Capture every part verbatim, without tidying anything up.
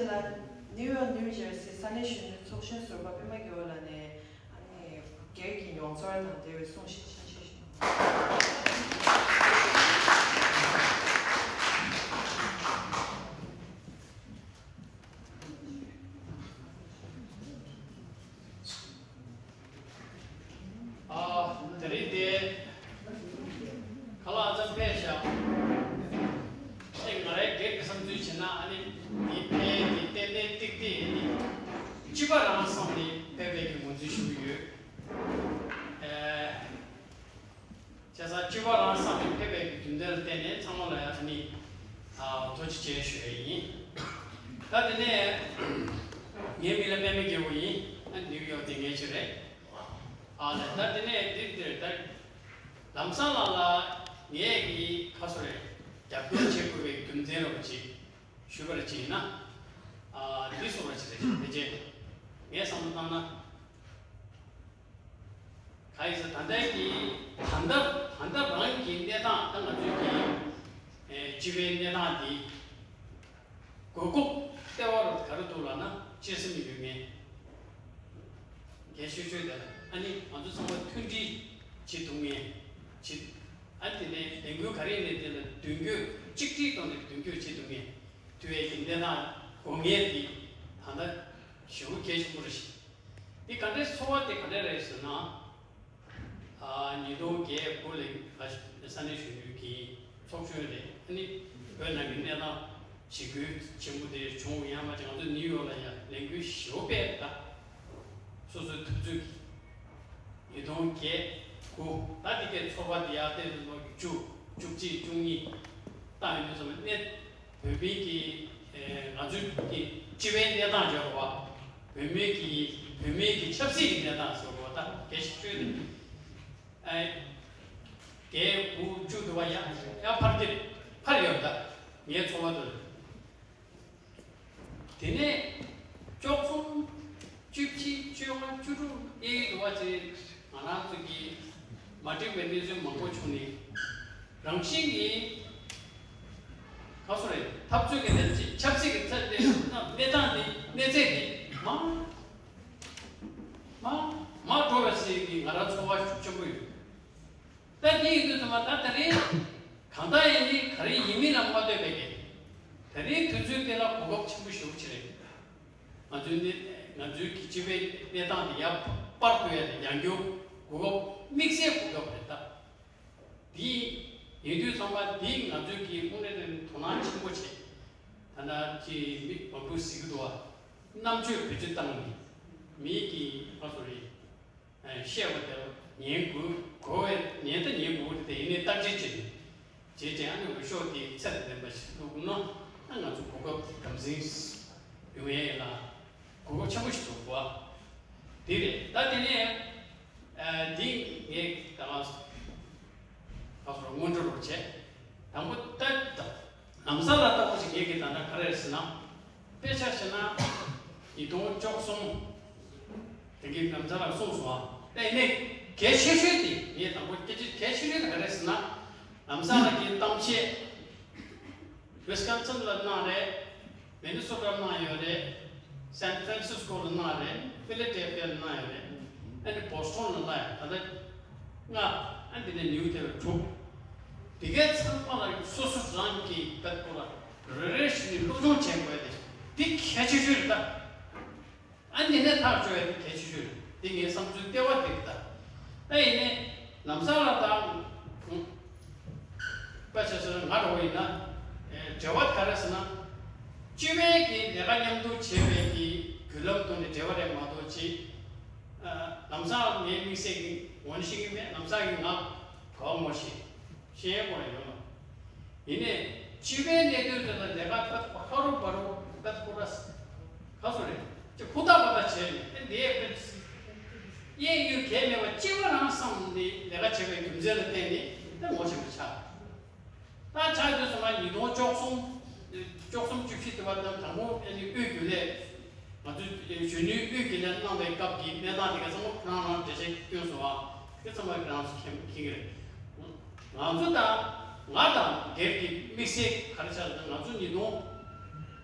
ལ་ནིའུ་ཡོག་ནིའུ་ཇར་སི་ས་གནས་གཞོན་ནུ་ཚོགས་གཞོན་ཟུར་པ་པད་མ་རྒྱལ་པོ་ལགས་ནས་ཨ་ནི་སྒེར་གྱི་མྱོང་ཚོར་དང་འབྲེལ་བའི་གསུང་བཤད་ཆ་ཤས་ཤིག་ཨ། དེ་རིང་དེ་ཁ་ལག་ཙམ་ཕེབས་ཤག་ཨེ་ང་རའི་སྒེར་གྱི་བསམ་ཚུལ་བྱས་ན་ཨ་ནི་འདི་ཕེབས་འདི་ཏན་ཏན་ཏིག་ཏིག་ཨ་ནི་སྤྱི་པ་རང་བསམ་ནས་ཕེབས་པའི་གི་ངོས་འཛིན་ཞུ་གི་ཡོད། ཨེ། བྱས་ཙང་སྤྱི་པ་རང་བསམ་ནས་ཕེབས་པའི་གི་རྒྱུ་མཚན་ལ་བརྟེན་ནས་ཚང་མ་ལ་ཡང་ཨ་ནི་ཨ་ཐུགས་རྗེ་ཆེ་ཞུ་ཡ་ཡིན། ད་དེ་ནས་ངའི་མིང་ལ་པད་མ་རྒྱལ་པོ་ཡིན། ཨ་ནིའུ་ཡོག་དེ་ངའི་ཆེད་རེད། ཨ་ལས་ད་དེ་ནས་འདིར་འདིར་ད་ལམ་སང་ལ་ལ་ངས་ཀྱི་ཁ་སོ་རེད་རྒྱབ་སྐྱོར་བྱེད་དགོས་པའི་རྒྱུ་མཚན་རོགས་ཅིག་ཞུས་པར་ཅིག་ཡིན་ན། ཨ་འདི་སོ་ར་ཅིག་རེད་དེ་རྗེས་ངས་བསམ་བློ་བཏང་ན། ག་ཡིན་ཟེར་ད་ལྟའི་གི་ད་ལྟ་ད་ལྟ་རང་གི་གནས་སྟངས་ད་ང་ཚོའི་གི་ཨེ་སྤྱི་པའི་གནས་སྟངས་འདི་དགོས་མཁོ་ལྟེ་བ་རུ་ག་རེ་འདུག་ལབ་ན་གཅེས་སེམས་ཡོད་མཁན། གལ་ཆེ་ཤོས་དེ་ལ་ཨ་ནི་ང་ཚོ་ཚང་མ་མཐུན་སྒྲིལ་བྱེད་ཐུབ་མཁན་བྱེད། ཨ་ནི་དེ་ནས་ལས་འགུལ་ག་རེ་ཡིན་ནའི་དེ་ལ་མདུན་སྐྱོད་གཅིག་སྒྲིལ་ཐོག་ནས་མདུན་སྐྱོད་བྱེད་ཐུབ་མཁན་དུ་བའི་གི་གནས་སྟངས་དགོས་ངེས་དེ་ད་ལྟ་ཞེ་པོ་གལ་ཆེན་པོ་རེད་ཤག་འདི་ག་འདྲའི་ཚོར་བ་དེ་ག་འདྲ་རེད་ཟེར་ན། ཨ་ཉིས་སྟོང་བརྒྱད་དགུ་ལ་ས་གནས་གཞོན་ནུའི་གི་ཚོགས་གཞོན་རེད། ཨ་ནི་བོད་ནང་གི་གནས་སྟངས་ཞི་རྒོལ་ཆེན་པོ་དེ་བྱུང་ཡང་མ་བྱུང་ང་ཚོ་ནིའུ་ཡོག་ལ་ཡང་ལས་འགུལ་ཞེ་པོ་སྤེལ་ད། སོ་སོའི་འཐབ་རྩོད་ཀྱི་ཉིས་སྟོང་བརྒྱད་དགུ་ད་དེ་གའི་ཚོར་བ་དེ་ཡར་བལྟས་ནས་ལོ་བཅུ་བཅུ་གཅིག་བཅུ་གཉིས་བཏང་ཡོད་ཙམ་གནས། བོད་མི་གི་ཨེ་ང་ཚོའི་གི་སྤྱི་པའི་གནས་སྟངས་བརྗོད་པ། བོད་མི་གི་བོད་མི་གི་ཆབ་སྲིད་ཀྱི་གནས་སྟངས་ཟེར་བ་ད་གལ་ཆེ་ཤོས་དེ། ཨེ་བརྒྱད་དགུ་བཅུ་དུ་བ་ཡ་ཡ་ཕར་གྱི་ཕར་ཡོད་ད་ངའི་ཚོར་བ་དུ་རེད། དེ་ནས་བཅུ་གསུམ་བཅུ་བཞི་བཅོ་ལྔ་བཅུ་དྲུག་གཡས་གཡོན་དུ་བ་ཅིག་ང་རང་ཚོ་གི་མ་འགྲིག་པའི་གནས་ཚུལ་མང་པོ་བྱུང་ནས་རང་བཞིན་གྱིས་ག་སོ་རེད་འཐབ་རྩོད་ཀྱི་ལས་ཀྱི་ཆབ་སྲིད་ཀྱི་ཚད་དེ་གནས་སྟངས་དེ་གནས་ཚད་དེ་མ་མ་མ་འགྲོ་བའི་ཚེ་གི་ང་རང་ཚོར་བ་ཤུགས་ཆེན་པོ་ཡོད། ད་འདི་ཡིན་དུས་ཙམ་པ་ད་དེ་རིང་གང་ལྟར་ཡིན་ནི་ག་རེ་ཡིན་མིན་ལ་མ་ལྟོས་པའི་གི་དེ་རིང་དུས་ཚོད་དེ་ལ་གོ་སྐབས་ཆེན་པོ་ཞེ་པོ་ཅིག་རེད། ང་ཚོའི་གནས་ང་ཚོའི་གི་སྤྱི་པའི་གནས་སྟངས་དེ་ཡར་སྤར་དགོས་ཡ་དེ་ཡང་བསྐྱར་གོ་སྐབས་དམིགས་བསལ་གོ་སྐབས་རེད་ད། འདི་ཡིན་དུས་ཙམ་པ་འདི་ང་ཚོའི་གི་དངོས་གནས་དོ་སྣང་ཆེན་པོ་བྱེད། ད་ལྟ་ཅི་མི་མང་པོ་གཟིགས་འདུག་བ། རྣམ་དཔྱོད་བེད་སྤྱོད་བཏང་ནས་མིའི་གི་ང་ཚོ་རེད། བཤད་པ་དེར་ཉན་དགོས་གོ་བས་ཉན་ད་ཉན་དགོས་དེ་ཡིན་ནའི་བརྟག་དཔྱད་བྱེད་བྱེད་ཅིང་ཨ་ནི་འོས་ཤོག་དེ་ཚད་ལྡན་པ་ཞིག་བླུགས་ན་ཨ་ང་ཚོ་གོ་སྐབས་དམ་འཛིན་ཡོང་ཡས་ལ་གོ་སྐབས་ཆེན་པོ་ཞིག་འདུག་གོ། དེ་རེད་ད་དེ་ནས་འདི་ངས་ད་ང་ཚོར་སྔོན་འགྲོ་རོགས་བྱས་དང་པོ་ལྟ་དང་། ལམ་སང་ལ་ལྟ་བུ་ཞིག་ངེད་ཀྱི་ད་ལྟ་ག་རེ་རེད་ཟེར་ན། དཔེ་ཆ་བཞག་ན་ཉིས་སྟོང་བཅུ་གསུམ་དེང་གི་ལམ་སང་ལ་གསུངས་སོང་ཨ། ད་ཡིན་ནའི་གལ་ཆེ་ཤོས་དེ་ངས་དང་པོ་སྐད་ཆ་གལ་ཆེ་ཤོས་དེ་ག་རེ་རེད་ཟེར་ན། ལམ་སང་ལ་གི་གཏམ་བཤད་ཝི་སི་ཀོན་སིན་ལ་གནང་རེད། མི་ནི་སོ་ཊ་ལ་གནང་ཡོད་རེད། སན་ཕ་རན་སིས་ཀོ་ལ་གནང་རེད། ཕི་ལ་ཌེལ་ཕི་ཡ་ལ་གནང་ཡོད་རེད། ཨ་ནི་བོ་སི་ཊོན་ལ་གནང་ཡོད་ད་ལྟ་ལྔ། ཨ་འདི་ནས་ནིའུ་ཌེ་ལི་དྲུག་འདི་གའི་ཚང་མ་ལ་སོ་སོ་རང་གི་བེད་ཁོ་ལ་རེ་རེ་བཞིན་ནས་སློབ་སྦྱོང་བྱེད་དགོས་ཏེ་འདི་གལ་ཆེ་ཤོས་རེད་ད། ཨ་འདི་ནས་ཐག་གཅོད་ཡ་འདི་གལ་ཆེ་ཤོས་རེད། འདི་ངའི་བསམ་ཚུལ་ལྟེ་བ་འདི་རེད་ད། ཨ་ཡིན་ནའི་ལམ་སང་ལ་ད་དཔེ་ཆ་བཞག་ན་ང་འདྲ་བོ་ཡིན་ན། ཨེ་འབྲེལ་བ་ག་རེ་ཟེར་ན། སྤྱི་པའི་གི་ལས་ཀ་མཉམ་དུ་བྱེད་པའི་གི་བརྒྱུད་ལམ་ཐོག་ནས་འབྲེལ་བ་རེད་མ་གཏོགས་ཅི། ཨ་ལམ་སང་ངའི་དམིགས་བསལ་གྱི་ངོ་ནས་ཤེས་ཀྱི་མེད། ལམ་སང་གི་ང་ག་བ་ངོ་ཤེས་ཤེས་ཡས་ཁོ་རང་ཡོད་མ། ཡིན་ནའི་སྤྱི་པའི་གནད་དོན་དེ་ལ་ལས་ཀ་ཕར་ཧ་རུ་བ་རུ་ཕར་ཁོ་ར་ག་སོ་རེད་ཅི་ཧུ་ད་པ་ད་བྱས་ནས་ཨེ་འདི་ཨེ་ཕན་གཡས་གཡོན་གས་མེད་པ་སྤྱི་པ་རང་བསམ་ནས་ལས་ཀ་བྱེད་པའི་རྒྱུ་མཚན་ལ་བརྟེན་ནས་ད་ངོ་ཤེས་པ་ཆགས། ད་ཆ་དེ་སོང་ང་ཉིས་སྟོང་བཅུ་གསུམ། བཅུ་གསུམ་བཅུ་བཞི་དེ་བར་དུ་དང་པོ་ཨ་ནི་དབུས་རྒྱུན་ལས། ང་ཚོས་གཞོན་ནུའི་དབུས་རྒྱུན་ལས་གནང་བའི་སྐབས་ཀྱི་གནས་སྟངས་དེ་ག་ཚང་མ་ཁོ་རང་རང་འགྲེལ་བཤད་བསྐྱོན་སོང་ཨ། དེ་ཚང་མ་ཁོ་རང་ཚོ་མཁྱེན་མཁྱེན་གྱི་རེད། ང་ཚོ་དང་ང་དང་སྒེར་གྱི་དམིགས་བསལ་ག་རེ་ཆགས་ལ་ང་ཚོ་ཉིས་སྟོང་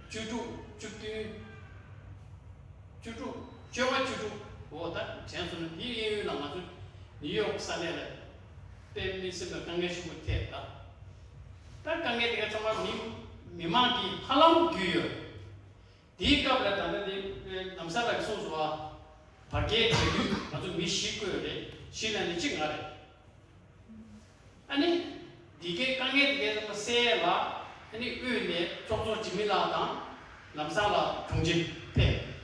བཅུ་དྲུག་བཅུ་བདུན་ དྲན་སོང་ན། དེའི་གཡས་གཡོན་ལ་ང་ཚོ་ནིའུ་ཡོག་ས་གནས་ལ་དཔེ་མི་སྲིད་པའི་དཀའ་ངལ་ཆེན་པོ་འཕྲད་ད། ད་དཀའ་ངལ་དེ་ག་ཚང་མ་མི་མི་མང་གིས་ཧ་ལམ་བརྒྱུད་ཡོད། དེའི་སྐབས་ལ་ད་ལྟ་དེ་ལམ་སང་ལ་གསུངས་སོང་བ། བར་བརྒལ་བྱེད་དུས་ང་ཚོ་མི་བཞི་བསྐོས་རེད། བཞི་ལ་ནི་གཅིག་ང་རེད། ཨ་ནི། འདི་གའི་དཀའ་ངལ་འདི་གའི་ཚང་མ་སེལ་ཡས་ལ། ཨ་ནི་དབུས་ནས་ཚོགས་གཙོ་འཇིགས་མེད་ལགས་དང་ལམ་སང་ལགས་དྲུང་ཆེ་ཕེབས།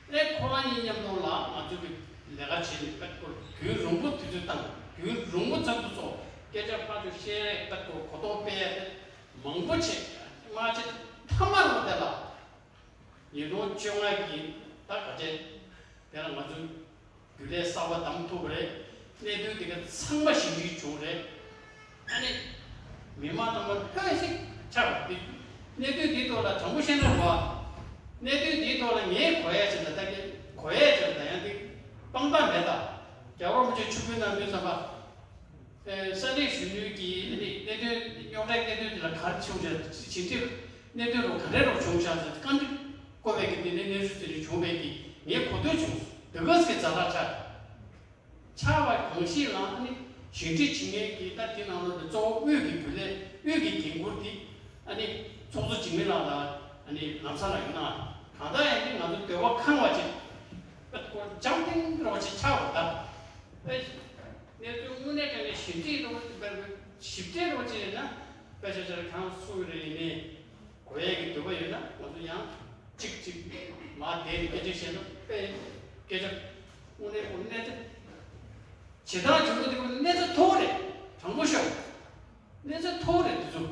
ཨ་ནི་ཁོ་རང་གཉིས་མཉམ་དུ་ལ་ང་ཚོ་གི་ལས་ཀ་བྱས་ནས་པད་ཀོར་རྒྱུན་རིང་པོ་དུས་ཚོད་བཏང་། རྒྱུན་རིང་པོ་ཚོགས་འདུ་ཚོགས། སྐད་ཆ་ཕར་ཚུར་བཤད། པད་ཀོར་གོ་རྟོགས་སྤེལ་ཡས་དེ་མང་པོ་བྱས། སྔ་ཕྱི་མཐའ་མ་ལོ་དེ་ལ། ཉིས་སྟོང་བཅོ་ལྔ་གི་ད་ག་ཚོད་དེ་ལ་ང་ཚོ་རྒྱུན་ལས་གསར་པ་བདམས་ཐུབ་པ་རེད། གནད་དོན་དེ་ག་ཚང་མ་ཞིབ་འཇུག་བྱུང་རེད། ཨ་ནི། མི་མང་ཚང་མ་ལྷོད་ཞིག་ཆགས་པ་དེ། གནད་དོན་དེའི་ཐོག་ལ་དྲང་པོ་བཤད་ན་རེད་བ། གནད་དོན་དེའི་ཐོག་ལ་ངས་གོ་ཡ་ཅིག་དང་། ད་གིན་གོ་ཡ་ཅིག་དང་། ཡང་དེ་དཔང་རྟགས་མེད་ད། རྒྱལ་བ་རིན་པོ་ཆེ་ཆིབས་བསྒྱུར་གནང་དུས་ཙམ་པ། ས་གནས་གཞོན་ནུའི་གི་གནད་དོན། རྙོག་དྲའི་གནད་དོན་དེ་ལ་ག་རེ་བྱུང་བྱུང་། ཕྱི་འབྲེལ་གནད་དོན་ལ་ག་འདྲ་རོགས་བྱུང་བྱུང་ཟེར་བཀའ་འདྲི་བསྐོ་བའི་གི་དེ་ནས་གནས་ཚུལ་དེ་འདྲ་བྱུང་བའི་གི་ངས་གོ་ཐོས་བྱུང་། དེ་ག་ཙམ་གྱི་ཛ་དྲག་ཆགས། ཆགས་པ་གང་ཞིག་ལ་ཨ་ནི་ཞིབ་འབྲི་བྱེད་མཁན་གྱི་ད་དེ་ནང་ལོགས་ནས་གཙོ་བོ་དབུས་ཀྱི་རྒྱུན་ལས། དབུས་ཀྱི་འགན་འཁུར་དེ་ཨ་ནི་ཚོགས་གཙོ་འཇིགས་མེད་ལགས་དང་ཨ་ནི་ལམ་སང་ལགས་ཡིན་ན། གང་ལྟར་ཡང་ནི་ང་ཚོ་འདོད་པ་ཁེངས་པ་ཅིག་པད་ཀོར་འཇམ་ཐིང་རོ་ཅིག་ཆགས་པ་ད། ཨེ། གནས་ཚུལ་དངོས་གནས་དྲང་གནས་ཞིབ་འབྲི་རོགས་ཅིག་དཔེར་ན་ཞིབ་ཕྲའི་རོགས་ཅིག་ཡིན་ན། དཔེ་ཆ་ཆ་གང་སུ་རེ་ཡིན་ནའི་གོ་ཡས་ཀྱི་འདོད་པ་ཡོད་ན། ང་ཚོ་ཡང་གཅིག་གཅིག་མར་བསྡད་ནས་སྐད་ཆ་བཤད་ན། དཔེ་སྐད་ཆ་དངོས་གནས་ཁོ་གནས་ཚུལ་བྱེད་སྟངས་བྱུང་ན་དེ་ཁོ་གནས་ཚུལ་མཐོ་བོ་རེད། དྲང་པོ་ཤོད། གནས་ཚུལ་མཐོ་བོ་རེད་འདི་ཚོ།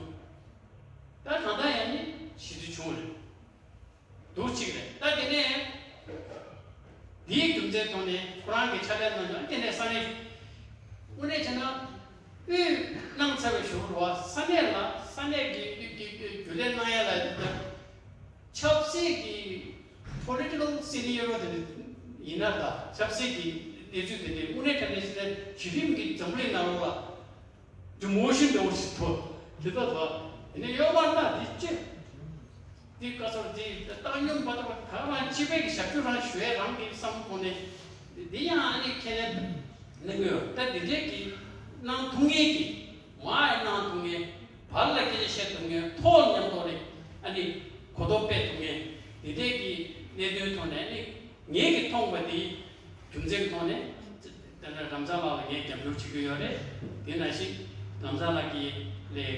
ད་གང་ལྟར་ཡང་ནི་ཞིབ་འཇུག་བྱུང་བ་རེད། འདུག་གཅིག་རེད། ད་དེ་ནས་འདིའི་རྒྱུ་མཚན་ཐོག་ནས་ཁོ་རང་གིས་ཕྱག་ལས་གནང་ཡོད། དེ་ནས་ས་གནས་དངོས་གནས་བྱས་ན་དབུས་གནང་ཚར་བའི་གཞུག་ལ་ས་གནས་ལ། ས་གནས་ཀྱི་དབུས་ཀྱི་རྒྱུན་ལས་གནང་ཡ་ལ་ཆབ་སྲིད་ཀྱི་political scenario དེ་ཡིན་ན། ད་ཆབ་སྲིད་ཀྱི་གནས་ཚུལ་དེ་འདྲ་དངོས་གནས་དྲང་གནས་བྱས་ན་གཞི་རིམ་གྱི་འཛམ་བུ་གླིང་ནང་ལོགས་ལ། ཌི་མོ་ཤན་འདྲ་བོ་ཞིག་ཐོབ། དེ་ལྟར་དུ་ཡིན་ན་ཡོད་མ་རེད། ད་འདི་ཅི། འདི་བཀའ་ཟུར་འདི་བཏང་སྙོམས་མ་ཐུབ་པ། ད་རང་སྤྱི་པའི་གི་ཞབས་ཞུ་རང་ཞུ་ཡས་རང་གི་བསམ་བློ་ནས། འདི་ཡང་ཨ་ནི་ཁས་ལེན་གནང་གི་ཡོད། ད་འདི་འདྲའི་གི་གནང་ཐུབ་མཁན་གི། མར་ཡང་གནང་ཐུབ་མཁན། བར་ལ་སྐད་ཆ་བཤད་ཐུབ་མཁན། ཐོག་མཉམ་དུ་ནས་ཨ་ནི་གོ་རྟོགས་སྤེལ་ཐུབ་མཁན། འདི་འདྲའི་གི་གནད་དོན་ཐོག་ནས་ཨ་ནི། ངེད་ཀྱིས་མཐོང་བ་དེ་རྒྱུ་མཚན་གྱི་ཐོག་ནས། དེ་ནས་ལམ་སང་ལགས་ལ་ངས་རྒྱབ་སྐྱོར་བྱེད་ཀྱི་ཡོད་རེད། དེ་ནང་བཞིན་ལམ་སང་ལགས་ཀྱིས་ལས་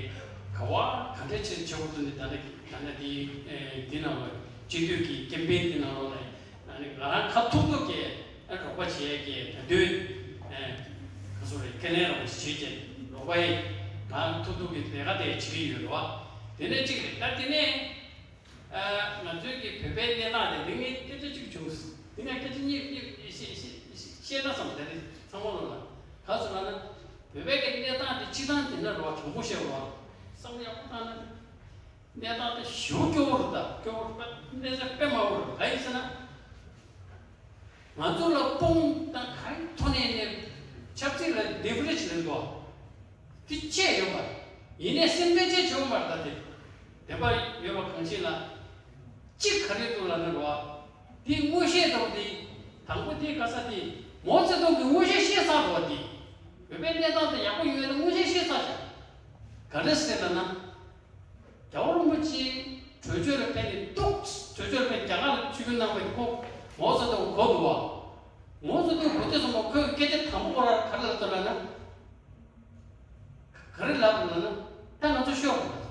ཀ་བ་ག་འདྲ་ཆེ་ཆེ་བོ་བཏོན་ནས། ད་ནི་ད་ནི་དེ་དེ་ནང་ལ་སྤྱི་འཐུས་ཀྱི་ཀེམ་པེན་དེ་ནང་ལོགས་ལ་ང་རང་ཁ་ཐུག་ཐུག་གིས་རོགས་པ་བྱེད་ཀྱི། ད་དུས་ག་ཚོད་རེད། ཁས་ལེན་རོགས་པ་བྱེད་ཀྱི། རོགས་པ་ཡིན། ང་ཐུག་ཐུག་གིས་ལས་ཀ་དེ་བྱེད་ཀྱི་ཡོད་རེད་བ། དེ་ནས་གཅིག་རེད། ད་དེ་ནས། ཨ། ང་ཚོའི་གི་བོད་པའི་གནས་སྟངས་དེ། འདི་ངས་སྐད་ཆ་གཅིག་བྱུང་། འདི་ངས་སྐད་ཆ་གཉིས་གཉིས་བཤད་བཤད་བཤད་བཤད་ན་བསམ། དེ་རིང་ཚང་མ་ལོ་ལ་ག་ཚོད་ལབ་ན། བོད་པའི་གི་གནས་སྟངས་དེ་སྤྱིར་བཏང་དེ་འདྲ་རོགས། དྲང་པོ་བཤད་པ་བསམ་བློ་ཡག་པོ་བཏང་ན། གནས་སྟངས་དེ་ཞེ་པོ་སྐྱོ་བོ་རེད། ད་སྐྱོ་བོ་རེད། གནས་ཚུལ་དཔེ་མང་པོ་རེད། ག་ཡིན་ཟེར་ན། ང་ཚོ་ལ་དཔུང་དང་ག་རེ་ཐོག་ནས་ནས་ཆབ་སྲིད་ལ་ལེ་བྷི་རེ་ཇི་ལེན་དགོས། དེ་བཅད་ཡོད་པ། ཡིན་ནའི་སེམས་ཁྲལ་བཅད་བྱུང་བར་ད་དེ། བདེན་པ་ཡོད་པ་གང་ཞིག་ལ། གཅིག་ག་རེ་འདུག་ལབ་ན་རོ། དེ་མངོན་ཤེས་འདྲ་བོ་དེ། དང་པོ་དེ་ག་ས་དེ། མའོ་ཙེ་ཏུང་གི་མངོན་ཤེས་ཤེས་ཚར་འདུག་བ། དེ་བོད་པའི་གནས་སྟངས་དེ་ཡག་པོ་ཡོད་ན་མངོན་ཤེས་ཤེས་ཚར་བཞག། ག་རེ་ཟེར་ལབ་ན། རྒྱལ་བ་རིན་པོ་ཆེ་བྲོས་བྱོལ་ལ་ཕེབས་ནས་འདུག། བྲོས་བྱོལ་ཕེབས། རྒྱ་གར་ལ་ཆིབས་བསྒྱུར་གནང་བའི་ཁོ་མའོ་ཙེ་ཏུང་གོ་འདུག་བ། མའོ་ཙེ་ཏུང་གོ་དུས་ཙམ་པ་ཁོས་སྐད་ཆ་དང་པོ་ཁོ་རང་ག་རེ་ལབ་འདུག་ལབ་ན། ག་རེ་ལབ་འདུག་ལབ་ན། ད་ང་ཚོ་ཤོར་རེད།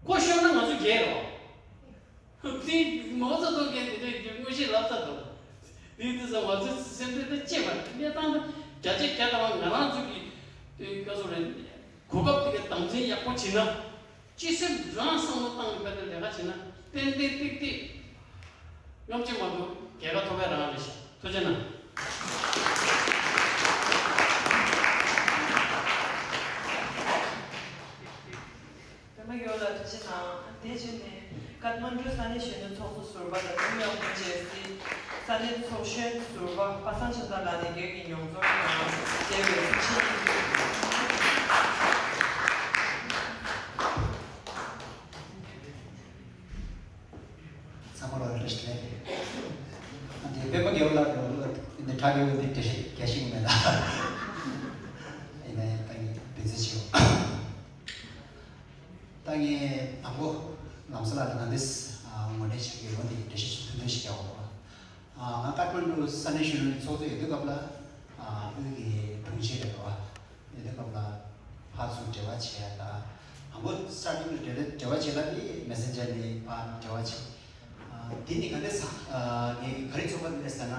ཁོ་ཤོར་ན་ང་ཚོ་རྒྱལ་རེད་བ། དེ་མའོ་ཙེ་ཏུང་གིས་དེ་འདྲའི་མངོན་ཤེས་ལབ་ཚར་འདུག། དེ་དུས་ཙམ་ང་ཚོའི་སེམས་ཁྲལ་དེ་སྐྱེས་པ་རེད། གནས་སྟངས་དེ་བརྒྱ་ཆ་བརྒྱ་ལྟ་བ་ང་རང་ཚོ་གི་དེ་ག་ཚོད་རེད། གོ་སྐབས་དེ་གའི་དམ་འཛིན་ཡག་པོ་བྱེད་ན། སྤྱི་སེམས་རང་བསམ་བློ་བཏང་ནས་དཔེ་དེ་ལས་ཀ་བྱེད་ན། ཏན་ཏན་ཏིག་ཏིག་སྙོམས་ཆེ་མ་གཏོགས་རྒྱལ་ཁ་ཐོབ་པའི་རང་རེད་ཤག། ཐུགས་རྗེ་གནང་། པད་མ་ཡོད་ལ་ཐུགས་རྗེ་གནང་། དེ་བྱས་ནས་ཀཏ་མན་ཌུ་ས་གནས་གཞོན་ནུ་ཚོགས་གཙོ་ཟུར་པ་དང་ནིའུ་ཡོག་ནིའུ་ཇར་སི་ས་གནས་ཚོགས་གཞོན་ཟུར་པ་པ་སངས་ཆོས་དར་ལགས་ནས་སྒེར་གྱི་མྱོང་ཚོར་དང་འབྲེལ་བའི་གསུང་བཤད་གནང་གི་ཡོད། ཚང་མ་ལ་བཀྲ་ཤིས་བདེ་ལེགས། འདི་པད་མ་རྒྱལ་པོ་ལགས་འདི་གྲ་རྒྱས་པོ་འདི་འགྲེལ་བཤད་རྒྱག་ཤེས་ཀྱི་མེད་ད། ཡིན་ནའི་ད་ངས་འབད་བརྩོན་བྱེད། ད་ངས་དང་པོ་ལམ་བཟང་ལགས་ལ་ག་འདྲས་ངོ་འཕྲད་བྱེད་ཀྱི་ཡོད་འདི་འགྲེལ་བཤད་ཞིག་ཐུང་ཐུང་ཞིག་རྒྱག་དགོས་པ། ང་ཀ་ཐ་མན་གྲུ་ས་གནས་གཞོན་ནུ་ཚོགས་གཙོ་ཡོད་དུས་སྐབས་ལ་དབུས་ཀྱི་དྲུང་ཆེ་རེད་པ། དེ་དུས་སྐབས་ལ་ཕར་ཚུར་འབྲེལ་བ་བྱེད་ཡ་ད། དང་པོ་སི་ཊར་ཊིང་ལ་འབྲེལ་འབྲེལ་བ་བྱེད་ཡ་དེ་མེ་སེན་ཇར་ནས་ཕར་འབྲེལ་བ་བྱེད། ཨ། དེ་ནི་ག་འདྲ་ས་ཨ། ངས་ག་རེ་ཚོར་བ་རེད་ཟེར་ན།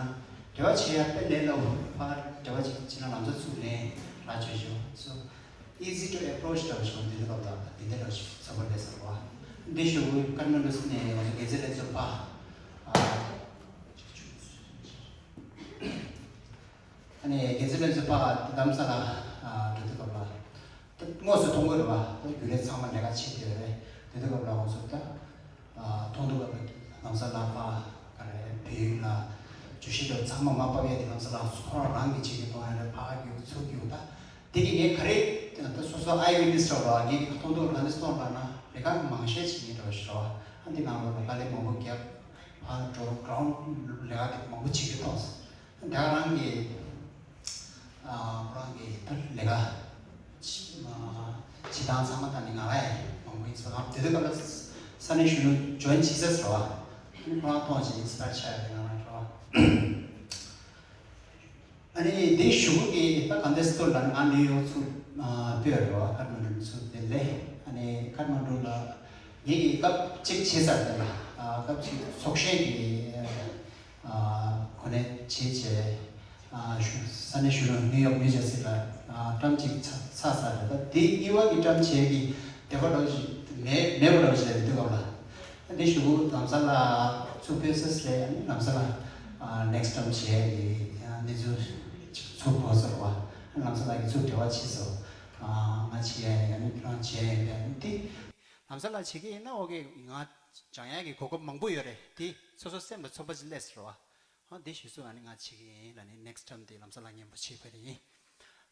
འབྲེལ་བ་བྱེད་ཡ་དཔེ་ལས་སླ་པོ། ཕར་འབྲེལ་བ་བྱེད་བྱེད་ན་ལམ་སང་ཚུར་ལན་རག་ཆོག་ཆོག so easy to approach འདྲ་བོ་ཞིག་དེ་དུས་སྐབས་ལ་དེ་འདྲ་འདྲ་བོ་ཞིག་ཚོར་བ་རེད་ཟེར་བ། འདི་ཞུ་ཀ་ཐ་མན་གྲུ་ནས་ང་ཚོ་དགེ་རྩེ་ལྷན་ཚོགས་ཕར། ཨ། ཨ་ནི་དགེ་རྩེ་ལྷན་ཚོགས་ཕར་རྡ་རམ་ས་ལ་འགྲོ་དུས་སྐབས་ལ། ད་དངོས་སུ་མཐོང་གི་རེད་པ། ད་རྒྱུན་ལས་ཚང་མ་ལས་ཀ་བྱེད་བསྡད་ཡོད་རེད། དེ་དུས་སྐབས་ལ་ང་ཚོ་ད་མཐོང་དུས་སྐབས་ལ་ལམ་བཟང་ལགས་ཕར་ག་རེ་བལ་ཡུལ་ལ་བརྗོད་གཞི་འདྲ་ཚང་མ་མར་ཕབ་ཡ་དེ་ལམ་བཟང་ལགས་ཁོ་རང་རང་གིས་བྱེད་ཀྱི་མཐོང་ཡ་རེད། ཕར་རྒྱུག་ཚུར་རྒྱུག་ད་དེ་གི་ངས་ག་རེ་ད་སོ་སོ་ཨའི་ཝིཊ་ནེ་སི་འདྲ་བ་ངས་མཐོང་དུས་ག་འདྲ་མཐོང་ལབ་ན་ལས་ཀ་མང་ཤས་བྱེད་མཁན་འདྲ་བ་ཞིག་རེད་པ། ཨ་འདི་ནང་ལོགས་ལ་དཀའ་ལས་མང་པོ་བརྒྱབ། ཕར་འགྲོ་གྷ་རའུན་ཌི་ལས་ཀ་དེ་མང་པོ་བྱེད་ཀྱི་མཐོང་སོང་། ད་ག་རང་གི་ཨ། ཁོ་རང་གི་ད་ལས་ཀ་བྱེད་སྟངས་ཚང་མ་ད་ནི་ང་རང་ཡང་མང་པོ་ཡིན་ཙང་དེ་དུས་སྐབས་ལ་ས་གནས་གཞོན་ནུ་ཇོ་ཡིན་བྱེད་ས་རེད་པ། ཁོ་རང་མཐོང་བྱས་ཨིན་སི་པ་ཡར་ཆགས་ཡོད་རེད་ང་རང་རེད་པ། ཨ་ནི་འདི་གཞུག་གུ་གི་ད་ག་འདྲས་སྟོར་ལ་ང་ནིའུ་ཡོག་ཚུར་ཨ། སྤོས་རེད་པ། ཁ་ཐ་མན་གྲུ་ཚུར་དེ་ལས་ཨ་ནི་ཁ་ཐ་མན་གྲུ་ལ་ངེད་ཀྱི་སྐབས་གཅིག་བྱས་ཚར་དེ་ལ་ཨ། སྐབས་གཅིག་ཚོགས་ཞེན་གྱི་ཨ། གོ་གནས་བྱས་བྱས་ཨ། ས་གནས་གཞོན་ནུ་ནིའུ་ཡོག་ནིའུ་ཇར་སི་ལ་ཨ། ཊརམ་གཅིག་ཚར་ཚར་ཚར་རེད། ད་དེ་གཉིས་པ་གི་ཊརམ་བྱས་ཀྱི་བདེ་བ་འདྲ་བོ་ཞིག་མེད་མེད་པ་འདྲ་བོ་ཞིག་རེད་དུས་སྐབས་ལ། འདི་གཞུག་གུ་ལམ་བཟང་ལགས་ཚུར་ཕེབས་ས་ལས་ལམ་བཟང་ལགས་ནེག་སི་ཊརམ་བྱེད་ཡས་ཀྱི་གནས་ཚུལ་ཚུར་གོ་སོང་བ། ལམ་བཟང་ལགས་ཀྱིས་ཚུར་འབྲེལ་བ་བྱས་སོང་། ང་བྱེད་ཡས་ཡང་ནི་ཁྱོད་རང་བྱེད་ཡས་ཡིན་པས་འདི། ལམ་བཟང་ལགས་བྱེད་ཀྱི་ཡིན་ན་ཨོ་ཀེ། ང་སྦྱང་ཡས་ཀྱི་གོ་སྐབས་མང་པོ་ཡོད་རེད། དེ་སོ་སོ་སེམས་ལ་ཚོར་བ་ཅིག་སླེབས་སོང་བ། ཨ་འདི་ཞུས་སོང་། ཨ་ནི་ང་བྱེད་ཀྱི་ཡིན་ལབ་ནས་ནེག་སི་ཊརམ་དེ་ལམ་བཟང་ལགས་མཉམ་པོ་བྱེད་དགོས་རེད་ཡིན།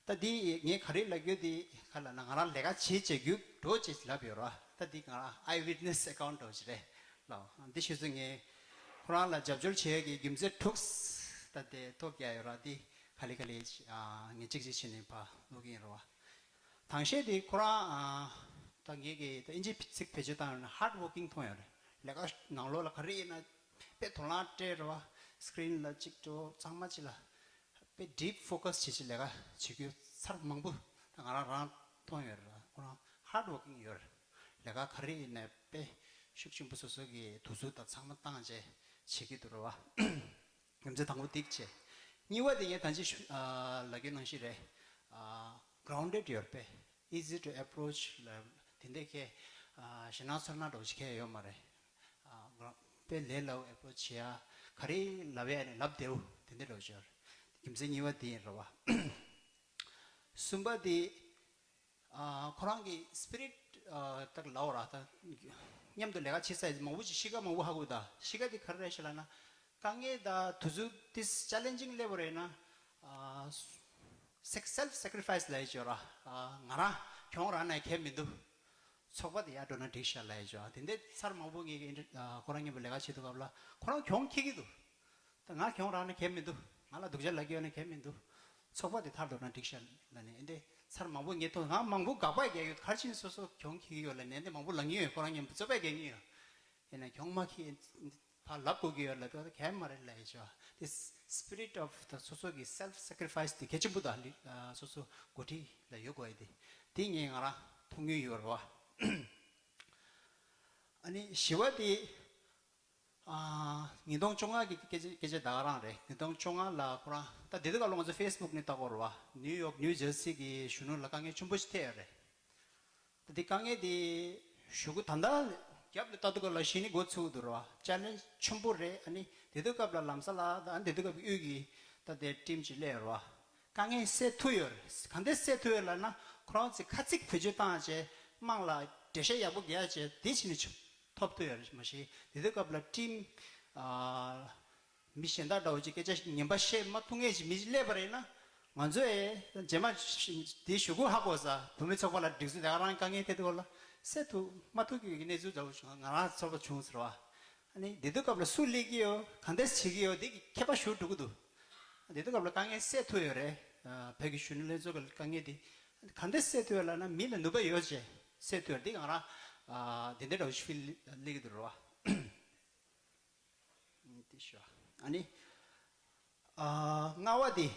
ད་འདི་ངས་ག་རེ་ལབ་རྒྱུ་དེ་ག་ལབ་ན་ང་རང་ལས་ཀ་བྱེད་བྱེད་རྒྱུ་འགྲོ་བྱེད་ལབ་ཡོད་ར། ད་འདི་ང་རང་ཨའི་ཝིཊ་ནེ་སི་ཨེ་ཀའུན་ཊི་འདྲ་བོ་ཞིག་རེད་ལབ། འདི་ཞུ་ཚོད་ངས་ཁོ་རང་ལ་རྒྱབ་སྐྱོར་བྱེད་ཡས་ཀྱི་རྒྱུ་མཚན་དྲུག་ད་དེ་ཐོབ་རྒྱག་ཡོད་ར། འདི་ག་ལེ་ག་ལེ་ངས་གཅིག་གཅིག་བྱས་ནས་ཕར་ཀློག་གི་ཡིན་ར་བ། དང་ཤེས་དེ་ཁོ་རང་ད་ངས་ཀྱི་ད་ཨིན་ཇི་ཚིག་བེད་སྤྱོད་བཏང་ཡོད་ན་ཧར་ཌི་ཝོར་ཀིང་མཐོང་ཡོད་རེད། ལས་ཀ་ནང་ལོགས་ལ་ག་རེ་ཡིན་ན་དཔེ་དོ་སྣང་སྤྲད་ར་བ། སི་ཀི་རིན་ལ་གཅིག་འགྲོ་ཚང་མ་གཅིག་ལ། དཔེ་ཌིབ་ཕོ་ཀ་སི་བྱེད་བྱེད་ལས་ཀ་བྱེད་རྒྱུ་ཚར་མང་པོ་ད་ང་རང་རང་མཐོང་ཡོད་རེད། ཁོ་རང་ཧར་ཌི་ཝོར་ཀིང་ཡོད་རེད། ལས་ཀ་ག་རེ་ཡིན་ནའི་དཔེ་ཤུགས་ཆེན་པོ་སོ་སོ་གི་དུས་ཚོད་དང་ཚང་མ་བཏང་བྱས་བྱེད་ཀྱི་འདུག་རེད་བ། རྒྱུ་མཚན་དང་པོ་འདི་བྱས། གཉིས་པ་དེ་ངས་ད་ཅི་ལབ་རྒྱུ་ནང་བཞིན་རེད། གྷ་རའུན་ཌེཌ་ཡོད་རེད་པས། easy to approach ལ་དེ་འདྲ་གས་ཞེད་སྣང་ཚོར་སྣང་འདྲ་བོ་ཞིག་གས་ཡོད་མ་རེད། དཔེ་ལས་སླ་པོ་ཨེ་པོ་རོ་ཆི་བྱེད་ཡ། ག་རེ་ལབ་ཡ་ནས་ལབ་བདེ་པོ་དེ་འདྲ་འདྲ་བོ་ཞིག་ཡོད་རེད། རྒྱུ་མཚན་གཉིས་པ་དེ་ཡིན་རེད་བ། གསུམ་པ་དེ་ཁོ་རང་གི་སི་པི་རིཊ་དག་ལའོ་ར་ད། མཉམ་དུ་ལས་ཀ་བྱེད་ས་མང་པོ་ཅིག་གཤིས་ཀ་མང་པོ་ཧ་གོ་ད། གཤིས་ཀ་དེ་ག་རེ་རེད་ཤག་ལབ་ན། དཀའ་ངལ་དང་དུས་ཚོད་དེ་ཅེ་ལེན་ཇིང་སླེབས་པ་རེད་ན། self sacrifice ལབ་ཡ་ཅིག་ཡོད་ར། ང་རང་གྱོང་རག་ན་གལ་མི་འདུག་ཚོགས་པ་དེ་ཡར་འགྲོ་ན་འགྲིག་ཤག་ལབ་ཡ་ཅིག་ཡོད། དེ་འདྲའི་ཚར་མང་པོ་ངས་ཁོ་རང་མཉམ་པོ་ལས་ཀ་བྱེད་དུས་སྐབས་ལ་ཁོ་རང་གྱོང་ཁེགས་ཀྱི་འདུག་ད་ང་གྱོང་རག་ན་གལ་མི་འདུག་ང་ལ་སྡུག་ཅག་ལབ་ཀྱི་ཡོད་ན་གལ་མི་འདུག་ཚོགས་པ་དེ་མཐར་འགྲོ་ན་འགྲིག་ཤག་ལབ་ནས་འདི་ཚར་མང་པོ་ངས་མཐོང་། ང་མང་པོ་དགག་པ་རྒྱག་ཡོད། ག་རེ་བྱས་ནས་སོ་སོ་གྱོང་ཁེགས་ཀྱི་ཡོད་ལབ་ནས་འདི་མང་པོ་ལབ་མྱོང་ཡོད། ཁོ་རང་མཉམ་པོ་རྩོད་པ་རྒྱག་མྱོང་ཡོད། ཡིན་ན་གྱོང་མ་ཁེགས་ཕར་ལབ་དགོས་ཀྱི་ཡོད་ལབ་དུས་གལ་མ་རེད་ལབ་ཡ་ཅིག་ཡོད། འདི་spirit of the སོ་སོ་གི་self sacrifice དེ་གལ་ཆེན་པོ་དང་སོ་སོ་འགོ་ཁྲིད་ལ་ཡོད་དགོས་ཡ་དེ་དེ་ངས་ང་རང་མཐོང་མྱོང་ཡོད་རེད་བ། ཨ་ནི་བཞི་པ་དེ། ཉིས་སྟོང་བཅོ་ལྔ་གི་སྐད་ཆ་སྐད་ཆ་ད་ག་རང་རེད། ཉིས་སྟོང་བཅོ་ལྔ་ལ་ཁོ་རང་ད་དེ་དུས་སྐབས་ལ་ང་ཚོ་ཕེ་སི་བུག་ནས་ལྟ་གོ་རེད་བ། ནིའུ་ཡོག་ནིའུ་ཇར་སི་གི་གཞོན་ནུ་ལ་དཀའ་ངལ་ཆེན་པོ་ཞིག་འཕྲད་ཡོད་རེད། ད་དེ་དཀའ་ངལ་དེ་གཞུག་གུ་ད་ལྟ་རྒྱབ་ལ་ལྟ་དུས་སྐབས་ལ་གཞི་ནས་འགོ་ཚུགས་འདུག་རེད་བ། ཅེ་ལེན་ཇི་ཆེན་པོ་རེད། ཨ་ནི་དེ་དུས་སྐབས་ལ་ལམ་བཟང་ལགས་ད་དེ་དུས་སྐབས་ཀྱི་དབུས་ཀྱི་ད་དེ་ཊིམ་ཅིག་སླེབས་ཡོད་རེད་བ། དཀའ་ངལ་སེལ་ཐུབ་ཡོད་རེད། ག་འདྲས་སེལ་ཐུབ་ཡོད་ལབ་ན་ཁོ་རང་ཚོས་ཁ་ཚིག་བེད་སྤྱོད་བཏང་བྱས་དམངས་ལ་འགྲེལ་བཤད་ཡག་པོ་རྒྱག་བྱས་དེ་བྱས་ནས་ཆོག་ཐོབ་ཐུབ་ཡོད་རེད། མ་གཞི་དེ་དུས་སྐབས་ལ་ཊིམ་ཨ། མི་གཞན་དག་འདྲ་བོ་ཅིག་སྐད་ཆ་ངན་པ་བཤད་མ་ཐུབ་མཁན་ཅིག་མི་ཅིག་སླེབས་པ་རེད་ན། ང་ཚོས་རྗེས་མ་དེ་གཞུག་གུ་ཧ་གོ་ས། བུད་མེད་ཚོགས་པ་ལ་སྒྲིག་འཛུགས་དེ་ག་རང་དཀའ་ངལ་འཕྲད་དུས་སྐབས་ལ་སེལ་ཐུབ་མ་ཐུབ་ཀྱི་གནས་ཚུལ་འདྲ་བོ་བྱུང་། ང་རང་ཚོར་བ་བྱུང་ཟེར་བ། ཨ་ནི་དེ་དུས་སྐབས་ལ་སུ་སླེབས་ཀྱི་ཡོད། ག་འདྲས་བྱེད་ཀྱི་ཡོད། འདི་གི་ཁྱད་པར་ཞེ་པོ་འགྲོ་གི་འདུག་དེ་དུས་སྐབས་ལ་དཀའ་ངལ་སེལ་ཐུབ་ཡོད་རེད། ཨ། བོད་ཀྱི་གཞོན་ནུ་ལྷན་ཚོགས་ཀྱི་དཀའ་ངལ་དེ་ག་འདྲས་སེལ་ཐུབ་ཡོད་ལབ་ན། མི་ལ་ནུས་པ་ཡོད་ཅེས་སེལ་ཐུབ་ཡོད་རེད། འདི་ང་རང་ཨ་འདི་འདྲ་འདྲ་བོ་ཞིག་ཕིལ་སླེབས་ཀྱི་འདུག་རེད་བ། ཨ་ནི་ཨ་ལྔ་པ་དེ།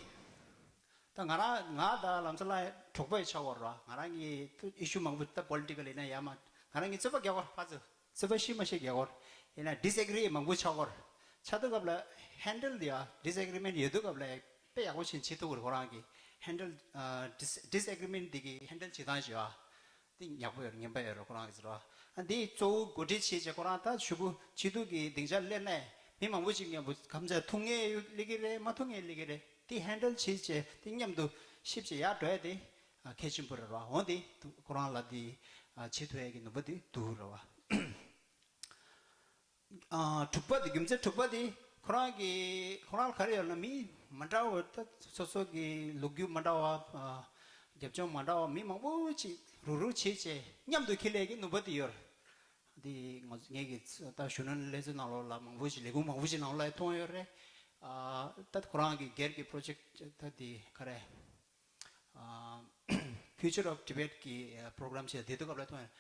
ད་ང་རང་ང་ད་ལམ་སང་ལ་གྲོགས་པོ་ཆགས་ཡོད་རེད་བ། ང་རང་གི་ཨི་ཤུ་མང་པོ་ད་པོ་ལི་ཊི་ཀལ་ཡིན་ན་ཡ་མ། ང་རང་གི་རྩོད་པ་རྒྱག་གི་ཡོད་རེད། ཕར་ཚུར་རྩོད་པ་ཤི་མ་ཤི་རྒྱག་གི་ཡོད་རེད། ཡིན་ན་ཌི་སི་ཨེག་རི་མང་པོ་ཆགས་ཡོད་རེད། ཆགས་དུས་སྐབས་ལ་ཧེན་ཌལ་དེ་ཡ། ཌི་སི་ཨེག་རི་མེན་ཊི་ཡོད་དུས་སྐབས་ལ་དཔེ་ཡག་པོ་ཞིག་བྱེད་ཐུབ་ཀྱི་རེད། ཁོ་རང་གི་ཧེན་ཌལ་ཨ་ཌི་སི་ཌི་སི་ཨེག་རི་མེན་ཊི་དེ་གི་ཧེན་ཌལ་བྱེད་སྟངས་ཤིག་ཡ། དེ་ཡག་པོ་ཡོད་རེད། ངན་པ་ཡོད་རེད། ཁོ་རང་གི་ཟེར་བ། ཨ་འདི་གཙོ་བོ་འགོ་ཁྲིད་བྱས་བྱས་ཁོ་རང་ད་གཞུག་གུ་སྤྱི་འཐུས་ཀྱི་སྡིངས་ཆ་སླེབས་ནས་མི་མང་པོ་ཞིག་མཉམ་པོ་གམ་ཚ་ཐུག་མཁན་སླེབས་ཀྱི་རེད། མ་ཐུག་མཁན་སླེབས་ཀྱི་རེད། དེ་ཧེན་ཌལ་བྱས་བྱས་དེ་མཉམ་དུ་ཤིབ་བྱས་ཡར་འགྲོ་ཡ་དེ་ཨ་གལ་ཆེན་པོ་རེད་བ། འོ་དེ་ཁོ་རང་ལ་དེ་ཨ་བྱེད་ཐུབ་ཡ་གི་ནུས་པ་དེ་འདུག་རེད་བ། ཨ་དྲུག་པ་དེ། རྒྱུ་མཚན་དྲུག་པ་དེ་ཁོ་རང་གི་ཁོ་རང་ལ་ག་རེ་ཡོད་ན། མི་མི་འདྲ་བ། ད་སོ་སོ་གི་ལོ་རྒྱུས་མི་འདྲ་བ། ཨ་རྒྱབ་ལྗོངས་མི་འདྲ་བ། མི་མང་པོ་ཅིག་རུག་རུག་བྱས་བྱས་མཉམ་དུ་འཁྱེར་ཡས་ཀྱི་ནུས་པ་དེ་ཡོད་རེད། དེ་ང་ངེད་ཀྱི་ད་གཞོན་ནུ་ལྷན་ཚོགས་ནང་ལོགས་ལ་མང་པོ་ཞིག་ལས་ཁུངས་མང་པོ་ཞིག་ནང་ལོགས་ལ་མཐོང་ཡོད་རེད། ཨ་ད་ཁོ་རང་གི་སྒེར་གྱི་པོ་རོ་ཇེག་ཊི་ད་དེ་ག་རེ། ཨ་Future of Tibet གི་པོ་རོ་གྷ་རམ་ཞིག་དེ་དུས་སྐབས་ལ་མཐོང་ཡོད།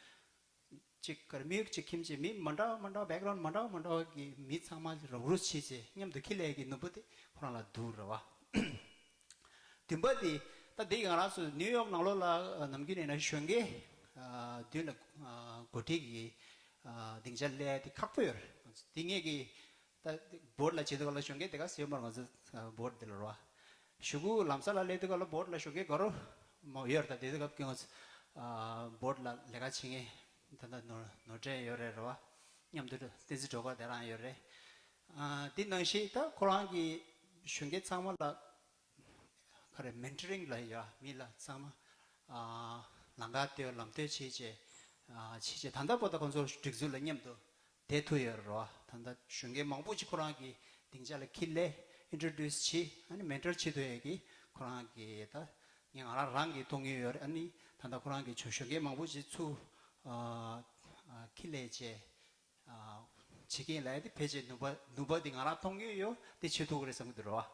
གཅིག་གར་མིའུ་གཅིག་ཁྱིམ་གཅིག་མི་མི་འདྲ་མི་འདྲ། བྷེག་གྷ་རའུན་ཌི་མི་འདྲ་མི་འདྲ་གི་མི་ཚང་མ་རུག་རུག་བྱས་བྱས་མཉམ་དུ་འཁྱེར་ཡས་ཀྱི་ནུས་པ་དེ་ཁོ་རང་ལ་འདུག་རེད་བ། བདུན་པ་དེ། ད་འདི་ང་རང་ཚོ་ནིའུ་ཡོག་ནང་ལོགས་ལ་ནམ་རྒྱུན་ནས་ན་གཞོན་སྐྱེས་མདུན་ལ་འགོ་ཁྲིད་ཀྱི་སྡིངས་ཆ་སླེབས་ཡས་དེ་ཁག་པོ་ཡོད་རེད། དེ་ངེད་ཀྱི་ད་བྷོ་ཌི་ལ་བྱེད་དུས་སྐབས་ལ་གཞོན་སྐྱེས་དེ་ག་ཟེར་མར་ང་ཚོ་བྷོ་ཌི་དེ་ལ་རོ། གཞུག་གུ་ལམ་སང་ལ་སླེབས་དུས་སྐབས་ལ་བྷོ་ཌི་ལ་གཞོན་སྐྱེས་དགའ་རོགས་མང་ཡོད་རེད། ད་དེ་དུས་སྐབས་ཀྱི་ང་ཚོ་བྷོ་ཌི་ལ་ལས་ཀ་བྱེད་མཁན་ད་ལྟ་ནོར་ནོར་འཁྲུལ་ཡོད་རེད་རོ། མཉམ་དུ་བསྟན་འཛིན་སྒྲོལ་དཀར་དེ་རང་ཡོད་རེད། དེ་ནང་བཞིན་ད་ཁོ་རང་གི་གཞོན་སྐྱེས་ཚང་མ་ལ་ག་རེ་མེན་ཊོ་རིང་ལ་ཡ་མི་ལ་ཚང་མ་ཨ་ལམ་ཁ་གཏོད་ལམ་སྟོན་བྱེད་བྱས་ཨ་བྱེད་བྱས་ད་ལྟ་བར་དུ་ཁོང་ཚོ་སྒྲིག་འཛུགས་ལ་མཉམ་དུ་བསྡད་ཐུབ་ཡོད་རེད་བ། ད་ལྟ་གཞོན་སྐྱེས་མང་པོ་ཅིག་ཁོ་རང་གི་སྡིངས་ཆ་ལ་འཁྱེར་སླེབས། ཨིན་ཊྲོ་ཌིའུ་སི་བྱེད། ཨ་ནི་མེན་ཊོར་བྱེད་ཐུབ་ཡས་ཀྱི་ཁོ་རང་གི་ད་ངས་ང་རང་རང་གིས་མཐོང་མྱོང་ཡོད་རེད། ཨ་ནི་ད་ལྟ་ཁོ་རང་གི་གཞོན་སྐྱེས་མང་པོ་ཅིག་ཚུར་ཨ་ཨ་འཁྱེར་སླེབས་བྱས། ཨ་བྱེད་ཀྱིན་ལབ་ཡ་དེ་ཕལ་ཆེར་ནུས་པ་ནུས་པ་དེ་ང་རང་མཐོང་མྱོང་ཡོད། དེ་བྱེད་ཐུབ་ཀྱི་རེད་བསམ་གྱི་འདུག་རེད་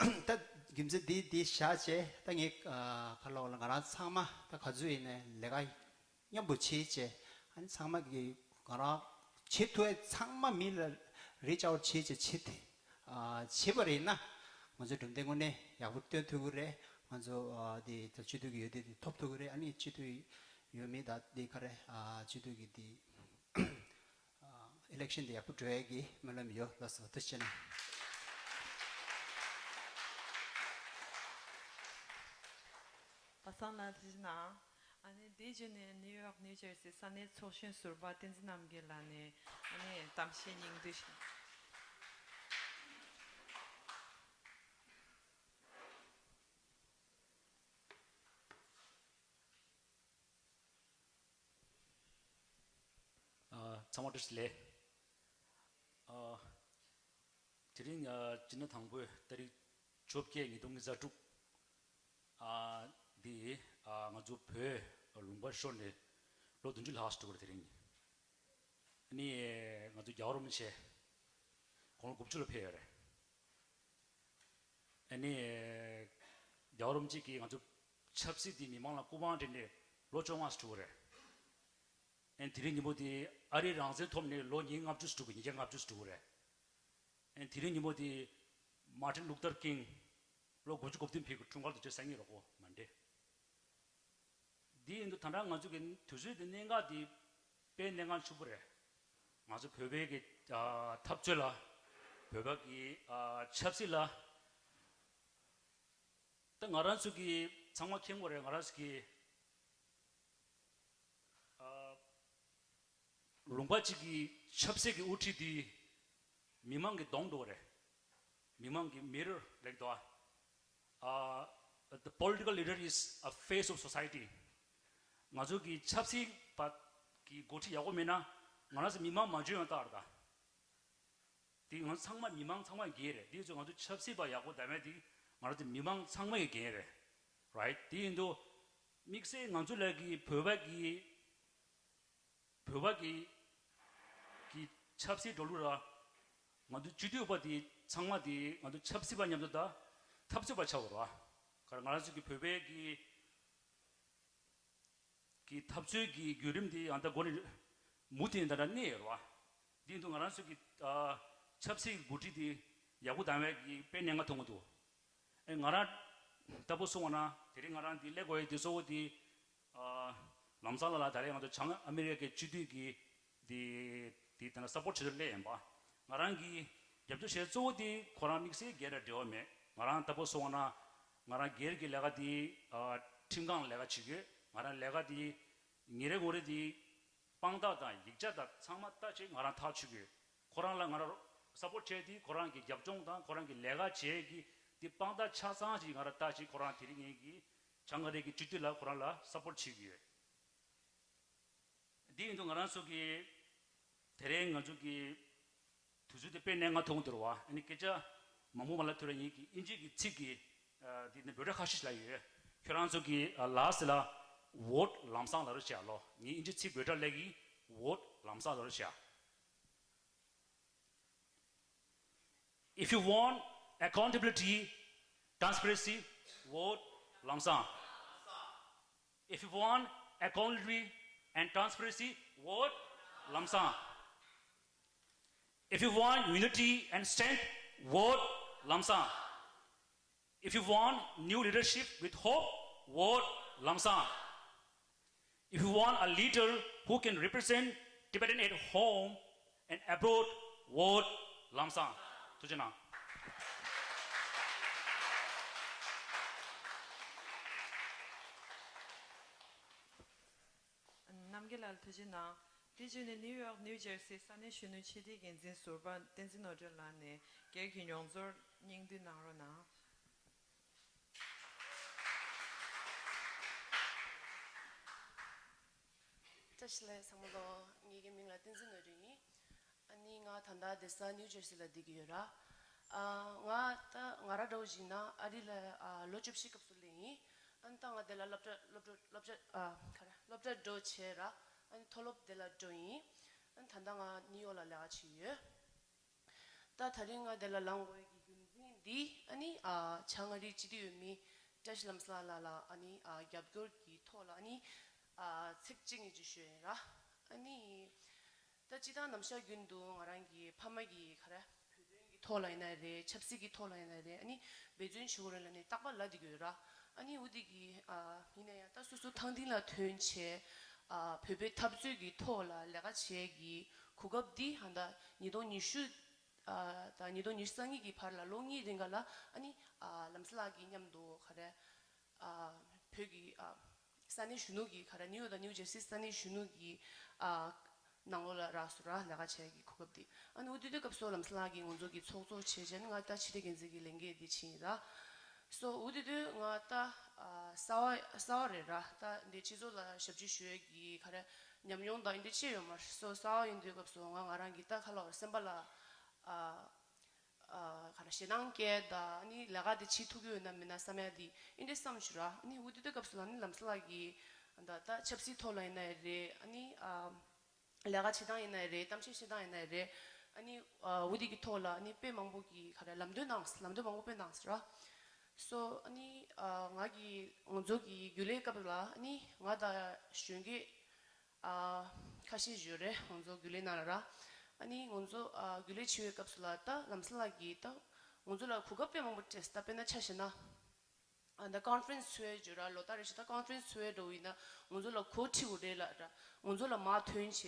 བ། ད་རྒྱུ་མཚན་འདི་འདི་བཞག་བྱས་ད་ངས་ཨ་ག་ལབ་དགོས་ལ། ང་རང་ཚང་མ་ད་ག་ཚོད་ཡིན་ནའི་ལས་ཀ་མཉམ་པོ་བྱེད་བྱས། ཨ་ནི་ཚང་མ་གི་ང་རང་བྱེད་ཐུབ་ཡ་ཚང་མ་མི་ལ་རི་ཅི་ཨའུཊ་བྱེད་བྱས་བྱེད་དེ་ཨ་བྱེད་པ་རེད་ན། ང་ཚོའི་གྲུབ་འབྲས་དངོས་གནས་ཡག་པོ་སྟོན་ཐུབ་ཀྱི་རེད། ང་ཚོ་ཨ་དེ་ད་སྤྱི་འཐུས་ཀྱི་འོས་བསྡུ་དེ་ཐོབ་ཐུབ་ཀྱི་རེད། ཨ་ནི་སྤྱི་འཐུས་འོས་མི་ད་དེ་ག་རེ་ཨ་སྤྱི་འཐུས་ཀྱི་དེ་ཨ་ཨི་ལེག་ཤན་དེ་ཡག་པོ་འགྲོ་ཡ་གི་སྨོན་ལམ་ཡོད། ལགས་སོ། ཐུགས་རྗེ་གནང་། པ་སངས་ལགས་ཐུགས་རྗེ་གནང་། ཨ་ནི་དེ་བརྒྱུད་ནས་ནིའུ་ཡོག་ནིའུ་ཇར་སི་ས་གནས་ཚོགས་གཞོན་ཟུར་པ་བསྟན་འཛིན་རྣམ་རྒྱལ་ལགས་ནས་ཨ་ནི་གཏམ་བཤད་སྙིང་བསྡུས་ཤིག་ཨ་ཚང་མ་བཀྲ་ཤིས་བདེ་ལེགས། ཨ་དེ་རིང་ཨ་སྤྱི་ཟླ་དང་པོའི་ཏ་རིག་བཅོ་བརྒྱད་ཉིས་སྟོང་ཉི་ཤུ་རྩ་དྲུག་ཨ་འདི་ཨ་ང་ཚོ་བོད་ལུང་པ་ཤོར་ནས་ལོ་བདུན་ཅུ་ལྷག་ཙམ་འགྲོ་གི་རེད། དེ་རིང་ཨ་ནི་ང་ཚོ་རྒྱལ་བ་རིན་པོ་ཆེ་དགུང་ལོ་དགུ་བཅུ་ལ་ཕེབས་ཡོད་རེད། ཨ་ནི། རྒྱལ་བ་རིན་པོ་ཆེ་གིས་ང་ཚོ་ཆབ་སྲིད་འདི་མི་མང་ལ་སྐུ་དབང་སྤྲད་ནས་ལོ་བཅོ་ལྔ་ཙམ་འགྲོ་གི་རེད། ཨ་ནི་དེ་རིང་ཉིན་མོ་འདི་ཨ་རིའི་རང་བཙན་ཐོབ་ནས་ལོ་ཉི་ཤུ་ལྔ་བཅུ་ཙམ་འགྲོ་གི། ཉིས་བརྒྱ་ལྔ་བཅུ་ཙམ་འགྲོ་གི་རེད། ཨ་ནི་དེ་རིང་ཉིན་མོ་འདི་མར་ཊིན་ལུ་ཐར་ཀིང་ལོ་དགུ་བཅུ་གོ་བདུན་ཕེབས་ཀྱི་འཁྲུངས་སྐར་དུས་ཆེན་གཟའ་ཉི་མ་རེད་ཁོ་མ་འདྲེ། འདི་ཡིན་དུས་ད་ལྟ་ང་ཚོ་གི་དུས་ཚོད་འདི་གནད་འགག་འདི་དཔེ་གནད་འགག་ཆེན་པོ་རེད། ང་ཚོ་བོད་པའི་གི་ཨ་འཐབ་རྩོད་ལ། བོད་པ་གི་ཨ་ཆབ་སྲིད་ལ། ད་ང་རང་ཚོ་གི་ཚང་མ་མཁྱེན་གྱི་རེད། ང་རང་ཚོ་གི་ཨ་ལུང་པ་གཅིག་གི་ཆབ་སྲིད་ཀྱི་དབུ་ཁྲིད་དེ་མི་མང་གི་གདོང་འགྲོ་བ་རེད། མི་མང་གི་མི་རོར་ལེགས་འདུག་ཨ། The political leader is a face of society. ང་ཚོ་གི་ཆབ་སྲིད་པ་གི་འགོ་ཁྲིད་ཡག་པོ་མེད་ན་ང་རང་ཚོ་མི་མང་མ་འཇོན་ཡང་ཏག་རེད་ད། དེ་ང་ཚང་མ་མི་མང་ཚང་མ་འགན་རེད། དེ་ཚོ་ང་ཚོ་ཆབ་སྲིད་པ་ཡག་པོ་ད་མེད་དེ་ང་རང་ཚོ་མི་མང་ཚང་མ་གི་འགན་རེད། རའིཊ། དེ་ཡིན་དུས་དམིགས་བསལ་ང་ཚོ་ལ་གི་བོད་པ་གི་བོད་པ་གི་གི་ ཆབ་སྲིད་འགྲོ་ལུགས་ར། ང་ཚོ་སྤྱི་འཐུས་པ་དེ་ཚང་མ་དེ་ང་ཚོ་ཆབ་སྲིད་པ་མཉམ་དུ་ད་འཐབ་རྩོད་པ་ཆགས་ཡོད་ར། ག་རེ་ང་རང་ཚོ་གི་བོད་པའི་གི་གི་འཐབ་རྩོད་ཀྱི་བརྒྱུད་རིམ་དེ་ཡང་ད་འགོ་ནས་མུ་མཐུད་ད་ལྟ་གནས་ཡོད་ར། དེ་ཡིན་དུས་ང་རང་ཚོ་གི་ཨ་ཆབ་སྲིད་འགོ་ཁྲིད་དེ་ཡག་པོ་བཏང་བའི་གི་དཔེ་གནད་འགག་མཐོང་གི་འདུག་ཨེ་ང་རང་ལྟ་བུ་སོང་བ་ན་དེ་རིང་ང་རང་འདི་སླེབས་དགོས་ཡ་དེ་གཙོ་བོ་དེ་ཨ་ལམ་སང་ལགས་ལ་ད་རེས་ང་ཚོ་བྱང་ཨ་མི་རི་ཀའི་སྤྱི་འཐུས་ཀྱི་དེ་དེ་ད་ལྟ་སཔོར་ཊི་བྱེད་དུ་སླེབས་ཡིན་པ། ང་རང་གི་རྒྱབ་སྐྱོར་བྱེད་གཙོ་བོ་དེ་ཁོ་རང་དམིགས་བསལ་སྒེར་ལ་འབྲེལ་བ་མེད། ང་རང་ལྟ་བུ་སོང་བ་ན་ང་རང་སྒེར་གྱི་ལས་ཀ་དེ་ཨ་ཁྲིམས་ཁང་ལས་ཀ་བྱེད་དགོས། ང་རང་ལས་ཀ་དེ་ཉིན་རེ་ངོ་རེ་དེ་དཔང་རྟགས་དང་ཡིག་ཆ་དང་ཚང་མ་ལྟ་བྱས་ང་རང་ཐག་ཆོད་ཀྱི་ཡོད། ཁོ་རང་ལ་ང་རང་སཔོར་ཊི་བྱས་ཏེ་ཁོ་རང་གི་རྒྱབ་ལྗོངས་དང་ཁོ་རང་གི་ལས་ཀ་བྱེད་ཀྱི་དེ་དཔང་རྟགས་ཆ་ཚང་ཞིག་ང་རང་ལྟ་བྱས་ཁོ་རང་དེ་རིང་ངེད་ཀྱི་བྱང་ཨ་རི་གི་སྤྱི་འཐུས་ལ་ཁོ་རང་ལ་སཔོར་ཊི་བྱེད་ཀྱི་ཡོད། འདི་ཡིན་དུས་ང་རང་ཚོ་གི་དེ་རིང་ང་ཚོ་གི་དུས་ཚོད་དེ་དཔེ་གནད་འགག་མཐོང་འདུག་བ། ཨ་ནི་སྐད་ཆ་མང་པོ་མ་ལབ་ཐུབ་ར། ངེད་ཀྱི་དབྱིན་ཇི་གི་ཚིག་གི་ཨ་འདི་ནི་འབོད་སྒྲ་ཁ་ཤས་ཤིག་ལབ་ཡོད། ཁྱོད་རང་ཚོ་གི་ཨ་ལགས་སེ་ལ་ཝོཊ་ལམ་སང་ལབ་རོགས་བྱས་ཨ་ལོ། ངས་དབྱིན་ཇི་ཚིག་འབོད་སྒྲ་ལབ་གི། ཝོཊ་ལམ་སང་ལབ་རོགས་བྱས། If you want accountability, transparency, vote Lamsang. If you want accountability and transparency, vote Lamsang. If you want unity and strength, vote Lamsang. If you want new leadership with hope, vote Lamsang. If you want a leader who can represent Tibetan at home and abroad, vote Lamsang. ཐུགས་རྗེ་གནང་། རྣམ་རྒྱལ་ལགས་ཐུགས་རྗེ་གནང་། དེ་བརྒྱུད་ནས་ནིའུ་ཡོག་ནིའུ་ཇར་སི་ས་གནས་གཞོན་ནུ་ཕྱི་དྲིལ་འགན་འཛིན་ཟུར་པ་བསྟན་འཛིན་ནོར་སྒྲོན་ལགས་ནས་སྒེར་གྱི་མྱོང་ཚོར་སྙིང་བསྡུས་གནང་རོགས་གནང་། བཀྲ་ཤིས་བདེ་ལེགས་ཚང་མ་ལོ། ངེད་ཀྱི་མིང་ལ་བསྟན་འཛིན་ནོར་སྒྲོན་ཡིན། ཨ་ནི་ང་ད་ལྟ་བསྡད་ས་ནིའུ་ཇར་སི་ལ་བསྡད་ཀྱི་ཡོད་ར། ཨ་ང་ད་ང་ར་འདྲ་བོ་ཞིག་ན་ཨ་རི་ལ་ཨ་ལོ་བཅུ་བཞི་སྐབས་སུ་སླེབས་ཡིན། ཨ་ནི་ད་ང་དེ་ལ་སློབ་གྲྭ་སློབ་གྲྭ་སློབ་གྲྭ་ཨ་ག་རེ་སློབ་གྲྭ་འགྲོ་བྱས་ར། ཨ་ནི་མཐོ་སློབ་དེ་ལ་འགྲོ་ཡིན། ཨ་ནི་ད་ལྟ་ང་ནིའུ་ཡོག་ལ་ལས་ཀ་བྱེད་ཡོད། ད་དེ་རིང་ང་འདི་ལ་ལངས་དགོས་ཀྱི་རྒྱུ་མཚན་འདི་ཨ་ནི་ཨ་བྱང་ཨ་རིའི་སྤྱི་འཐུས་འོས་མི་བཀྲ་ཤིས་ལམ་སང་ལགས་ལ་ཨ་ནི་ཨ་རྒྱབ་སྐྱོར་གྱི་ཐོག་ལ་ཨ་ནི་ཨ་ཚིག་གཅིག་གཉིས་ཅིག་ཞུ་ཡིན་ར། ཨ་ནི་ད་སྤྱིར་བཏང་ནམ་ཞག་རྒྱུན་དུ་ང་རང་གི་ཕ་མ་གི་ག་རེ་བོད་དོན་གྱི་ཐོག་ལ་ཡིན་ན་རེད། ཆབ་སྲིད་ཀྱི་ཐོག་ལ་ཡིན་ན་རེད། ཨ་ནི་འབད་བརྩོན་ཞུ་དགོས་རེད་ལབ་ནས་རྟག་པར་ལབ་བསྡད་ཀྱི་ཡོད་ར། ཨ་ནི་འོ་དེ་གི་ཨ་ཡིན་ན་ཡང་ད་སོ་སོ་ཐང་སྟེང་ལ་ཐོན་བྱས་ཨ་བོད་པའི་འཐབ་རྩོད་ཀྱི་ཐོག་ལ་ལས་ཀ་བྱེད་ཀྱི་གོ་སྐབས་འདི་ཨ་ད་ཉིས་སྟོང་ཉི་ཤུ་ཨ་ད་ཉིས་སྟོང་ཉི་ཤུ་རྩ་གཉིས་ཀྱི་བར་ལ་ལོ་གཉིས་རིང་ག་ལ་ཨ་ནི་ཨ་ལམ་སང་ལགས་ཀྱི་མཉམ་དུ་ག་རེ་ཨ་བོད་ཀྱི་ཨ་ས་གནས་གཞོན་ནུ་གི་ག་རེ་ནིའུ་ཡོག་དང་ནིའུ་ཇར་སི་ས་གནས་གཞོན་ནུ་གི་ཨ་ནང་ལོགས་ལ་རག་སོང་ར། ལས་ཀ་བྱེད་ཀྱི་གོ་སྐབས་འདི། ཨ་ནི་འོ་དེ་དུས་སྐབས་སུ་ལམ་སང་ལགས་ཀྱིས་ང་ཚོ་གི་ཚོགས་གཙོ་བྱས་བྱས་ནས་ང་ད་ཕྱི་དྲིལ་འགན་འཛིན་གྱི་ལས་འགན་འདི་ཕྱིན་ཡིན་ར། སོ་འོ་དེ་དུས་ང་ད་ཨ་གསར་པ་གསར་པ་རེད་ར། ད་འདི་སྤྱི་ཚོགས་ལ་ཞབས་ཕྱི་ཞུ་ཡས་ཀྱི་ག་རེ་ཉམས་མྱོང་དང་འདི་ཅི་ཡོད་མ་རེད། སོ་གསར་པ་ཡིན་དུས་སྐབས་སུ་ང་ང་རང་གི་ད་ག་ལབ་དགོས་རེད། སེམས་པ་ལ་ཨ་ཨ་ག་རེ་ཞེད་སྣང་སྐྱེ་ད་ཨ་ནི་ལས་ཀ་དེ་བྱེད་ཐུབ་ཀྱི་ཡོད་ན་མེད་ན་བསམ་ཡ་དེ་འདི་འདྲ་བསམ་བྱུང་ར། ཨ་ནི་འོ་དེ་དུས་སྐབས་སུ་ལ་ནི་ལམ་སང་ལགས་ཀྱིས་ད་ད་ཆབ་སྲིད་ཐོག་ལ་ཡིན་ན་རེད། ཨ་ནི་ཨ་ལས་ཀ་བྱེད་སྟངས་ཡིན་ན་རེད། གཏམ་བཤད་བཤད་སྟངས་ཡིན་ན་རེད། ཨ་ནི་ཨ་འོ་དེ་གི་ཐོག་ལ་ཨ་ནི་དཔེ་མང་པོ་གི་ག་རེ་ལམ་སྟོན་གནང་། ལམ་སྟོན་མང་པོ་དཔེ་གནང་ཟེར་ར། སོ་ཨ་ནི་ཨ་ང་གི་ང་ཚོ་གི་རྒྱུན་ལས་སྐབས་ལ་ཨ་ནི་ང་དང་གཞོན་སྐྱེས་ཨ་ཁ་ཤས་ཡོད་རེད། ང་ཚོ་རྒྱུན་ལས་ནང་ལ་ར། ཨ་ནི་ང་ཚོ་ཨ་རྒྱུན་ལས་བྱེད་པའི་སྐབས་སུ་ལ་ད་ལམ་སང་ལགས་ཀྱིས་ད་ང་ཚོ་ལ་གོ་སྐབས་དཔེ་མང་པོ་སྤྲད་ད། དཔེར་ན་ཆ་བཞག་ན། ཨ་ད་ཀོན་ཕ་རེན་སི་ཚོ་བའི་བརྗོད་ར་ལོ་ལྟར་རེ་བཞིན་ད་ཀོན་ཕ་རེན་སི་ཚོ་བའི་འགྲོ་ཡིན་ན་ང་ཚོ་ལ་གོ་ཁྲིད་དགོས་རེད་ལ་ར། ང་ཚོ་ལ་མར་ཐོན་བྱས་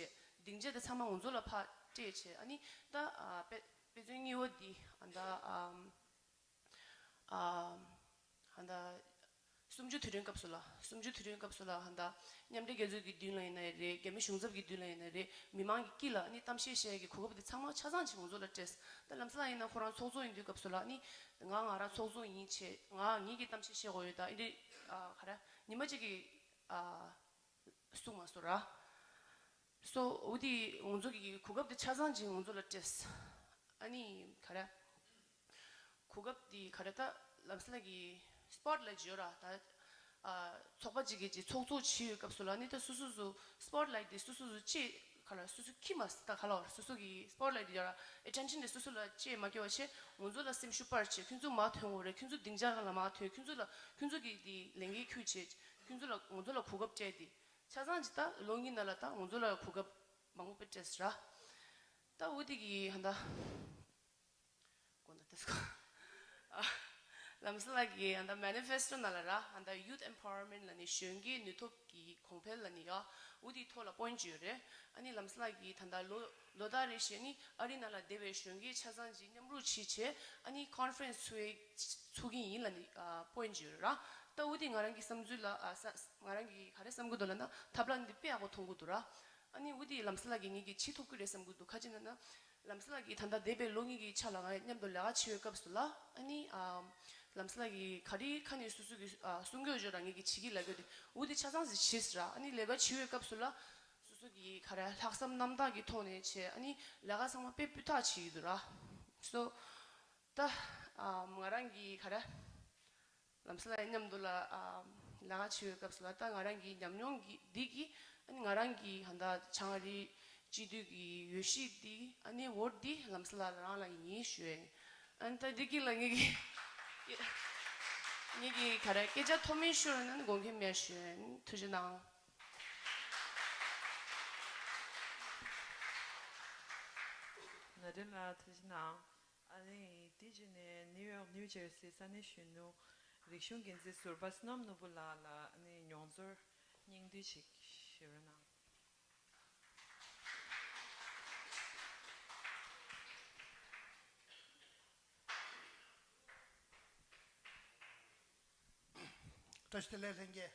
སྡིངས་ཆ་དེ་ཚང་མ་ང་ཚོ་ལ་ཕར་སྤྲད་བྱས། ཨ་ནི་ད་ཨ་དཔེ་དཔེ་མཚོན་གཉིས་པ་འདི་ཨ་ད་ཨམ་ཨམ་ཨ་ད་གསུམ་བཅུ་དུས་དྲན་སྐབས་སུ་ལ་གསུམ་བཅུ་དུས་དྲན་སྐབས་སུ་ལ་ཨ་ད་མཉམ་འབྲེལ་རྒྱལ་ཚོགས་ཀྱི་མདུན་ལ་ཡིན་ན་རེད། རྒྱ་མི་གཞུང་ཚབ་ཀྱི་མདུན་ལ་ཡིན་ན་རེད། མི་མང་གི་དཀྱིལ་ལ་ཨ་ནི་གཏམ་བཤད་བཤད་ཀྱི་གོ་སྐབས་དེ་ཚང་མ་ཆ་ཚང་ཅིག་ང་ཚོ་ལ་སྤྲད། ད་ལམ་སང་ལགས་ཡིན་ན་ཁོ་རང་ཚོགས་གཙོ་ཡིན་དུས་སྐབས་སུ་ལ་ཨ་ནི་ང་ང་རང་ཚོགས་གཙོ་ཡིན་བྱས་ང་ངེད་ཀྱི་གཏམ་བཤད་བཤད་དགོས་ཡོད། ད་ཨེ་འདྲ་ཨ་ག་རེ་ཉི་མ་གཅིག་གི་ཨ་གསུངས་མ་སོང་ར། སོ་འོ་དེ་ང་ཚོ་གི་གོ་སྐབས་དེ་ཆ་ཚང་ཅིག་ང་ཚོ་ལ་སྤྲད། ཨ་ནི་ག་རེ་གོ་སྐབས་དེ་ག་རེ་ད་ལམ་སང་ལགས་ཀྱི་སི་པོཊ་ལའིཊ་ཡོད་ར། ད་ཨ་ཚོགས་པ་གཅིག་གིས་ཅིག་ཚོགས་གཙོ་བྱེད་ཡོད་སྐབས་སུ་ལ་ཨ་ནི་ད་སོ་སོ་སོ་སི་པོཊ་ལའིཊ་དེ་སོ་སོ་སོ་ཅིག་ ག་ལ་སོ་སོ་ཁྱི་མ་ད་ག་ལ་སོ་སོ་གི་སྤོཊ་ལའིཊ་ཡོད་ར་ཨེ་ཊེན་ཤན་དེ་སོ་སོ་ལ་ཅེས་མ་སྐྱེ་བ་ཆེ་ང་ཚོ་ལ་སེམས་ཤུགས་སྤར་ཆེ་ཁྱོད་ཚོ་མ་ཐོན་འོ་རེད་ཁྱོད་ཚོ་སྡིངས་ཆ་ག་ལ་མ་ཐོན་ཁྱོད་ཚོ་ལ་ཁྱོད་ཚོ་གི་དེ་ལས་འགན་ཁྱོད་ཆེ་ཁྱོད་ཚོ་ལ་ང་ཚོ་ལ་གོ་སྐབས་སྤྲད་དེ་ཆ་ཚང་ཅི་ད་ལོ་གཉིས་ནང་ལ་ད་ང་ཚོ་ལ་གོ་སྐབས་མང་པོ་སྤྲད་ཆེ་ར་ད་འོ་དེ་གི་ཧ་ད། དགོངས་དག་ཏེ་སྐོར། ཨ། ལམ་སེང་ལགས་ཀྱི་ཨ་ད་མེ་ནི་ཕེ་སི་ཊོ་ནང་ལ་ར་ཨ་ད་ཡུ་ཐི་ཨེམ་པ་ཝར་མེན་ཊི་ལ་ནི་གཞོན་སྐྱེས་ནུས་སྟོབས་ཀྱི་གོང་འཕེལ་ལ་ནི་ཡ་འུ་དེའི་ཐོག་ལ་པོ་ཡིན་ཊི་ཅིག་ཡོད་རེད། ཨ་ནི་ལམ་སེང་ལགས་ཀྱི་ད་ད་ལོ་ལོ་ལྟར་རེ་བཞིན་ནི་ཨ་རི་ནང་ལ་བསྡད་པའི་གཞོན་སྐྱེས་ཆ་ཚང་གཅིག་མཉམ་རུབ་བྱས་བྱས་ཨ་ནི་ཀོན་ཕ་རེན་སི་ཚུགས་ཚུགས་ཀྱི་ཡིན་ལ་ནི་ཨ་པོ་ཡིན་ཊི་ཅིག་ཡོད་རེད་ར། ད་འུ་དེ་ང་རང་གི་བསམ་ཚུལ་ལ་ཨ་ས་ང་རང་གི་ག་རེ་བསམ་གི་འདུག་ལབ་ན་ཐབས་ལམ་འདི་དཔེ་ཡག་པོ་མཐོང་གི་འདུག་ར། ཨ་ནི་འུ་དེ་ལམ་སེང་ལགས་ཀྱིས་ངེད་ཀྱི་བྱེད་ཐུབ་ཀྱི་རེད་བསམ་གི་འདུག་ག་ཅི་ན་ན། ལམ་སེང་ལགས་ཀྱིས་ད་ལྟ་འདས་པའི་ལོ་གཉིས་ཀྱི་ཆ་ལ་ང་མཉམ་དུ་ལས་ཀ་བྱེད་པའི་སྐབས་སུ་ལ་ཨ་ནི་ཨ་ལམ་སེང་ལགས་ཀྱིས་ག་རེ་ཁ་ནས་སོ་སོ་གི་ཨ་གསུང་གི་ཡོད་ཅོག་ར་ངེད་ཀྱིས་བྱེད་ཀྱི་ལབ་ཡོད་དེ་འུ་དེ་ཆ་ཚང་ཞིག་བྱེད་ཟེར་ར་ཨ་ནི་ལས་ཀ་བྱེད་པའི་སྐབས་སུ་ལ་སོ་སོ་གི་ག་རེ་ལྷག་བསམ་རྣམ་དག་གི་ཐོག་ནས་བྱས་ཨ་ནི་ལས་ཀ་ཚང་མ་དཔེ་སྤུས་དག་བྱེད་ཀྱི་འདུག་ར། སོ་ད་ཨ་ང་རང་གི་ག་རེ། ལམ་སེང་ལགས་མཉམ་དུ་ལ་ཨ་ལས་ཀ་བྱེད་པའི་སྐབས་སུ་ལ་ད་ང་རང་གི་ཉམས་མྱོང་གི་འདི་གི་ཨ་ནི་ང་རང་གི་ཧ་ད་བྱང་ཨ་རིའི་སྤྱི་འཐུས་ཀྱི་འོས་གཞི་འདི་ཨ་ནི་འོ་ཊི་འདི་ལམ་སེང་ལགས་རང་ལ་ཡིན་ཞུ་ཡ་ཡིན། ཨ་ནི་ད་འདི་གི་ལ་ངེད་ཀྱི་ངེད་ཀྱི་ག་རེ་སྐད་ཆ་མཐོ་དམན་ཤོར་ན་ནི་དགོངས་འགལ་མེད་ཞུ་ཡ་ཡིན། ཐུགས་རྗེ་གནང་། ན་དེ་ལ་ཐུགས་རྗེ་གནང་། ཨ་ནི་དེ་རྗེས་ནས་ནིའུ་ཡོག་ནིའུ་ཇར་སི་ས་གནས་གཞོན་ནུ་རིག་གཞུང་འགན་འཛིན་ཟུར་པ་བསོད་ནམས་ནོར་བུ་ལགས་ལ་ཨ་ནི་མྱོང་ཚོར་སྙིང་བསྡུས་ཤིག་ཞུ་རོགས་གནང་། བཀྲ་ཤིས་བདེ་ལེགས་ལྷན་རྒྱས།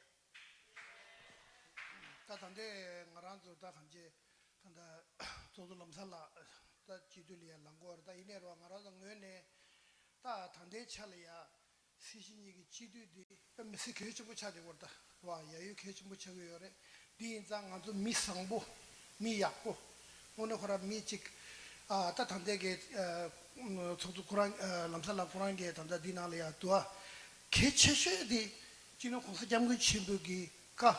ད་ད་ལྟའི་ང་རང་ཚོ་ད་གང་ཅི་ད་ད་ཚོགས་གཙོ་ལམ་སེང་ལགས་ད་སྤྱི་འཐུས་ལ་ཡ་ལངས་དགོས་རེད། ད་ཡིན་ནའི་རོ་ང་རང་ཚོ་ངོས་ནས་ད་ད་ལྟའི་ཆ་ལ་ཡ་སྲིད་སྤྱི་གཉིས་ཀྱི་སྤྱི་འཐུས་འདི་དཔེ་མི་སྲིད་གལ་ཆེན་པོ་ཆགས་བསྡད་ཡོད་རེད། ད་རོ་ཡ་ཡོད་གལ་ཆེན་པོ་ཆགས་ཀྱི་ཡོད་རེད། འདི་ཡིན་ཙང་ང་ཚོ་མི་བཟང་པོ་མི་ཡག་པོ་དངོས་གནས་ཁོ་རང་མི་གཅིག་ཨ་ད་ད་ལྟའི་གི་ཨ་ཚོགས་གཙོ་ཁོ་རང་ཨ་ལམ་སེང་ལགས་ཁོ་རང་གིས་ད་ལྟ་འདི་ནང་ལ་ཡ་འདུག་ཨ། གལ་ཆེ་ཤོས་དེ་སྤྱི་ནོར་གོང་ས་སྐྱབས་མགོན་ཆེན་པོ་གི་བཀའ་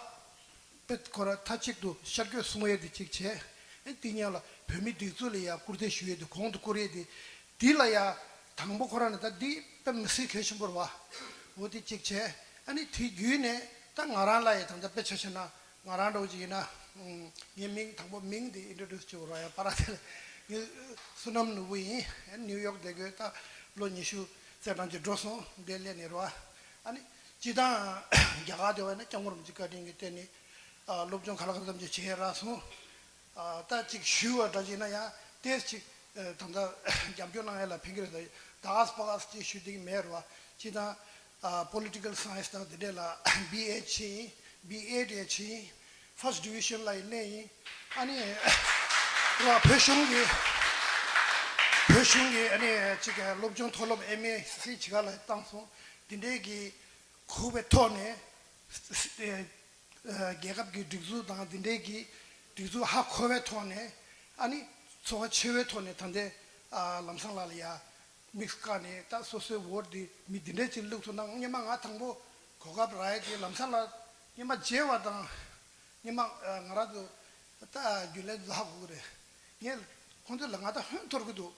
དཔེ་ཁོ་ར་མཐའ་གཅིག་ཏུ་ཤར་བསྐྱོད་གསུང་ཡས་དེ་གཅིག་བྱས། ཨེ་དེ་མཉམ་ལ་བོད་མི་སྒྲིག་འཛུགས་ལ་ཡ་སྐུར་འདེབས་ཞུ་ཡས་དེ་གོང་དུ་བཀུར་ཡས་དེ་དེ་ལ་ཡ་དང་པོ་ཁོ་ར་ནས་ད་འདི་དཔེ་མི་སྲིད་གལ་ཆེན་པོ་རེད་བ། འོ་དེ་གཅིག་བྱས། ཨ་ནི་དེ་བརྒྱུད་ནས་ད་ང་རང་ལ་ཡ་ད་ལྟ་དཔེ་ཆ་བཞག་ན་ང་རང་འདྲ་བོ་ཅིག་ཡིན་ན་ངའི་མིང་དང་པོ་མིང་དེ་ཨིན་ཊྲོ་ཌིའུ་སི་བྱེད་དགོས་རེད་བ། ཡ་པ་ར་དེ་ལ་ངའི་བསོད་ནམས་ནོར་བུ་ཡིན། ཨ་ནི་ནིའུ་ཡོག་བསྡད་དགོས། ད་ལོ་ཉི་ཤུ་རྩ་གྲངས་ཅིག་འགྲོ་སོང་། འདིར་སླེབས་ནས་རེད་བ། ཨ་ནི་སྤྱིར་བཏང་རྒྱ་གར་དེ་བ་ན་སྐྱབས་མགོན་རིན་པོ་ཆེ་བཀའ་དྲིན་གྱིས་བརྟེན་ནས་ཨ་སློབ་སྦྱོང་ག་ལ་ག་ལ་ཙམ་ཅིག་བྱས་རག་སོང་། ཨ་ད་ཅིག་ཞུས་པ་འདྲ་ཅིག་ན་ཡང་ཏོག་ཙམ་ཅིག་ཨ་ད་ལྟ་རྒྱབ་སྐྱོར་གནང་ཡ་ལ་ཕན་གྱི་རེད། ད་ད་ག་སེ་ཕ་ག་སེ་ཅིག་ཞུ་བསྡད་ཀྱི་མེད་རེད་བ། སྤྱིར་བཏང་ཨ་པོ་ལི་ཊི་ཀལ་སའེན་སི་དང་དེ་འདྲས་ལ་བི་ཨེ་བྱས་ཡིན། བི་ཨེ་ཌི་བྱས་ཡིན། ཕར་སི་ཊི་ཌི་བི་ཤན་ལ་ཡིན་ནའི་ཡིན། ཨ་ནི་རེད་བ། བོད་གཞུང་གི་བོད་གཞུང་གི་ཨ་ནི་ཅིག་སློབ་སྦྱོང་མཐོ་སློབ་ཨེམ་ཨེ་སི་ཅིག་ག་ལ་བཏང་སོང་། དེ་འདྲས་ཀྱི་གོ་བའི་ཐོག་ནས་ཨ་རྒྱལ་ཁབ་ཀྱི་སྒྲིག་འཛུགས་དང་དེ་འདྲས་ཀྱི་སྒྲིག་འཛུགས་ཧ་གོ་བའི་ཐོག་ནས་ཨ་ནི་ཚོར་བ་ཆེ་བའི་ཐོག་ནས་ད་ལྟའི་ཨ་ལམ་སེང་ལགས་ལ་ཡ་དམིགས་བཀར་ནས་ད་སོ་སོའི་འོ་ཊི་འདི་མི་འདི་འདྲས་ཅིག་བླུགས་ཐུབ་ན། སྔོན་མ་ང་དང་པོ་གོ་སྐབས་རག་ཡས་དེ་ལམ་སེང་ལགས་སྔོན་མ་མཇལ་བ་དང་། སྔོན་མ་ཨ་ང་རང་ཚོ་ད་རྒྱུན་ལས་ལྷག་དགོས་རེད། ངས་ཁོང་ཚོ་ལ་ང་ད་ཧོན་འཐོར་གི་འདུག་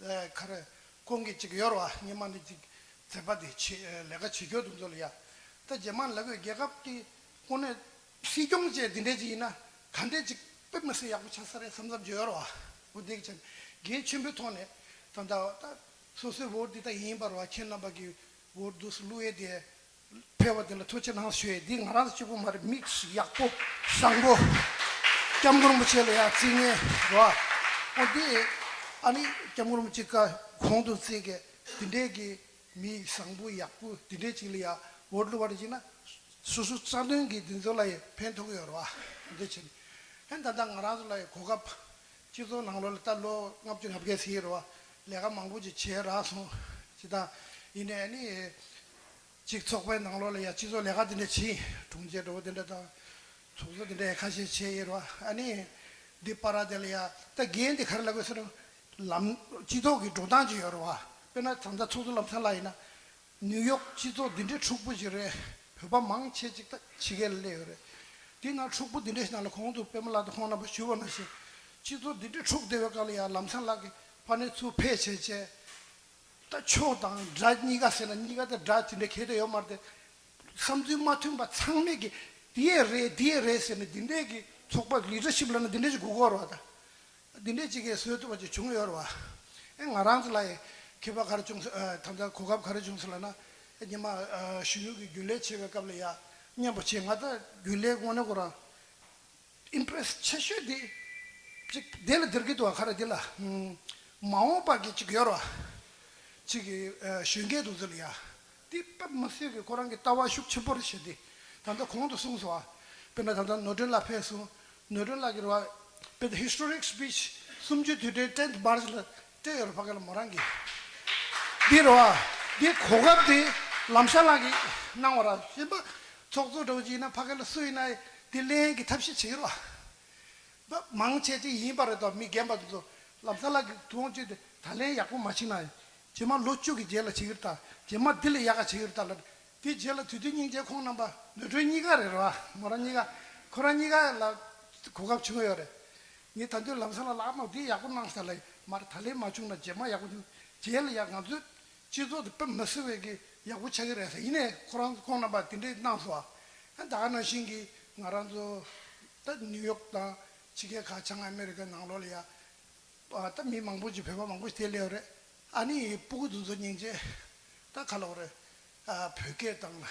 ཨ་ག་རེ་ཁོང་གིས་ཅིག་ཡོད་རེད་བ། སྔོན་མ་ནས་ཅིག་མཛད་པ་དེ་བྱེད་ལས་ཀ་བྱེད་རྒྱུ་དེ་ཚོ་ལ་ཡ། ད་རྗེས་མ་ལབ་དགོས། རྒྱལ་ཁབ་ཀྱི་དངོས་གནས་སྲིད་སྐྱོང་བཅས་འདི་འདྲས་ཅིག་ཡིན་ན་ག་འདྲས་ཅིག་དཔེ་མི་སྲིད་ཡག་པོ་ཆགས་ས་རེད་བསམ་བསམ་ཅིག་ཡོད་རེད་བ། འོ་འདི་གི་ཆ་ནས་འགན་ཆེན་པོའི་ཐོག་ནས་ད་ད་ད་སོ་སོའི་འོ་ཊི་འདི་ད་ཡིན་པ་རེད་བ། ཁྱེད་རྣམ་པ་གི་འོ་ཊི་འདུག་སེ་བླུགས་ཡས་དེ་ཕེབས་པ་དེ་ལ་ཐུགས་རྗེ་གནང་ཞུ་ཡས། འདི་ང་རང་ཚོ་གཅིག་པོ་མ་རེད། མི་ཡག་པོ་བཟང་པོ་སྐྱབས་མགོན་རིན་པོ་ཆེ་ལ་ཡ་བརྩི་མཁན་རེད་བ། འོ་འདི་ཨ་ནི་སྐྱབས་མགོན་རིན་པོ་ཆེ་བཀའ་གོང་དུ་བརྩི་མཁན་འདི་འདྲས་ཀྱི་མི་བཟང་པོ་ཡག་པོ་འདི་འདྲས་ཅིག་ལ་ཡ་འོ་ཊི་བླུགས་པ་རེད་ཅེ་ན། སོ་སོ་རྩ་དོན་གྱི་འདི་ཚོ་ལ་ཡ་ཕན་ཐོགས་ཀྱི་ཡོད་རེད་བ། འདི་བྱས་ནས་ཧན་ད་ལྟ་ང་རང་ཚོ་ལ་ཡ་གོ་སྐབས་སྤྱི་ཚོགས་ནང་ལོགས་ལ་ད་ལོ་ལྔ་བཅུ་ང་བརྒྱད་ཟིན་ཡོད་རེད་བ། ལས་ཀ་མང་པོ་ཅིག་བྱས་རག་སོང་། ཅི་ད་ཡིན་ནའི་ཨ་ནི་ཅིག་ཚོགས་པའི་ནང་ལོགས་ལ་ཡ་སྤྱི་ཚོགས་ལས་ཀ་འདི་འདྲ་བྱས། དྲུང་ཆེ་འདྲ་བོ་འདི་འདྲ་དང་ཚོགས་གཙོ་འདི་འདྲ་ཡ་ཁ་ཤས་བྱས་ཡོད་རེད་བ། ཨ་ནི་འདི་པ་ར་དེ་ལ་ཡ་ད་འགན་འདི་ག་རེ་ལབ་དགོས་ཟེར་ན། ལམ་སྤྱི་ཚོགས་ཀྱི་འགྲོ་སྟངས་ཅིག་ཡོད་རེད་བ། དཔེར་ན་ད་ལྟ་ཚོགས་གཙོ་ལམ་སེང་ལགས་ཡིན་ན་ནིའུ་ཡོག་སྤྱི་ཚོགས་འདི་འདྲའི་འཁྲུག་པོ་ཞིག་རེད། བོད་པ་མང་ཆེ་ཅིག་ད་ཕྱི་རྒྱལ་ལ་སླེབས་ཡོད་རེད། དེ་ན་འཁྲུག་པོ་འདི་འདྲ་ཞིག་ནང་ལ་གོང་དུ་པད་མ་ལགས་དང་ཁོང་རྣམ་པ་ཞུས་པ་ནང་བཞིན་སྤྱི་ཚོགས་འདི་འདྲ་འཁྲུག་བསྡད་པའི་སྐབས་ལ་ཡང་ལམ་སང་ལགས་ཀྱིས་ཕ་ནས་ཚུར་ཕེབས་བྱས་བྱས། ད་ཆོས་དང་དགྲ་གཉིས་ཀ་ཟེར་ན་གཉིས་ཀ་དེ་དགྲ་དེ་འདྲ་གལ་ཏེ་ཡོད་མ་རེད་དེ། བསམ་ཚུལ་མ་མཐུན་པ་ཚང་མས་ཀྱི་འདི་ཡས་རེད་འདི་ཡས་རེད་ཟེར་ནས་འདི་འདྲས་ཀྱི་ཚོགས་པ་ལི་ཌར་ཤིབ་ལབ་ན་འདི་འདྲས་ཞིག་དགོས་ཀྱི་ཡོད་རེད་བ། ད་འདི་འདྲས་ཅིག་གིས་བཟོས་ཐུབ་པ་ཅིག་བྱུང་ཡོད་རེད་བ། ཨེ་ང་རང་ཚོ་ལ་ཡི་ཁྱད་པར་ག་རེ་བྱུང་སོང་། ཨ་ད་ལྟ་གོ་སྐབས་ག་རེ་བྱུང་སོང་ལབ་ན། ཨེ་ཉི་མ་ཨ་གཞོན་ནུ་གི་རྒྱུན་ལས་བྱེད་པའི་སྐབས་ལ་ཡ་མཉམ་པོ་བྱས། ང་ད་རྒྱུན་ལས་དངོས་གནས་ཁོ་རང་ཨིམ་པི་རེ་སི་ཆེ་ཤོས་དེ་ཅིག་དེ་ལ་བསྡུར་གྱི་འདུག་བ། ག་རེ་དེ་ལ་ཨམ་མ་འོངས་པ་གི་ཅིག་ཡོད་རེད་བ། ཅིག་གི་ཨ་གཞོན་སྐྱེས་དེ་ཚོ་ལ་ཡ། དེ་དཔེ་མི་སྲིད་ཀྱི་ཁོ་རང་གི་ལྟ་བ་ཤུགས་ཆེན་པོ་རེད་བྱས་ཏེ། ད་ལྟ་གོང་དུ་གསུངས་སོང་བ། དཔེར་ན་ད་ལྟ་ནོར་སྒྲོན་ལགས་ཕེབས་སོང་། ནོར་སྒྲོན་ལགས་ཀྱིས་རེད་བ། དཔེ་ད་ཧི་སི་ཊོ་རིག་སི་པི་ཆི་སུམ་བཅུའི་དུས་དྲན་ཊེན་ཐི་མར་ཆི་ལ་སྤྲད་ཡོད་རེད། ཕ་གི་ལ་མོ་རང་གིས། འདི་རེད་བ། འདི་གོ་སྐབས་དེ་ལམ་སང་ལགས་ཀྱིས་གནང་བ་རེད། གཞན་པ་ཚོགས་གཙོ་འདྲ་བོ་ཅིག་ཡིན་ན་ཕ་གི་ལ་སུ་ཡིན་ན་དེ་ལེན་གྱི་ཐབས་ཤེས་བྱེད་ཀྱི་རེད་བ། མང་ཆེ་ཅིག་ཡིན་པ་རེད་དོ། མི་རྒན་པ་དེ་ཚོ་ལམ་སང་ལགས་ཀྱི་དུས་དབང་བཅུ་དེ་ད་ལན་ཡག་པོ་མ་བྱུང་ན། རྗེས་མ་ལོ་བཅུ་གི་རྗེས་ལ་བྱེད་ཀྱི་རེད་ད། རྗེས་མ་འདི་ལས་ཡག་ག་བྱེད་ཀྱི་རེད་ད་ལབ། དེ་རྗེས་ལ་དུས་དུས་སྙིང་རྗེ་ཁོང་རྣམ་པ་ནོར་སྒྲོན་གཉིས་ཀ་རེད་ར། མོ་རང་གཉིས་ཀ་ཁོ་རང་གཉིས་ཀ་ལ་གོ་སྐབས་བྱུང་ཡོད་རེད། ངས་ད་དུང་ལམ་སང་ལ་ལགས་མོ་འདི་ཡག་པོ་གནང་ས་ལ་མར་ད་ལན་མ་བྱུང་ན་རྗེས་མ་ཡག་པོ་བྱུང་རྗེས་ལ་ཡ་ང་ཚོའི་སྤྱི་ཚོགས་དེ་དཔེ་མི་སྲིད་པའི་གི་ཡག་པོ་ཆགས་ཀྱི་རེད་ཟེར། ཡིན་ནའི་ཁོ་རང་ཁོང་རྣམ་པ་དེ་འདྲས་གནང་སོང་ཨ། ད་ག་ནང་བཞིན་གི་ང་རང་ཚོ་ད་ནིའུ་ཡོག་དང་ཕྱི་རྒྱལ་ཁག་བྱང་ཨ་མེ་རི་ཀའི་ནང་ལོགས་ལ་ཡ། ཨ་ད་མི་མང་པོ་ཅིག་བོད་པ་མང་པོ་ཞིག་དེ་སླེབས་ཡོད་རེད། ཨ་ནི་སྤུ་གུ་དེ་ཚོ་སྙིང་རྗེ། ད་ག་ལབ་དགོས་རེད། ཨ་བོད་སྐད་དང་།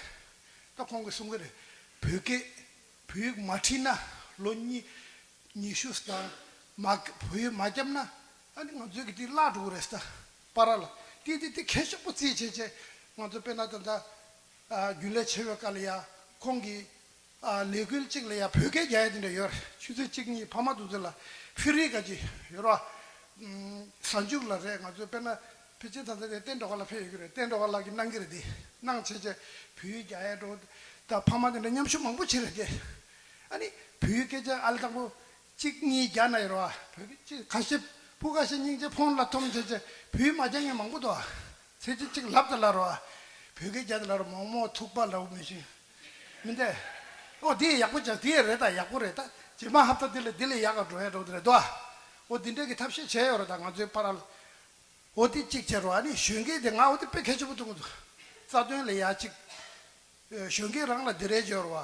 ད་ཁོང་གིས་གསུང་གི་རེད། བོད་སྐད། བོད་ཡིག་མ་ཁྲིད་ན་ལོ་གཉིས། ཉི་ཤུ་དང་། མ་བོད་ཡིག་མ་བརྒྱབ་ན་ཨ་ནི་ང་ཚོའི་གི་དེ་བརླག་འགྲོ་གི་རེད་ཟེར། ད་པ་ར་ལ་དེ་དེ་དེ་གལ་ཆེན་པོ་བརྩིས་བྱས་བྱས་ང་ཚོ་དཔེར་ན་ད་ལྟ་ཨ་རྒྱུན་ལས་བྱེད་པའི་སྐབས་ལ་ཡ་ཁོང་གིས། ཨ་ལས་འགུལ་གཅིག་ལ་ཡ་བོད་སྐད་རྒྱག་ཡ་དེ་འདྲ་ཡོད་རེད། ཆུ་ཚོད་གཅིག་གཉིས་ཕ་མ་དེ་ཚོ་ལ་ཕི་རི་ག་ཅིག་ཡོད་རེད་བ། ཨམ་གཟའ་མཇུག་ལ་རེད། ང་ཚོ་དཔེར་ན་ཕལ་ཆེར་ད་ལྟ་དེ་བསྟན་གྲོགས་ལགས་ཕེབས་ཡོད་ཀྱི་རེད། བསྟན་གྲོགས་ལགས་ཀྱིས་གནང་གི་རེད། དེ་གནང་བྱས་བྱས་བོད་ཡིག་རྒྱག་ཡ་འགྲོ་ད་ཕ་མ་དེ་འདྲ་མཉམ་ཞུགས་མང་པོ་བྱེད་རེད་དེ། ཨ་ནི་བོད་ཡིག་སྐད་ཆ་ཨ་ལས་དང་པོ་གཅིག་གཉིས་རྒྱག་ན་ཡོད་རེད་བ། བོད་སྐད་ཅིག་ཁ་ཤས་སྤུ་ཁ་ཤས་སྙིང་རྗེ་ཕོན་ལ་འཐོམ་བྱས་བྱས་བོད་ཡིག་མ་རྒྱག་མཁན་མང་པོ་འདུག་ཨ། ཚེ་གཅིག་གཅིག་ལབ་ད་ལ་རོ། བོད་སྐད་རྒྱག་ད་ལ་རོ་མོག་མོག་ཐུག་པ་ལབ་མི་ཤེས། མི་འདས། ཨོ་དེ་ཡག་པོ་ཅག་དེ་རེད་ད་ཡག་པོ་རེད་ད། རྗེས་མ་ཧབ་ཏ་དེ་ལས་དེ་ལས་ཡག་ག་འགྲོ་ཡ་འགྲོ་དེ་རེད་དོ། ཨོ་དེ་འདྲས་ཀྱི་ཐབས་ཤེས་བྱས་ཡོད་རེད་ད་ང་ཚོའི་པ་ར་ལ། ཨོ་དེ་གཅིག་བྱས་རོ། ཨ་ནི་གཞོན་སྐྱེས་དེ་ང་ཨོ་དེ་དཔེ་གལ་ཆེན་པོ་མཐོང་གི་འདུག་རྩ་དོན་ལ་ཡ་གཅིག་གཞོན་སྐྱེས་རང་ལ་དེ་རེད་འབྱོར་བ།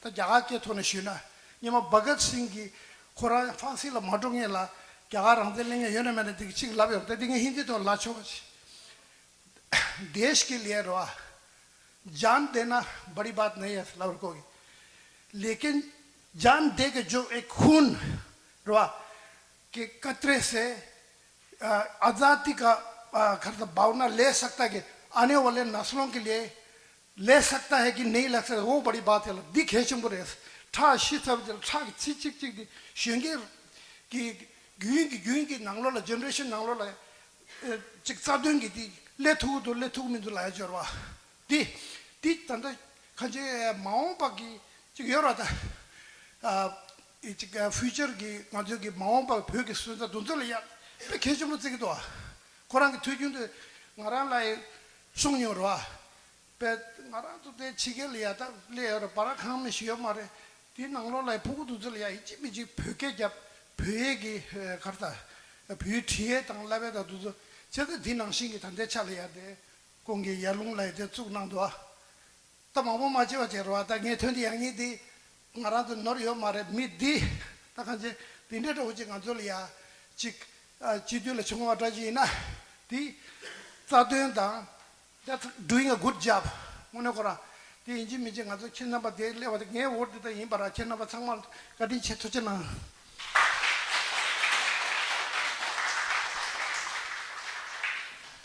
ད་རྒྱ་གར་སྐད་ཐོག་ནས་ཞུས་ན་སྔོན་མ་བྷ་གཏ་སིང་གིས་ཁོ་རང་ཧྥ་རན་སི་ལ་མ་འགྲོ་སྔོན་ལ་རྒྱ་གར་རང་བཙན་ལེན་མཁན་ཡོད་ན་མེད་ན་དེ་གཅིག་ལབ་ཡོད་རེད། ད་དེ་ངས་ཧིན་དི་ཐོག་ལབ་ཆོག་པ་ཞིག देश के लिए रहा, जान देना बड़ी बात नहीं है, ལབ་རེད་ཁོ་གིས། लेकिन जान दे के जो एक खून रहा के कतरे से, अ, आज़ादी का, अ, घर का भावना ले सकता है कि आने वाले नस्लों के लिए ले सकता है कि नहीं ले सकता, वो बड़ी बात है། འདི་གལ་ཆེན་པོ་རེད། ཁྲག་ཤི་ཚར་བ་དེ་ལ་ཁྲག་གི་ཚིག་གཅིག་གཅིག་དེ་གཞོན་སྐྱེས་ཀྱི་རྒྱུན་གྱི་རྒྱུན་གྱི་ནང་ལོགས་ལ་ཇེ་ནེ་རེ་ཤན་ནང་ལོགས་ལ་ཨེ་ཅིག་རྩ་དོན་གྱི་དེ་སླེབས་ཐུབ་ཀྱི་འདུག་སླེབས་ཐུབ་ཀྱི་མི་འདུག་ལབ་ཡ་འབྱོར་བ། དེ་དེ་ད་ལྟ་གང་ཅི་མ་འོངས་པ་གི་ཅིག་ཡོད་ར་ད། ཨ་ཨེ་ཅིག་ཨ་ཕིའུ་ཅར་གྱི་ང་ཚོའི་གི་མ་འོངས་པ་བོད་ཀྱི་སོན་རྩ་དེ་ཚོ་ལ་ཡ་དཔེ་གལ་ཆེན་པོ་བརྩི་གི་འདུག་ཁོ་རང་གི་དུས་རྒྱུན་དུ་ང་རང་ལ་ཡ་གསུངས་མྱོང་ར། པས་ང་རང་ཚོ་དེ་ཕྱི་རྒྱལ་ལ་ཡ་ད་སླེབས་ཡོད་རེད། བར་ཁང་མི་ཞིག་ཡོད་མ་རེད། དེའི་ནང་ལོགས་ལ་ཕྲུ་གུ་དེ་ཚོ་ལ་ཡ་ཡིན་གཅིག་མིན་གཅིག་བོད་སྐད་རྒྱབ། བོད་ཡིག་གི་ཨ་ག་རེ་ད་བོད་ཡིག་བྲིས་ཡས་དང་བསླབ་ཡས་དང་དེ་ཚོ་བྱས་ཏེ་དེ་ནང་བཞིན་གྱི་ད་ལྟའི་ཆ་ལ་ཡ་དེ་ཁོང་གིས་ཡར་ཀླུང་ལ་ཡ་དེ་བཙུགས་གནང་འདུག་ཨ། ད་མང་པོ་མ་བྱེད་པ་བྱེད་རོགས། ད་ངས་ཐོན་དེ་ཡག་ཉེས་དེ་ང་རང་ཚོ་ནོར་ཡོད་མ་རེད། མི་འདི་ད་གང་ཅི་དེ་འདྲའི་འདྲ་བོ་ཅིག་ང་ཚོ་ལ་ཡ་ཅིག་ཨ་སྤྱི་འཐུས་ལ་བྱུང་བ་འདྲ་ཅིག་ཡིན་ན་དེ་རྩ་དོན་དང་། That's doing a good job. དངོས་གནས་ཁོ་རང་དེ་ཡིན་གཅིག་མིན་གཅིག་ང་ཚོ་ཁྱེད་རྣམ་པ་དེ་སླེབས་པ་དེ་ངའི་འོ་དེ་ད་ཡིན་པ་ར། ཁྱེད་རྣམ་པ་ཚང་མར་བཀའ་དྲིན་ཆེ། ཐུགས་རྗེ་གནང་།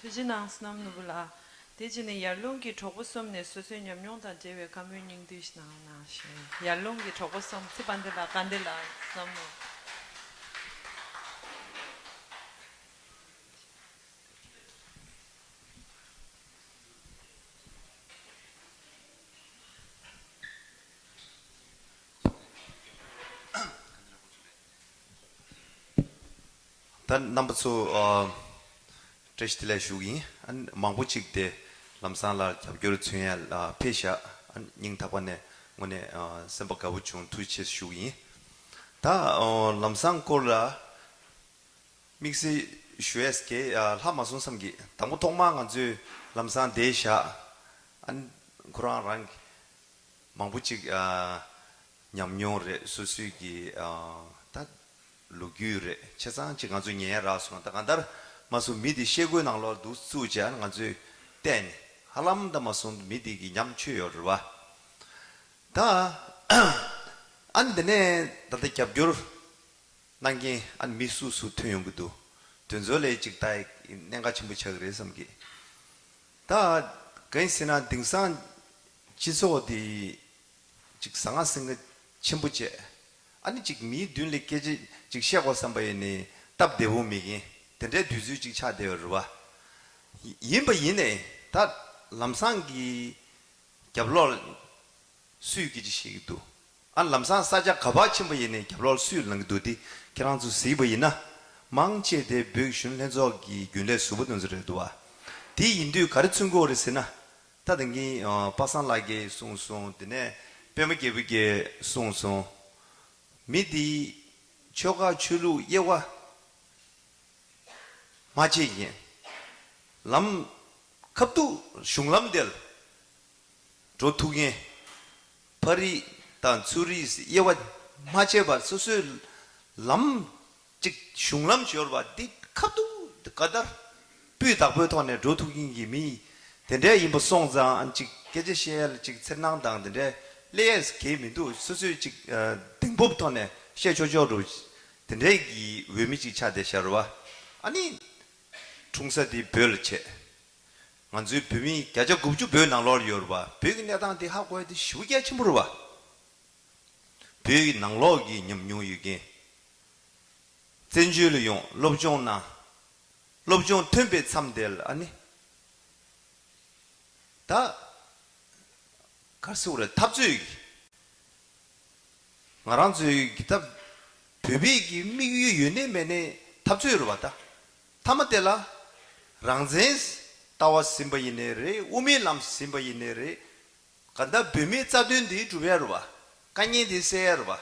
ཐུགས་རྗེ་གནང་བསོད་ནམས་ནོར་བུ་ལགས། དེ་རྗེས་ནས་ཡར་ཀླུང་གི་གྲོགས་པོ་གསུམ་ནས་སོ་སོའི་ཉམས་མྱོང་དང་འབྲེལ་བའི་བཀའ་མོལ་སྙིང་བསྡུས་ཤིག་གནང་གནང་ཞུ། ཡར་ཀླུང་གི་གྲོགས་པོ་གསུམ། ཚེ་དཔལ་ལྡན་ལགས། དགའ་ལྡན་ལགས། བསོད་ནམས་ནོར་བུ། ད་རྣམ་པ་ཚོ་ཨ་བཀྲ་ཤིས་བདེ་ལེགས་ཞུ་གི་ཡིན། ཨ་མང་པོ་ཅིག་དེ་ལམ་སང་ལ་རྒྱབ་སྐྱོར་མཚོན་ཡ་ལ་ཕེབས་ཤག་ཨ་སྙིང་ཐག་པ་ནས་ དངོས་གནས་ཨ་སེམས་པ་དགའ་པོ་བྱུང་། ཐུགས་རྗེ་ཆེ་ཞུ་གི་ཡིན། ད་ཨ་ལམ་སང་སྐོར་ལ་དམིགས་བསལ་ཞུ་ཡས་གི་ཨ་ལྷག་མ་སོང་བསམ་གི། དང་པོ་ཐོག་མར་ང་ཚོས་ལམ་སང་བསྡད་བཞག་ཨ་ནི་ཁོ་རང་རང་གི་མང་པོ་ཅིག་ཨ་ཉམས་མྱོང་རེད། སོ་སོའི་གི་ཨ་ད་ལོ་རྒྱུས་རེད། ཆ་ཚང་ཅིག་ང་ཚོ་ཉན་ཡ་རག་སོང་། ད་གང་ལྟར་མ་སོང་མི་དེ་ཤེལ་སྒོའི་ནང་ལོགས་འདུག་བཙུགས་བྱས་ང་ཚོས་བལྟས་ནས་ཧ་ལམ་ད་མ་སོང་མི་དེ་གི་ཉམས་ཆོད་ཡོད་རེད་བ། ད་ཨ་ནི་འདི་ནས་ད་ལྟ་རྒྱབ་སྐྱོར་གནང་མཁན་ཨ་ནི་མི་སུ་སུ་ཐོན་ཡོང་གི་འདུག་དེ་ཚོ་ལས་ཅིག་ད་གནད་འགག་ཆེན་པོ་ཆགས་ཀྱི་རེད་བསམ་གི། ད་གང་ཡིན་ཟེར་ན་དེང་སང་སྤྱི་ཚོགས་དེ་ཅིག་ཟང་ངེ་ཟིང་ངེ་ཆེན་པོ་བྱས། ཨ་ནི་ཅིག་མིའི་མདུན་ལ་སྐད་ཆ་ཅིག་བཤད་དགོས་བསམ་པ་ཡིན་ནའི་སྟབས་བདེ་པོ་མེད་མཁན་དེ་འདྲའི་དུས་ཚོད་ཅིག་ཆགས་བསྡད་ཡོད་རེད་བ། ཡིན་པ་ཡིན་ནའི་ད་ལམ་སང་གི་རྒྱབ་ལོགས་སུས་སྐད་ཆ་བཤད་ཀྱི་འདུག་ཨ་ལམ་སང་ས་ཆ་ག་པར་ཕྱིན་པ་ཡིན་ནའི་རྒྱབ་ལོགས་སུས་ལངས་ཀྱི་འདུག་དེ་ཁྱེད་རང་ཚོ་གཟིགས་པ་ཡིན་ན། མང་ཆེ་དེ་བོད་ཀྱི་གཞོན་ནུ་ལྷན་ཚོགས་ཀྱི་རྒྱུན་ལས་ཟུར་པ་དེ་ཚོ་རེད་འདུག་བ། དེ་ཡིན་དུས་ག་རེ་མཚོན་གྱི་ཡོད་རེད་ཟེར་ན། ད་དེང་གི་ཨ་པ་སངས་ལགས་ཀྱིས་གསུངས་སོང་། དེ་ནས་པད་མ་རྒྱལ་པོ་གིས་གསུངས་སོང་། མི་དེ་ཆོལ་ཁ་ཆོས་ལུགས་དབྱེ་བ་མ་ཕྱེ་མཁན། ལམ་ཁ་ཐུག་གཞུང་ལམ་དེར་འགྲོ་ཐུབ་མཁན། ཕ་རིགས་དང་ཚུར་རིགས་དབྱེ་བ་མ་ཕྱེ་བར་སོ་སོའི་ལམ་གཅིག་གཞུང་ལམ་ཅིག་ཡོད་རེད་བ། འདི་ཁ་ཐུག་ག་ལྟར་སྤུས་དག་པོའི་ཐོག་ནས་འགྲོ་ཐུབ་མཁན་གྱི་མི་དེ་འདྲ་ཡིན་པ་སོང་ཙང་ཅིག་སྐད་ཆ་བཤད་ཡ་ལ་ཅིག་འཚེར་སྣང་དང་དེ་འདྲ་སླེབས་ཡས་གང་ཡང་མི་འདུག་སོ་སོས་ཅིག་ཨ་གདེང་སྤོབས་ཐོག་ནས་བཤད་ཆོག་ཆོག་འགྲོ། དེ་འདྲའི་གི་འོས་མི་ཅིག་ཆགས་བསྡད་ཤག་རེད་བ། ཨ་ནི་འཁྲུངས་ས་དེ་བོད་ལ་བྱས། ང་ཚོའི་བོད་མི་བརྒྱ་ཆ་དགུ་བཅུ་བོད་ནང་ལོགས་ལ་ཡོད་རེད་བ། བོད་ཀྱི་གནས་སྟངས་དེ་ཧ་གོ་ཡ་དེ་ཞེ་པོ་གལ་ཆེན་པོ་རེད་བ། བོད་ཀྱི་ནང་ལོགས་ཀྱི་ཉམས་མྱོང་ཡོད་མཁན། བཙན་བྱོལ་ལ་ཡོང་སློབ་སྦྱོང་གནང་། སློབ་སྦྱོང་ཐོན་པའི་མཚམས་དེ་ལ་ཨ་ནི། ད། ག་རེ་ཟེར་དགོས་རེད། འཐབ་རྩོད་ཀྱི། ང་རང་ཚོའི་གི་ད་བོད་པའི་གི་དམིགས་ཡུལ་ཡོད་ནའི་མེད་ནའི་འཐབ་རྩོད་རེད་བ་ད། མཐའ་མ་དེ་ལ་རང་བཙན་ལྟ་བ་ཟིན་པ་ཡིན་ནའི་རེད། དབུ་མའི་ལམ་ཟིན་པ་ཡིན་ནའི་རེད། གང་ལྟར་བོད་མིའི་རྩ་དོན་འདི་སྒྲུབ་ཡ་རེད་བ། དཀའ་ངལ་འདི་སེལ་ཡ་རེད་བ།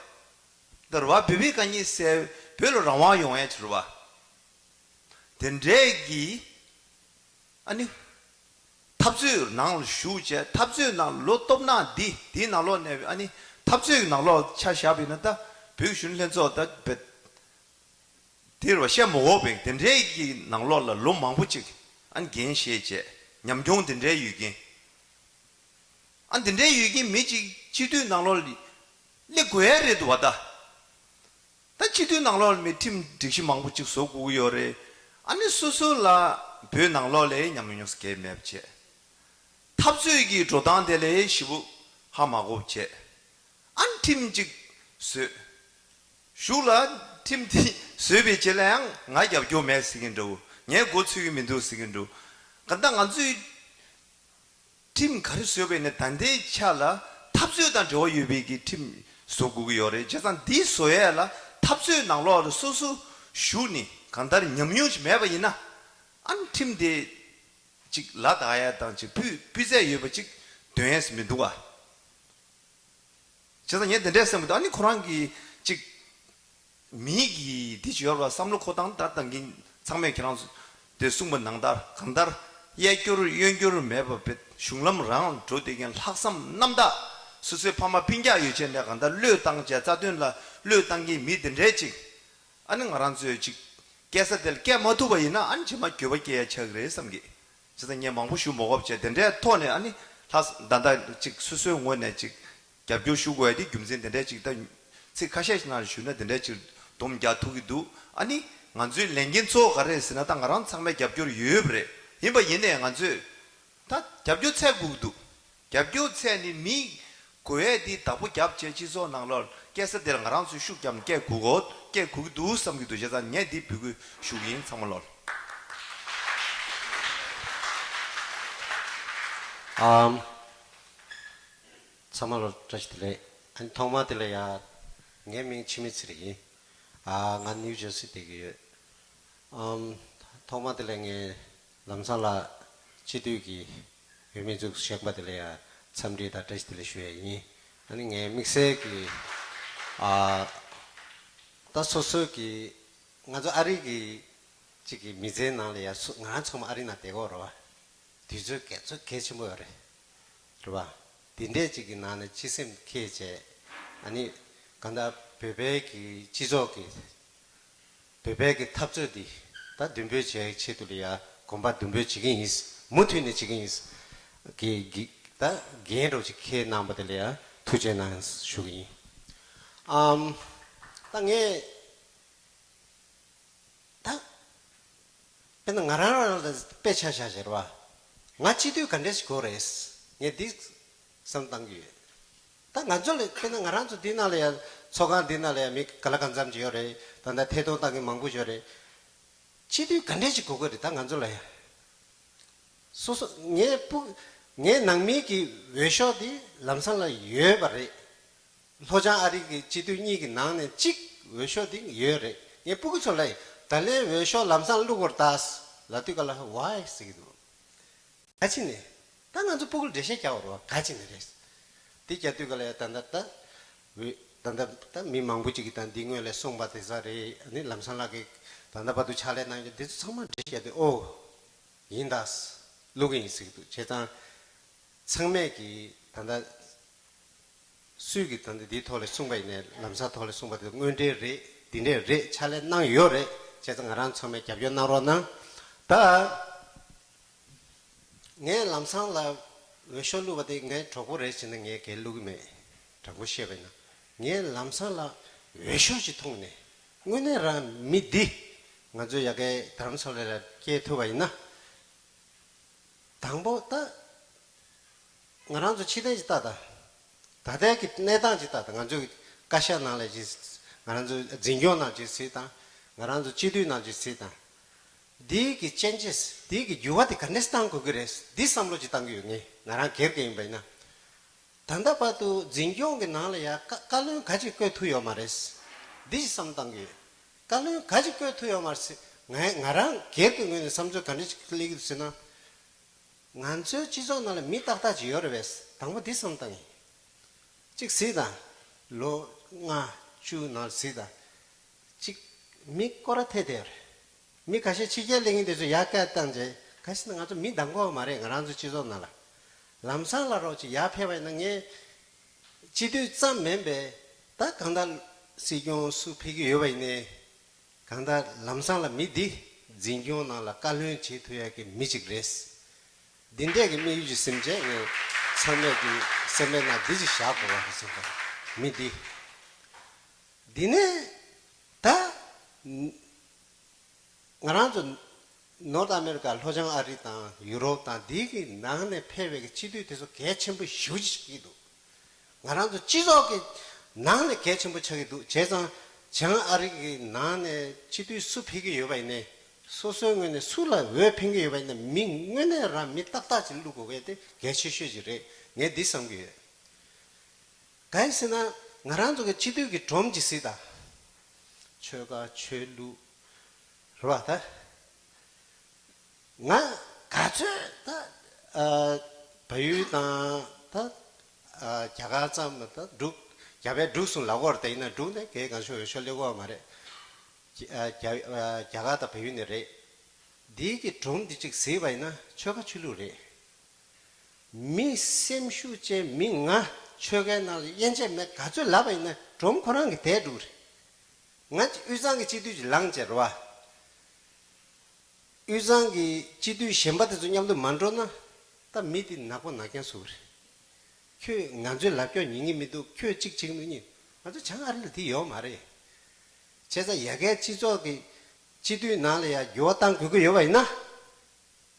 འདི་རེད་བ། བོད་པའི་དཀའ་ངལ་སེལ། བོད་ལ་རང་དབང་ཡོང་ཡ་ཅིག་རེད་བ། དེ་འདྲའི་གི་ཨ་ནི། འཐབ་རྩོད་ནང་ལ་ཞུགས་བྱས། འཐབ་རྩོད་ནང་ལོ་སྟོབས་ནག་འདི་དེའི་ནང་ལོགས་ནས་ཨ་ནི་འཐབ་རྩོད་ཀྱི་ནང་ལོགས་ཆ་བཞག་པ་ཡིན་ན་ད་བོད་གཞོན་ནུ་ལྷན་ཚོགས་ད་བེད་དེ་རུ་བཤད་མ་དགོས་པའི་དེ་འདྲའི་གི་ནང་ལོགས་ལ་ལོ་མང་པོ་ཅིག་ཨ་ནི་འགན་བཞེས་བྱས་ཉམས་མྱོང་དེ་འདྲའི་ཡོད་མཁན། ཨ་དེ་འདྲའི་ཡོད་མཁན་མི་ཅིག་སྤྱི་འཐུས་ནང་ལོགས་ལ་སླེབས་དགོས་ཡ་རེད་འདུག་བ་ད། ད་སྤྱི་འཐུས་ནང་ལོགས་ལ་མི་ཁྲིམས་སྒྲིག་གཞི་མང་པོ་ཅིག་བཟོ་དགོས་ཀྱི་ཡོད་རེད། ཨ་ནི་སོ་སོ་ལ་བོད་ནང་ལོགས་ལ་ཉམས་མྱོང་སྐྱེས་མེད་པ་བྱས། འཐབ་རྩོད་ཀྱི་འགྲོ་སྟངས་དེ་ལ་ཞེ་པོ་ཧ་མ་གོ་བ་བྱས། ཨ་ནི་ཁྲིམས་ཅིག་བཟོས། གཞུག་ལ་ཁྲིམས་དེ་བཟོས་པའི་རྗེས་ལ་ཡང་ང་རྒྱབ་སྐྱོར་མེད་ཟེར་གྱིན་འདུག་ངས་མགོ་ཚོས་ཀྱི་མི་འདུག་ཟེར་གྱིན་འདུག་གང་ལྟར་ང་ཚོས་ཁྲིམས་ག་རེ་བཟོས་པ་ཡིན་ནའི་ད་ལྟའི་ཆ་ལ་འཐབ་རྩོད་དང་འབྲེལ་བ་ཡོད་པའི་གི་ཁྲིམས་བཟོ་དགོས་ཀྱི་ཡོད་རེད། བྱས་ཙང་འདི་བཟོ་ཡས་ལ་འཐབ་རྩོད་ནང་ལོགས་ལ་སོ་སོ་ཞུགས་ནས་གང་ལྟར་ཉམས་མྱོང་ཞིག་མེད་པ་ཡིན་ན། ཨ་ནི་ཁྲིམས་དེ་ཅིག་ལ་བདག་ཡས་དང་ཅིག་སྤུས་སྤུས་ཚད་ཡོད་པ་ཅིག་འདོན་ཡས་མི་འདུག་ག་བྱས་ཙང་ངས་དེ་འདྲས་བསམ་གྱི་འདུག་ཨ་ནི་ཁོ་རང་གིས་ཅིག་མི་གི་འདི་བྱས་ཡོད་རེད་བ། བསམ་བློ་འཁོར་སྟངས་ད་ད་གིན་ཚང་མས་ཁྱེད་རང་ཚོ་དེ་གསུངས་པ་ནང་ལྟར་གང་ལྟར་གཡས་སྐྱོར་གཡོན་སྐྱོར་མེད་པ་བེད་གཞུང་ལམ་རང་འགྲོ་བསྡད་མཁན། ལྷག་བསམ་རྣམ་དག་སོ་སོའི་ཕ་མ་སྤུན་ཀྱག་ཡོད་བྱས་ནས་གང་ལྟར་བློས་བཏང་བྱས་རྩ་དོན་ལ་བློས་བཏང་མཁན་མི་དེ་འདྲས་ཅིག་ཨ་ནི་ང་རང་ཚོས་ཅིག་སྐྱེལ་ས་དེ་ལ་སྐྱེལ་མ་ཐུབ་པ་ཡིན་ན་ཨ་ནི་རྗེས་མ་འགྱོད་པ་སྐྱེ་ཡ་ཆགས་ཀྱི་རེད་བསམ་གི། བྱས་ཙང་ངས་མང་པོ་ཞུ་མ་དགོས་པ་བྱས། དེ་འདྲའི་ཐོག་ནས་ཨ་ནི་ལྷག་ད་ལྟ་ཅིག་སོ་སོའི་ངོས་ནས་ཅིག་རྒྱབ་སྐྱོར་ཞུ་དགོས་ཡ་དེ་རྒྱུ་མཚན་དེ་འདྲའི་ཅིག་ད་ཚིག་ཁ་ཤས་ཤིག་ནང་ཞུས་ན་དེ་འདྲའི་ཅིག་སྡོམ་རྒྱག་ཐུབ་ཀྱི་འདུག་ཨ་ནི་ང་ཚོའི་ལས་འགན་གཙོ་བོ་ག་རེ་རེད་ཟེར་ན་ད་ང་རང་ཚང་མས་རྒྱབ་སྐྱོར་ཡོད་པ་རེད། ཡིན་པ་ཡིན་ནའི་ང་ཚོས་ད་རྒྱབ་སྐྱོར་འཚོལ་དགོས་ཀྱི་འདུག་རྒྱབ་སྐྱོར་འཚོལ་ནས་མི་དགོས་ཡས་འདི་བདག་པོ་རྒྱབ་བྱས་སྤྱི་ཚོགས་ནང་ལོགས་སྐྱེལ་ས་དེར་ང་རང་ཚོས་ཤུགས་བརྒྱབ་ནས་སྐྱེལ་དགོས་གོ་སྐྱེལ་དགོས་ཀྱི་འདུག་བསམ་གྱི་འདུག་བྱས་ཙང་ངས་འདི་འབོད་སྐུལ་ཞུ་གི་ཡིན། ཚང་མ་ལོར། ཨམ། ཚང་མ་ལོར་བཀྲ་ཤིས་བདེ་ལེགས། ཨ་ནི་ཐོག་མ་དེ་ལ་ཡ། ངའི་མིང་འཆི་མེད་ཚེ་རིང་ཡིན། ཨ། ང་ནིའུ་ཇར་སི་བསྡད་ཀྱི་ཡོད། ཨམ། ཐོག་མ་དེ་ལ་ངས་ལམ་སང་ལ་སྤྱི་འཐུས་ཀྱི་འོས་མི་ཚོ་བཞེངས་པ་དེ་ལ་ཡ་འཚམས་འདྲི་དང་བཀྲ་ཤིས་བདེ་ལེགས་ཞུ་ཡ་ཡིན། ཨ་ནི་ངའི་དམིགས་བསལ་གྱི་ཨ་ད་སོ་སོའི་གི་ང་ཚོ་ཨ་རི་གི་གཅིག་གི་མི་ཚེའི་ནང་ལ་ཡ་སུ་ང་རང་ཚང་མ་ཨ་རི་ནང་བསྡད་ཀྱི་ཡོད་རེད་བ། དུས་ཚོད་ག་ཚོད་གལ་ཆེན་པོ་ཡོད་རེད། རེད་བ། དེ་འདྲས་གཅིག་གི་ནང་ནས་སྤྱི་སེམས་འཁྱེར་བྱས། ཨ་ནི་གང་ལྟར་བོད་པའི་གི་སྤྱི་ཚོགས་ཀྱི་བོད་པའི་གི་འཐབ་རྩོད་འདི་ད་མདུན་སྤོས་བྱེད་ཆེད་དུ་ལ་ཡ་གོམ་པ་མདུན་སྤོས་བྱེད་ཀྱི་ཡིན། མུ་མཐུད་ནས་བྱེད་ཀྱི་ཡིན། གི་གི་ད་འགན་རོགས་ཅིག་འཁྱེར་གནང་བ་དེ་ལ་ཡ་ཐུགས་རྗེ་གནང་ཞུ་གི་ཡིན། ཨམ། ད་ངས་ད་དཔེར་ན་ང་རང་རང་ལ་དཔེ་ཆ་བཞག་བྱས་རེད་བ། ང་སྤྱི་འཐུས་ག་འདྲས་ཞིག་དགོས་རེད། ངས་འདི་བསམ་བཏང་གི་ཡོད། ད་ང་ཚོ་ལ་དཔེར་ན་ང་རང་ཚོ་འདི་ནང་ལ་ཡང་ཚོགས་ཁང་འདི་ནང་ལ་ཡང་མི་ག་ལ་གང་འཚམ་ཅིག་ཡོད་རེད། ད་ལྟ་ཐད་གཏོང་བཏང་མཁན་མང་པོ་ཡོད་རེད། སྤྱི་འཐུས་ག་འདྲས་ཅིག་དགོས་ཀྱི་རེད་ད་ང་ཚོ་ལ་ཡང་། སོ་སོ་ངའི་སྤུ་ངའི་ནང་མི་གི་འོས་ཤོག་འདི་ལམ་སང་ལ་ཡོད་པ་རེད། ལྷོ་བྱང་ཨ་རི་གི་སྤྱི་འཐུས་གཉིས་ཀྱི་ནང་ནས་གཅིག་འོས་ཤོག་འདི་ཡོད་རེད། ངའི་སྤུ་གུ་ཚོ་ལ་ད་ལན་འོས་ཤོག་ལམ་སང་བླུག་དགོས་རེད་ད་ལབ་དུས་ག་ལ་ཝའི་ཟེར་གྱི་འདུག་ག་ཅི་ནས། ད་ང་ཚོ་སྤུ་གུར་འགྲེལ་བཤད་རྒྱག་པ་རེད་བ་ག་ཅི་ནས་རེད། འདི་རྒྱག་དུས་ག་ལ་ཡ་ད་ལྟ་ད། འོས་ད་ལྟ་ད་མི་མང་པོ་ཅིག་གིས་ད་འདི་སྔོན་ལ་གསུངས་པ་དེ་ཚ་རེད། ཨ་ནི་ལམ་སང་ལགས་ཀྱིས་ད་ལྟ་བར་དུ་ཕྱག་ལས་གནང་རྒྱུ་འདི་ཚོ་ཚང་མ་འགྲེལ་བཤད་དེ་ཨོ། ཡིན་ད། བླུག་གི་ཡིན་ཟེར་གྱི་འདུག་བྱས་ཙང་། ཚང་མས་ཀྱིས་ད་ལྟ་སུས་ཀྱིས་ད་ལྟ་འདིའི་ཐོག་ལ་གསུངས་པ་ཡིན་ནའི་ལམ་སང་ཐོག་ལ་གསུངས་པ་དེ་དངོས་འབྲེལ་རེད། འདི་འདྲས་རེད། ཕྱག་ལས་གནང་ཡོད་རེད། བྱས་ཙང་ང་རང་ཚང་མས་རྒྱབ་སྐྱོར་གནང་རོགས་གནང་། ད། ངས་ལམ་སང་ལ་འོས་ཤོག་བླུགས་པ་དེ་ངའི་གྲོགས་པོ་རེད་ཟེར་ན་ངས་གལ་བླུག་གི་མེད། དྲང་པོ་བཤད་པ་ཡིན་ན། ངས་ལམ་སང་ལ་འོས་ཤོག་ཅིག་འཐུང་ནས་དངོས་གནས་རང་མི་འདི་ང་ཚོའི་ཡ་གའི་དྷ་རམ་ས་ལ་ལ་སྐྱེལ་ཐུབ་པ་ཡིན་ན། དང་པོ་ད། ང་རང་ཚོ་ཕྱི་ཐེངས་ཅིག་ལྟ་ད། ད་ལྟའི་གི་གནས་སྟངས་ཅིག་ལྟ་ད་ང་ཚོའི་བཀའ་ཤག་ནང་ལ་ཅིག་ང་རང་ཚོའི་འཛིན་སྐྱོང་ནང་ཅིག་གཟིགས་དང་། ང་རང་ཚོ་སྤྱི་འཐུས་ནང་ཅིག་གཟིགས་དང་། འདིའི་གི་ཅེན་ཇེས་འདིའི་གི་འགྱུར་བ་དེ་ག་འདྲས་བཏང་དགོས་ཀྱི་རེད། འདི་བསམ་བློ་ཅིག་བཏང་གི་ཡོད། ངས་ང་རང་སྒེར་གྱི་ཡིན་པ་ཡིན་ན། ད་ལྟ་བར་དུ་འཛིན་སྐྱོང་གི་ནང་ལ་ཡ་བཀའ་བཀའ་བློན་ག་ཅིག་བསྐོས་ཐུབ་ཡོད་མ་རེད། འདི་ཅིག་བསམ་བཏང་གི་ཡོད། བཀའ་བློན་ག་ཅིག་བསྐོས་ཐུབ་ཡོད་མ་རེད། ངས་ང་རང་སྒེར་གྱི་ངོས་ནས་བསམ་ཚུལ་ག་འདྲས་ཅིག་སླེབས་ཀྱི་འདུག་ཟེར་ན། ང་ཚོའི་སྤྱི་ཚོགས་ནང་ལ་མི་ཏག་ཏག་ཅིག་ཡོད་རེད་པས། དང་པོ་འདི་བསམ་བཏང་ཡིན། གཅིག་གཟིགས་དང་། ལོ་ལྔ་བཅུ་ནང་གཟིགས་དང་། གཅིག་མི་སྐོར་ར་ཐད་དེ་ཡོད་རེད། མི་ཁ་ཤས་ཕྱི་རྒྱལ་སླེབས་མཁན་དེ་ཚོ་ཡར་སྐད་བཏང་རྗེས་ག་ཤེད་ན་ང་ཚོ་མི་འདང་གོ་མ་རེད། ང་རང་ཚོ་སྤྱི་ཚོགས་ནང་ལ། ལམ་སང་ལ་རོགས་ཅིག་ཡར་ཕེབས་པ་ཡིན་ན་ངས་སྤྱི་འཐུས་ཙམ་མིན་པས་ད་གང་ལྟར་སྲིད་སྐྱོང་སུ་ཕེབས་ཀྱི་ཡོད་པ་ཡིན་ནའི། གང་ལྟར་ལམ་སང་ལ་མི་འདི་འཛིན་སྐྱོང་ནང་ལ་བཀའ་བློན་བྱེད་ཐུབ་ཡག་གི་མི་ཅིག་རེད། འདི་འདྲས་ཀྱི་དམིགས་ཡུལ་ཅིག་སེམས་ཅན་ངས་ཚང་མས་ཀྱི་སེམས་པའི་ནང་འདི་ཅིག་བཞག་དགོས་པ་རེད་བསམ་པ། མི་འདི། འདི་ནས་ད། ང་རང་ཚོ་ནོར་ཐ་ཨ་མེ་རི་ཀ་ལྷོ་བྱང་ཨ་རི་དང་ཡུ་རོབ་དང་འདི་གི་ནང་ནས་ཕེབས་པའི་གི་སྤྱི་འཐུས་དེ་ཚོ་གལ་ཆེན་པོ་ཞེ་པོ་ཅིག་ཆགས་ཀྱི་འདུག་ང་རང་ཚོ་སྤྱི་ཚོགས་ཀྱི་ནང་ནས་གལ་ཆེན་པོ་ཆགས་ཀྱི་འདུག་བྱས་ཙང་བྱང་ཨ་རི་གི་ནང་ནས་སྤྱི་འཐུས་སུ་ཕེབས་ཀྱི་ཡོད་པ་ཡིན་ནའི། སོ་སོའི་ངོས་ནས་སུ་ལ་འོས་འཕེན་གྱི་ཡོད་པ་ཡིན་ན་མི་དངོས་གནས་རང་མི་ཏག་ཏག་ཅིག་བླུག་དགོས་ཀྱི་དེ་གལ་ཆེ་ཤོས་ཅིག་རེད། ངས་འདི་བསམ་གྱི་ཡོད། གང་ཡིན་ཟེར་ན་ང་རང་ཚོ་གི་སྤྱི་འཐུས་ཀྱི་སྒྲོམ་གྱི་སྲིད་དང་། ཆོལ་ཁ་ཆོས་ལུགས། རེད་བ་ད། ང་ག་ཚོད་ད། ཨ། བལ་ཡུལ་དང་ད། ཨ། རྒྱ་གར་ཙམ་ད་འབྲུག་རྒྱ་བལ་འབྲུག་གསུམ་ལབ་ཀྱི་ཡོད་རེད། ད་ཡིན་ན་འབྲུག་ནས་གལ་གང་ཤོར་འོས་ཤོར་སླེབས་ཀྱི་ཡོད་མ་རེད། རྒྱ་ཨ་རྒྱ་ཨ་རྒྱ་གར་དང་བལ་ཡུལ་ནས་རེད། འདིའི་གི་སྒྲོམ་འདི་གཅིག་གཟིགས་པ་ཡིན་ན་ཆོལ་ཁ་ཆོས་ལུགས་རེད། མི་སེམས་ཤུགས་ཅན་མི་ང་ཆོལ་ཁའི་ནང་ལ་དབྱེ་འབྱེད་མེད་ག་ཚོད་ལབ་པ་ཡིན་ན་སྒྲོམ་ཁོ་རང་གི་དེ་འགྲུབ་རེད། ང་དབུས་གཙང་གི་སྤྱི་འཐུས་ཅིག་ལངས་བྱས་རེད་བ། དབུས་གཙང་གི་སྤྱི་འཐུས་གཞན་པ་དེ་ཚོ་མཉམ་དུ་མ་འགྲོ་ན་ད་མི་དེ་ནག་པོ་ནག་རྐྱང་བཟོ་གི་རེད། ཁྱོད་ང་ཚོའི་ལབ་སྐྱོར་ཉན་གི་མི་འདུག་ཁྱོད་གཅིག་བྱེད་ཀྱི་མི་ཉན། ང་ཚོ་བྱང་ཨ་རི་ལ་དེ་ཡོད་མ་རེད། བྱས་ཙང་ཡ་གའི་སྤྱི་ཚོགས་ཀྱི་སྤྱི་འཐུས་ནང་ལ་ཡ་འགྱུར་བ་གཏང་དགོས་ཀྱི་ཡོད་པ་ཡིན་ན།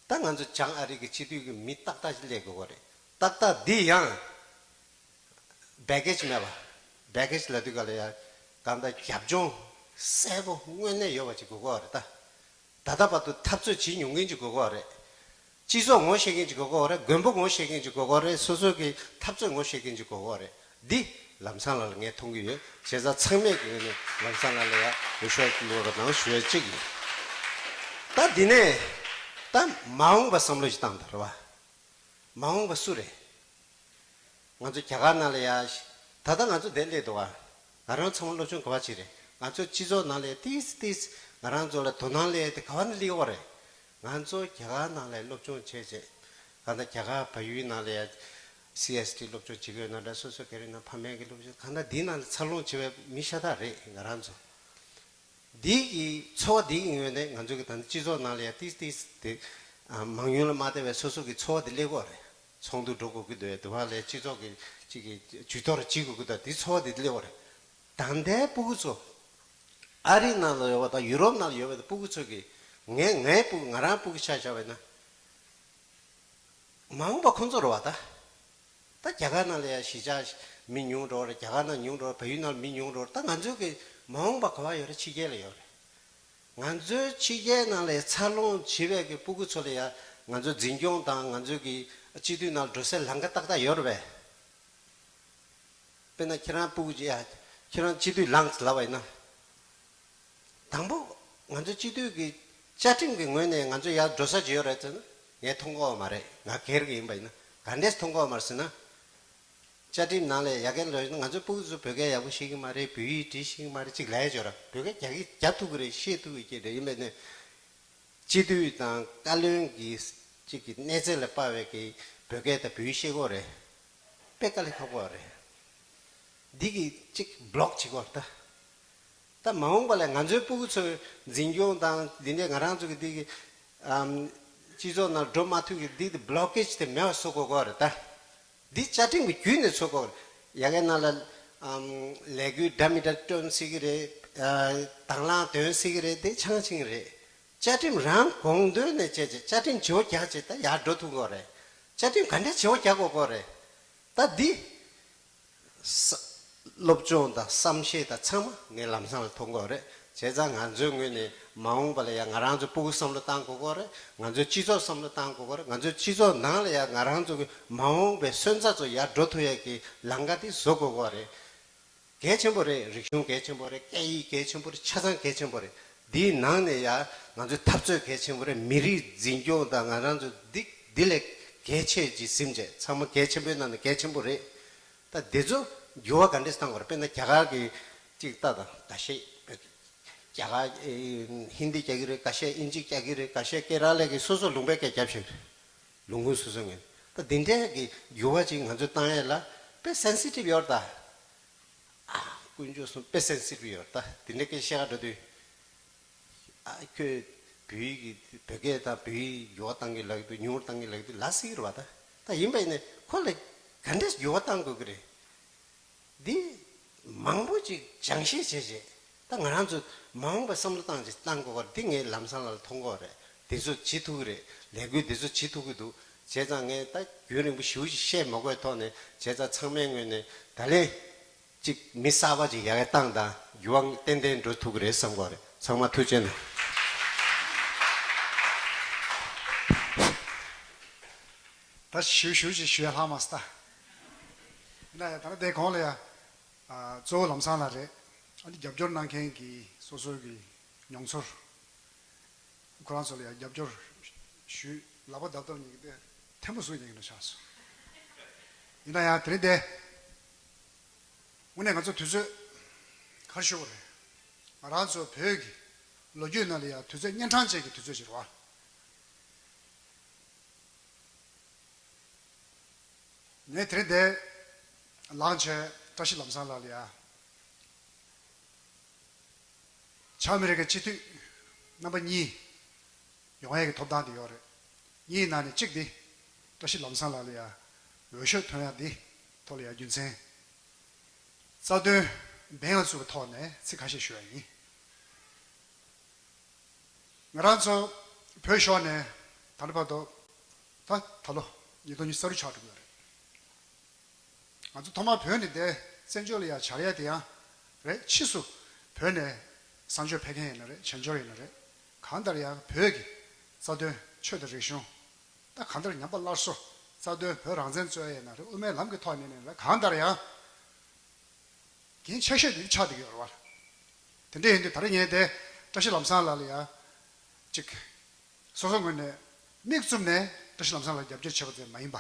ད་ང་ཚོ་བྱང་ཨ་རི་གི་སྤྱི་འཐུས་ཀྱི་མི་ཏག་ཏག་ཅིག་སླེབས་དགོས་ཀྱི་རེད། ཏག་ཏག་འདི་ཡང་བེ་ཀེ་ཇི་མེད་པ། བེ་ཀེ་ཇི་ལབ་དུས་ག་ལ་ཡ་གང་ལྟར་རྒྱབ་ལྗོངས་གསལ་པོ་དངོས་གནས་ཡོད་པ་ཅིག་དགོས་ཀྱི་རེད་ད། ད་ལྟ་བར་དུ་འཐབ་རྩོད་བྱེད་མྱོང་མཁན་ཅིག་དགོས་ཀྱི་རེད། སྤྱི་ཚོགས་ངོ་ཤེས་མཁན་ཅིག་དགོས་ཀྱི་རེད། མགོན་པོ་ངོ་ཤེས་མཁན་ཅིག་དགོས་ཀྱི་རེད། སོ་སོ་གི་འཐབ་རྩོད་ངོ་ཤེས་མཁན་ཅིག་དགོས་ཀྱི་རེད། འདི་ལམ་སང་ལགས་ལ་ངས་མཐོང་གི་ཡོད། བྱས་ཙང་ཚང་མས་ཀྱི་ངོས་ནས་ལམ་སང་ལགས་ལ་ཡ་འོས་ཤོག་བླུག་རོགས་གནང་ཞུ་ཡ་གཅིག་ཡིན། ད་འདི་ནས་ད་མ་འོངས་པ་བསམ་བློ་ཞིག་བཏང་དང་རེད་བ། མ་འོངས་པ་སུ་རེད། ང་ཚོ་རྒྱ་གར་ནང་ལ་ཡ་ ད་ལྟ་ང་ཚོ་འདིར་སླེབས་འདུག་བ། ང་རང་ཚང་མ་སློབ་སྦྱོང་ག་བ་བྱས་རེད། ང་ཚོ་སྤྱི་ཚོགས་ནང་ལ་ཏིས་ཏིས་ང་རང་ཚོ་ལ་དོ་སྣང་སླེབས་དེ་ག་བ་ནས་སླེབས་ཡོད་རེད། ང་ཚོ་རྒྱ་གར་ནང་ལ་སློབ་སྦྱོང་བྱས་བྱས། གང་ལྟར་རྒྱ་གར་བལ་ཡུལ་ནང་ལ་ཡ་སི་ཨེས་ཊི་སློབ་སྦྱོང་བྱེད་ཀྱི་ཡོད་ན་འདྲ། སོ་སོ་ག་རེ་ན་ཕ་མེས་ཀྱི་སློབ་སྦྱོང་གང་ལྟར་འདི་ནང་ལ་འཚར་ལོངས་བྱེད་པའི་མི་ཤ་སྟག་རེད་ང་རང་ཚོ། འདི་གི་ཚོར་བ་འདི་གི་ངོས་ནས་ང་ཚོ་གི་ད་ལྟ་སྤྱི་ཚོགས་ནང་ལ་ཡ་ཏིས་ཏིས་དེ་ཨ་མང་ཉུང་ལ་མ་ལྟོས་པའི་སོ་སོ་གི་ཚོར་བ་འདི་སླེབས་ཀྱི་ཡོད་རེད། ཚོགས་འདུ་འགྲོ་དགོས་ཀྱི་འདུག་དེ་བ་ལས་སྤྱི་ཚོགས་ཀྱི་གཅིག་གི་ཇུས་གཏོགས་བྱེད་དགོས་ཀྱི་འདུག་འདི་ཚོར་བ་འདི་སླེབས་ཀྱི་ཡོད་རེད། ད་ལྟའི་སྤུ་གུ་ཚོ་ཨ་རི་ནང་ལ་ཡོད་པ་དང་ཡུ་རོབ་ནང་ལ་ཡོད་པ་དང་སྤུ་གུ་ཚོ་གི་ངས་ངའི་སྤུ་གུ་ང་རང་སྤུ་གུ་ཆ་བཞག་པ་ཡིན་ན། མ་འོངས་པ་ཁོང་ཚོ་རེད་བ་ད། ད་རྒྱ་གར་ནང་ལ་ཡང་གཞིས་ཆགས་མི་ཉུང་འགྲོ་རེད། རྒྱ་གར་ནང་ཉུང་འགྲོ་རེད། བལ་ཡུལ་ནང་མི་ཉུང་འགྲོ་རེད། ད་ང་ཚོའི་གི་མ་འོངས་པ་ག་བ་ཡོད་རེད། ཕྱི་རྒྱལ་ལ་ཡོད་རེད། ང་ཚོའི་ཕྱི་རྒྱལ་ནང་ལ་འཚར་ལོངས་བྱེད་པའི་གི་སྤུ་གུ་ཚོ་ལ་ཡང་ང་ཚོ་འཛིན་སྐྱོང་དང་ང་ཚོའི་གི་སྤྱི་འཐུས་ནང་འགྲོ་སའི་ལམ་ཁ་ཏག་ཏག་ཡོད་རེད་པས། དཔེར་ན་ཁྱེད་རང་སྤུ་གུ་ཅིག་ཡ་ཁྱེད་རང་སྤྱི་འཐུས་ལངས་ལབ་པ་ཡིན་ན། དང་པོ་ང་ཚོ་སྤྱི་འཐུས་ཀྱི་བཅའ་ཁྲིམས་ཀྱི་ངོས་ནས་ང་ཚོ་ཡར་འགྲོ་ས་ཅིག་ཡོད་རེད་ཟེར་ན་ངས་མཐོང་གི་ཡོད་མ་རེད། ང་སྒེར་གྱི་ཡིན་པ་ཡིན་ན་ག་འདྲས་མཐོང་གི་ཡོད་མ་རེད་ཟེར་ན། བཅའ་ཁྲིམས་ནང་ལ་ཡ་གི་ལོས་ང་ཚོ་སྤུ་གུ་ཚོ་བོད་སྐད་ཡག་པོ་ཤེས་ཀྱི་མ་རེད། བོད་ཡིག་འབྲི་ཤེས་ཀྱི་མ་རེད། ཅིག་ལབ་ཡ་ཅིག་ཡོད་ར། བོད་སྐད་རྒྱག་གི་རྒྱག་ཐུབ་ཀྱི་རེད། ཤེས་ཐུབ་ཀྱི་རེད། ཡིན་པས་ནས་སྤྱི་འཐུས་དང་བཀའ་བློན་གྱི་གཅིག་གི་གནས་ཚད་ལ་དཔག་པའི་གི་བོད་སྐད་དང་བོད་ཡིག་ཤེས་དགོས་རེད། དཔེ་དཀའ་ལས་ཁག་པོ་རེད། འདི་གི་གཅིག་བྷི་ལོག་བྱེད་དགོས་རེད་ད། ད་མ་འོངས་པ་ལ་ང་ཚོའི་སྤུ་གུ་ཚོའི་འཛིན་སྐྱོང་དང་འདི་འདྲའི་ང་རང་ཚོ་གི་འདི་གི་ཨམ་སྤྱི་ཚོགས་ནང་འགྲོ་མ་ཐུབ་ཀྱི་འདི་གི་བྷི་ལོ་ཀེ་ཇི་དེ་མེད་པ་བཟོ་དགོས་ཀྱི་ཡོད་རེད་ད། འདི་བཅའ་ཁྲིམས་ཀྱི་བརྒྱུད་ནས་བཟོ་དགོས་ཀྱི་ཡོད་རེད། ཡ་གི་ནང་ལ་ཨམ་ལས་འགུལ་འདྲ་མི་འདྲ་སྟོན་སྲིད་ཀྱི་རེད། ཨ་དང་བླངས་འདོན་སྲིད་ཀྱི་རེད། དེ་ཆང་ཆིང་རེད། བཅའ་ཁྲིམས་རང་དགོངས་དོན་ནས་བྱས་བྱས་བཅའ་ཁྲིམས་བརྗེ་པོ་རྒྱག་བྱས་ད་ཡར་འགྲོ་ཐུབ་ཀྱི་ཡོད་རེད། བཅའ་ཁྲིམས་ག་འདྲས་བརྗེ་པོ་རྒྱག་དགོས་ཀྱི་ཡོད་རེད། ད་འདི། ས་སློབ་སྦྱོང་དང་བསམ་ཤེས་དང་ཚང་མ་ངའི་ལམ་སང་ལ་ཐོན་གྱི་ཡོད་རེད། བྱས་ཙང་ང་ཚོའི་ངོས་ནས་མ་འོངས་པ་ལ་ཡང་ང་རང་ཚོ་སྤུ་གུ་བསམ་བློ་བཏང་དགོས་ཀྱི་ཡོད་རེད། ང་ཚོའི་སྤྱི་ཚོགས་བསམ་བློ་བཏང་དགོས་ཀྱི་ཡོད་རེད། ང་ཚོའི་སྤྱི་ཚོགས་ནང་ལ་ཡང་ང་རང་ཚོ་གི་མ་འོངས་པའི་སོན་རྩ་ཚོ་ཡར་འགྲོ་ཐུབ་ཡས་ཀྱི་ལམ་ཁ་དེ་བཟོ་དགོས་ཀྱི་ཡོད་རེད། གལ་ཆེན་པོ་རེད། རིག་གཞུང་གལ་ཆེན་པོ་རེད། སྐད་ཡིག་གལ་ཆེན་པོ་རེད། ཆ་ཚང་གལ་ཆེན་པོ་རེད། འདིའི་ནང་ནས་ཡང་ང་ཚོའི་འཐབ་རྩོད་གལ་ཆེན་པོ་རེད། མི་རིགས་འཛིན་སྐྱོང་དང་ང་རང་ཚོ་འདི་འདི་ལས་གལ་ཆེ་ཅིག་ཟིན་བྱས་ཚང་མ་གལ་ཆེན་པོའི་ནང་ནས་གལ་ཆེན་པོ་རེད། ད་འདི་ཚོ་འགྱུར་བ་ག་འདྲས་བཏང་དགོས་རེད། དཔེར་ན་རྒྱ་གར་གྱི་གཅིག་ལྟ་དང་། འགའ་ཤས་རྒྱ་གར་ཧིན་དི་རྒྱག་གི་རེད། འགའ་ཤས་དབྱིན་ཇི་རྒྱག་གི་རེད། འགའ་ཤས་ཀེ་ར་ལ་གི་སོ་སོ་ལུང་པའི་སྐད་རྒྱབ་བཞག་གི་རེད། ལུང་ཁུངས་སོ་སོ་ངོས་ནས། ད་འདི་འདྲའི་གི་འགྱུར་བ་ཅིག་ང་ཚོས་བཏང་ཡས་ལ་དཔེ་སེན་སི་ཊིབ་ཡོད་རེད་ད། ཨ་དཀོན་མཆོག་གསུམ་དཔེ་སེན་སི་ཊིབ་ཡོད་རེད་ད། འདི་འདྲའི་སྐད་བཤད་ག་འགྲོ་དུས། ཨ་ཁྱོད་བོད་ཡིག་གི་བོད་སྐད་དང་བོད་ཡིག་འགྱུར་བ་བཏང་གི་ལབ་ཀྱི་འདུག་ཉུང་རུ་བཏང་གི་ལབ་ཀྱི་འདུག་ལབ་སྲིད་ཀྱི་རེད་བ་ད། ད་ཡིན་པ་ཡིན་ནའི་ཁོ་ལ་ག་འདྲས་འགྱུར་བ་བཏང་དགོས་ཀྱི་རེད། འདི་མང་པོ་ཅིག་སྦྱང་བཤད་བྱས་བྱས། ད་ང་རང་ཚོ་མ་འོངས་པའི་བསམ་བློ་བཏང་ཅིག་བཏང་དགོས་པ་འདི་ངའི་ལམ་སང་ལ་མཐོང་གི་ཡོད་རེད། འདི་ཚོ་བྱེད་ཐུབ་ཀྱི་རེད། ལས་འགུལ་འདི་ཚོ་བྱེད་ཐུབ་ཀྱི་འདུག་བྱས་ཙང་ངས་ད་རྒྱུན་རིང་པོ་ཞེ་པོ་ཅིག་བཤད་མ་དགོས་ཐོག་ནས། བྱས་ཙང་ཚང་མའི་ངོས་ནས་ད་ལན་ཅིག་མི་གསར་པ་ཅིག་ཡར་བཏང་དང་འགྱུར་བ་ཏན་ཏན་འགྲོ་ཐུབ་ཀྱི་རེད་བསམ་གྱི་ཡོད་རེད། ཚང་མ་ཐུགས་རྗེ་གནང་། ད་ཞུ་ཞུ་ཅིག་ཞུ་ཡ་ལྷག་མ་སོང་ད། ཡིན་ན་ཡང་ད་ནི་དེ་གོང་ལ་ཡ། ཨ་གཙོ་བོ་ལམ་སང་ལགས་རེད། ཨ་ནི་རྒྱབ་སྐྱོར་གནང་མཁན་གྱི་སོ་སོའི་གི་མྱོང་ཚོར། ཁོ་རང་ཚོ་ལ་ཡང་རྒྱབ་སྐྱོར་ཞུས། ལག་པ་རྡབ་རྡབ་གཉིས་ཀྱི་དེ་ཐལ་མོ་ཟུག་ཉན་གྱི་འདྲ་ཆགས་སོང་། ཡིན་ན་ཡང་དེ་རིང་དེ་དངོས་གནས་ང་ཚོ་དུས་ཚོད་ག་རེ་ཞུ་དགོས་རེད། ང་རང་ཚོ་བོད་ཀྱི་ལོ་རྒྱུས་ནང་ལ་ཡང་དུས་ཚོད་གཉན་འཕྲང་ཅན་གྱི་དུས་ཚོད་ཅིག་རེད་བ། ངས་དེ་རིང་འདིར་ལངས་བྱས་བཀྲ་ཤིས་ལམ་བཟང་ལགས་ལ་ཡ། བྱང་ཨ་མི་རི་ཀའི་སྤྱི་འཐུས་རྣམ་པ་གཉིས་ཡོང་ཡས་ཀྱི་ཐོབ་ཐང་དེ་ཡོད་རེད། གཉིས་ནང་ནས་གཅིག་འདི་བཀྲ་ཤིས་ལམ་བཟང་ལགས་ལ་ཡ་འོས་ཤོག་ཐོན་ཡ་འདི་ཐོག་ལ་ཡ་རྒྱུ་མཚན། རྩ་དོན་འབེན་ལ་བཙུགས་པའི་ཐོག་ནས་ཚིག་ཁ་ཤས་ཞུ་ཡ་ཡིན། ང་རང་ཚོ་བོད་ཤོར་ནས་ད་ལྟ་བར་དུ་ད་ད་ལོ་ཉིས་སྟོང་ཉི་ཤུ་རྩ་དྲུག་ཆགས་འགྲོ་གི་ཡོད་རེད། ང་ཚོ་ཐོག་མར་བོད་ནས་འདིར་བཙན་བྱོལ་ལ་ཡར་བཅར་ཡ་དེ་ཡང་རེད། ཕྱིས་སུ་བོད་ནས་གསར་འབྱོར་ཕེབས་མཁན་ཡིན་ན་རེད། བྱང་འབྱོར་ཡིན་ན་རེད། གང་ལྟར་ཡང་བོད་ཀྱི་རྩ་དོན་ཆོས་དང་རིག་གཞུང་ད་གང་ལྟར་ཉམས་པ་སླར་གསོ། རྩ་དོན་བོད་རང་བཙན་རྩོད་ཡ་ཡིན་ན་རེད། དབུ་མའི་ལམ་གྱི་ཐོག་ནས་ཡིན་ན་རེད། གང་ལྟར་ཡང་འགན་ཆེ་ཤོས་དེ་ཆགས་བསྡད་ཀྱི་ཡོད་རེད་བ། དེ་འདྲ་ཡིན་དུས་ད་རེས་ངས་དེ་བཀྲ་ཤིས་ལམ་བཟང་ལགས་ལ་ཡ་གཅིག་སོ་སོ་ངོས་ནས་མིག་བཙུམ་ནས་བཀྲ་ཤིས་ལམ་བཟང་ལགས་རྒྱབ་སྐྱོར་བྱེད་པ་ཙམ་མ་ཡིན་པ།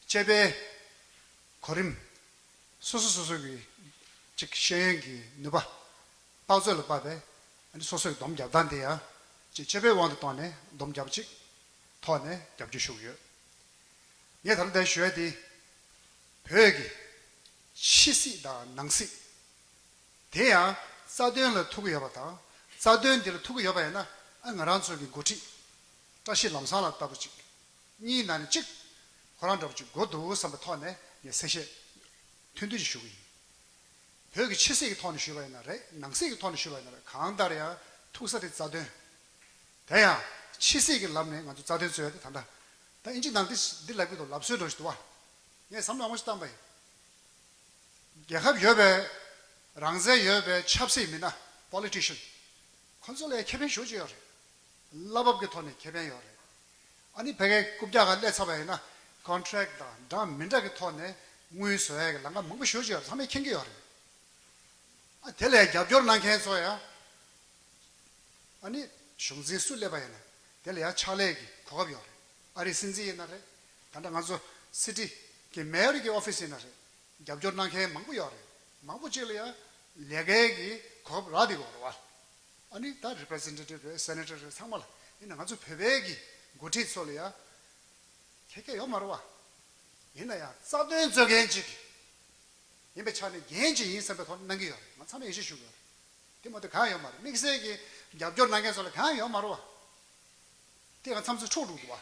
དཔྱད་པའི་གོ་རིམ་ སོ་སོ་སོ་སོ་གི་ཅིག་ཤེས་ཡོན་གྱི་ནུས་པ་དཔག་ཚོད་ལ་དཔག་པའི་ཨ་ནི་སོ་སོའི་སྡོམ་རྒྱབ་སྟངས་དེ་ཡང་ཅིག་སྤྱོད་པའི་དབང་དུ་བཏང་ནས་སྡོམ་རྒྱབ་ཅིག་ཐོག་ནས་རྒྱབ་སྐྱོར་ཞུ་གི་ཡོད། ངས་ད་ལྟ་ཞུ་ཡ་དེ་བོད་ཀྱི་ཕྱི་སྲིད་དང་ནང་སྲིད། དེ་ཡང་རྩ་དོན་ལ་ཐུག་གི་ཡོད་པ་དང་། རྩ་དོན་འདི་ལ་ཐུག་གི་ཡོད་པ་ཡིན་ན། ཨ་ང་རང་ཚོ་གི་འགོ་ཁྲིད་བཀྲ་ཤིས་ལམ་བཟང་ལགས་ལྟ་བུ་ཅིག་གཉིས་ནང་ནས་གཅིག་ཁོ་རང་འདྲ་བོ་ཅིག་དགོས་འདུག་བསམ་པའི་ཐོག་ནས་ངས་གསལ་བཤད་ཐུང་ཐུང་ཅིག་ཞུ་གི་ཡིན། བོད་ཀྱི་ཕྱི་སྲིད་ཀྱི་ཐོག་ནས་ཞུས་པ་ཡིན་ན་རེད། ནང་སྲིད་ཀྱི་ཐོག་ནས་ཞུས་པ་ཡིན་ན་རེད། གང་ལྟར་ཡང་ཐུག་ས་དེ་རྩ་དོན། དེ་ཡང་ཕྱི་སྲིད་ཀྱི་ལམ་ནས་ང་ཚོ་རྩ་དོན་རྩོད་ཡ་དེ་ད་ལྟ། ད་ཨིན་ཇི་ནང་འདི་འདི་ལབ་ཀྱི་འདུག་ལབ་སྲོལ་འདྲ་ཞིག་འདུག་བ། ངས་བསམ་བློ་མང་པོ་ཞིག་བཏང་པ་ཡིན། རྒྱལ་ཁབ་ཡོད་པའི་རང་བཙན་ཡོད་པའི་ཆབ་སྲིད་མི་སྣ། Politician། ཁོ་ཚོ་ལ་ཁེ་ཕན་ཞེ་པོ་ཅིག་ཡོད་རེད། བླ་འབབ་ཀྱི་ཐོག་ནས་ཁེ་ཕན་ཡོད་རེད། ཨ་ནི་ཕ་གིའི་རྐུབ་བཀྱག་སྒང་སླེབས་ཚར་བ་ཡིན་ན། Contract་དང་འདྲ་མི་འདྲ་གི་ཐོག་ནས་དངུལ་བཟོ་ཡ་གི་ལམ་ཁ་མང་པོ་ཞེ་པོ་ཅིག་ཡོད་རེད། ཚང་མས་མཁྱེན་གྱི་ཡོད་རེད། ཨ་དེ་ལ་རྒྱབ་སྐྱོར་གནང་མཁན་ཚོ་ཡང་། ཨ་ནི་གཞུང་འཛིན་སུ་སླེབས་པ་ཡིན་ན་དེ་ལ་ཡང་ཕྱག་ལས་ཀྱི་གོ་སྐབས་ཡོད་རེད། ཨ་རིའི་སྲིད་འཛིན་ཡིན་ན་རེད། ད་ལྟ་ང་ཚོ་སི་ཊི་གི་མེ་ཡོར་གྱི་ཨོ་ཕི་སི་ཡིན་ན་རེད། རྒྱབ་སྐྱོར་གནང་མཁན་མང་པོ་ཡོད་རེད། མང་པོ་ཅིག་ལ་ཡང་ལས་ཀའི་གི་གོ་སྐབས་རག་བསྡད་ཡོད་རེད་བ། ཨ་ནི་ད་རི་པི་རི་ཛེན་ཊེ་ཊིབ་རེད། སེ་ནེ་ཊར་རེད། ཚང་མ་ལ། ཡིན་ན་ང་ཚོ་བོད་པའི་གི་འགོ་ཁྲིད་ཚོ་ལ་ཡང་ཁེ་ཁེ་ཡོད་མ་རེད་བ། ཡིན་ན་ཡང་རྩ་དོན་རྩོད་མཁན་ཅིག་ཡིན་པའི་ཆ་ནས་འགན་ཅིག་ཡིན་བསམ་པའི་ཐོག་ནས་གནང་གི་ཡོད་རེད། ང་ཚང་མས་ཡིད་ཆེས་ཞུ་གི་ཡོད་རེད། དེ་མ་གཏོགས་གང་ཡང་ཡོད་མ་རེད། དམིགས་བསལ་གྱི་རྒྱབ་སྐྱོར་གནང་མཁན་ཚོ་ལ་གང་ཡང་ཡོད་མ་རེད་བ། དེ་ང་ཚང་ཚོ་འཕྲོག་འགྲོ་འདུག་བ།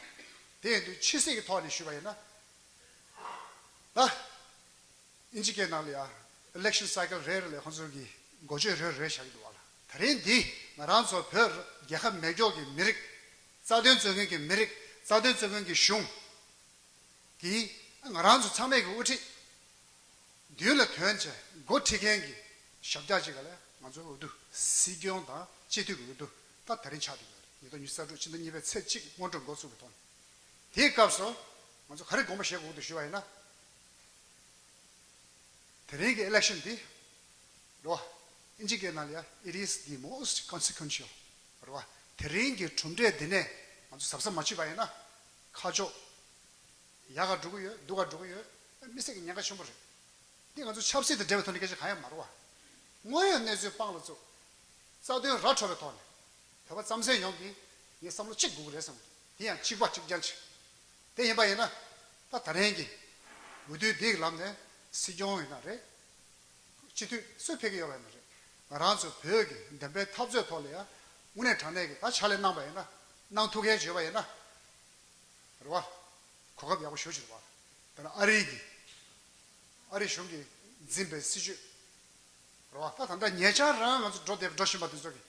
དེ་ཡིན་དུས་ཕྱི་སྲིད་ཀྱི་ཐོག་ནས་ཞུས་པ་ཡིན་ན། ད་ཨིན་ཇི་སྐད་ནང་ལ་ཡང་election cycle་རེ་རེ་ལ་ཁོང་ཚོ་གི་འགོ་བརྗོད་རེ་རེ་བཞག་གི་འདུག་བ་ལ། དེ་རིང་འདི་ང་རང་ཚོ་བོད་རྒྱལ་ཁབ་མེ་སྒྱོགས་ཀྱི་མི་རིགས། རྩ་དོན་རྩོད་མཁན་གྱི་མི་རིགས། རྩ་དོན་རྩོད་མཁན་གྱི་གཞུང་གིས་ང་རང་ཚོ་ཚང་མས་ཀྱི་དབུ་ཁྲིད་མདུན་ལ་ཐོན་བྱས་འགོ་ཁྲིད་མཁན་གྱི་ཞབས་བཀྱག་ཅིག་ག་ལས་ང་ཚོའི་འོས་བསྡུ་སྲིད་སྐྱོང་དང་སྤྱི་འཐུས་ཀྱི་འོས་བསྡུ་ད་ད་རིང་ཆགས་བསྡད་ཡོད་རེད། ཉིས་སྟོང་ཉི་ཤུ་རྩ་དྲུག་ཕྱི་ཟླ་གཉིས་པའི་ཚེས་གཅིག་སྔོན་འགྲོ་འགོ་ཚུགས་པའི་ཐོག་ནས། དེའི་སྐབས་སུ་ང་ཚོ་ག་རེ་དགོངས་པ་བཞེས་དགོས་འདུག་ཞུ་བ་ཡིན་ན། དེ་རིང་གི་election་འདི་རོ། ཨིན་ཇི་སྐད་ནང་ལ་ཡ། It is the most consequential། རོ། དེ་རིང་གི་གྲུབ་འབྲས་འདི་ནས་ང་ཚོ་གཟབ་གཟབ་མ་བྱས་པ་ཡིན་ན། ཁ་ཕྱོགས་ཡག་ག་འགྲོ་གི་ཡོད། སྡུག་ག་འགྲོ་གི་ཡོད། དམིགས་བསལ་གྱི་ཉེན་ཁ་ཆེན་པོ་རེད། འདི་ང་ཚོ་ཆབ་སྲིད་དང་འབྲེལ་བའི་ཐོག་ནས་སྐད་ཆ་གང་ཡང་མ་རེད་བ། དངོས་ཡོད་གནས་ཚུལ་དཔང་ལ་བཙུགས། རྩ་དོན་ར་འཕྲོད་པའི་ཐོག་ནས། བོད་པ་རྩམ་ཟན་ཡོངས་ཀྱིས་ངས་བསམ་བློ་གཅིག་དགོས་ཀྱི་རེད་བསམ་གྱི་འདུག་དེ་ཡང་གཅིག་པ་གཅིག་རྐྱང་གཅིག་དེ་ཡིན་པ་ཡིན་ན། ད་ད་རིང་གི་འོས་བསྡུ་འདིའི་ལམ་ནས་སྲིད་སྐྱོང་ཡིན་ན་རེད། སྤྱི་འཐུས་སུས་ཕེབས་ཀྱི་ཡོད་པ་ཡིན་ན་རེད། ང་རང་ཚོ་བོད་ཀྱི་བདེན་པའི་འཐབ་རྩོད་ཐོག་ལ་ཡང་དངོས་གནས་དྲང་གནས་ཀྱི་ད་ཕྱག་ལས་གནང་པ་ཡིན་ན། གནང་ཐུབ་མཁན་བྱོས་པ་ཡིན་ན། རེད་བ། གོ་སྐབས་ཡག་པོ་ཞེ་པོ་ཅིག་རེད་བ། ད་ནི་ཨ་རི་གི། ཨ་རི་གཞུང་གིས་འཛིན་པའི་སྲིད་བྱུས་རེད་བ། ད་ད་ལྟ་ཉེ་ཆར་རང་ང་ཚོ་འགྲོ་བསྡད་འགྲོ་བཞིན་པ་དེ་ཚོ་གི།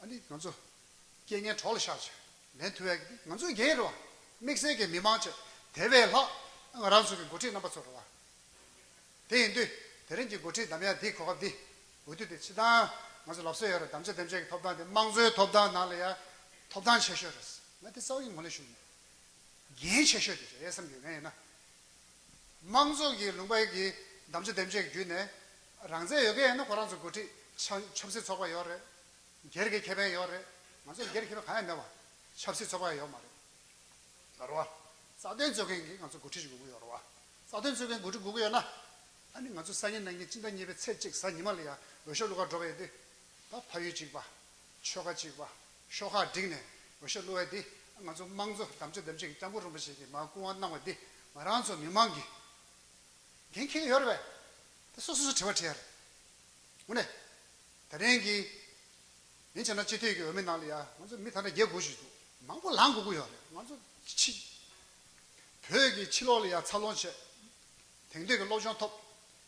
ཨ་ནི་ང་ཚོ་རྐྱེན་ངན་གྲོགས་ལ་བཞག་བྱས་ལེན་ཐུབ་ཡག་གི་ང་ཚོའི་འགན་རེད་བ། དམིགས་བསལ་གྱི་མི་མང་བཅས་དེ་བས་ལྷག་ང་རང་ཚོ་གི་འགོ་ཁྲིད་རྣམ་པ་ཚོ་རེད་བ། དེ་ཡིན་དུས་དེ་རིང་གི་འགོ་ཁྲིད་གདམ་ཡག་འདིའི་གོ་སྐབས་འདི། འོས་བསྡུ་དེ་སྤྱིར་བཏང་ང་ཚོ་ལབ་སྲོལ་ཡོད་རེད། དམ་བཅའ་འདེམས་བྱེད་ཀྱི་ཐོབ་ཐང་དེ་དམངས་གཙོའི་ཐོབ་ཐང་ནང་ལ་ཡང་ཐོབ་ཐང་ཆེ་ཤོས་རེད། ང་དེ་རྩ་བ་ཉིད་ངོས་ལེན་ཞུ་གི་མེད། འགན་ཆེ་ཤོས་དེ་རེད་བསམ་གྱི་ཡོད། ཡིན་ན། དམངས་གཙོ་གི་ལུང་པའི་གི་དམ་བཅའ་འདེམས་བྱེད་ཀྱི་བརྒྱུད་ནས་རང་བཙན་ཡོད་མཁན་ཡིན་ན་ཁོ་རང་ཚོ་འགོ་ཁྲིད་ཆབ་ཆབ་སྲིད་ཚོགས་པ་ཡོད་རེད། སྒེར་གྱི་ཁེ་ཕན་ཡོད་རེད། ང་ཚོ་སྒེར་ཁེ་ཕན་གང་ཡང་མེད་པ། ཆབ་སྲིད་ཚོགས་པ་ཡང་ཡོད་མ་རེད། ལ་རོ། རྩ་དོན་རྩོད་མཁན་གྱི་ང་ཚོ་འགོ་ཁྲིད་ཅིག་དགོས་ཀྱི་ཡོད་རེད་བ། རྩ་དོན་རྩོད་མཁན་འགོ་ཁྲིད་དགོས་ཀྱི་ཡོད་ན། ཨ་ནི་ང་ཚོ་སང་ཉིན་གནངས་ཉིན་སྤྱི་ཟླ་གཉིས་པའི་ཚེས་གཅིག་གཟའ་ཉི་མ་ལ་ཡང་འོས་ཤོག་བླུག་གར་འགྲོ་གི་ཡོད་དུས། ད་ཕ་ཡུལ་གཅིག་པ། ཆོལ་ཁ་གཅིག་པ། ཤོག་ཁག་བསྒྲིགས་ནས་འོས་ཤོག་བླུག་ཡ་འདི་ང་ཚོ་དམངས་གཙོ་དམ་བཅའ་འདེམས་བྱེད་ཀྱི་སྐྱབས་མགོན་རིན་པོ་ཆེ་གིས་མར་སྐུ་དབང་གནང་བ་འདི་ང་རང་ཚོ་མི་མང་གིས་འགན་འཁྱེར་གྱི་ཡོད་རེད་པས། དེ་སོ་སོ་སོ་དྲི་བ་དྲི་ཡ་རེད། དངོས་གནས། ད་རིང་གི་ཡིན་བྱས་ན་སྤྱི་འཐུས་ཀྱི་འོས་མི་ནང་ལ་ཡ་ང་ཚོ་མི་ད་ལྟ་བརྒྱད་དགུ་ཞིག་འདུག་མང་པོ་ལངས་དགོས་ཀྱི་ཡོད་རེད། ང་ཚོ་ཕྱི། བོད་ཀྱི་ཕྱི་ལོགས་ལ་ཡ་འཚར་ལོངས་བྱས། དེང་དུས་ཀྱི་སློབ་སྦྱོང་ཐོབ།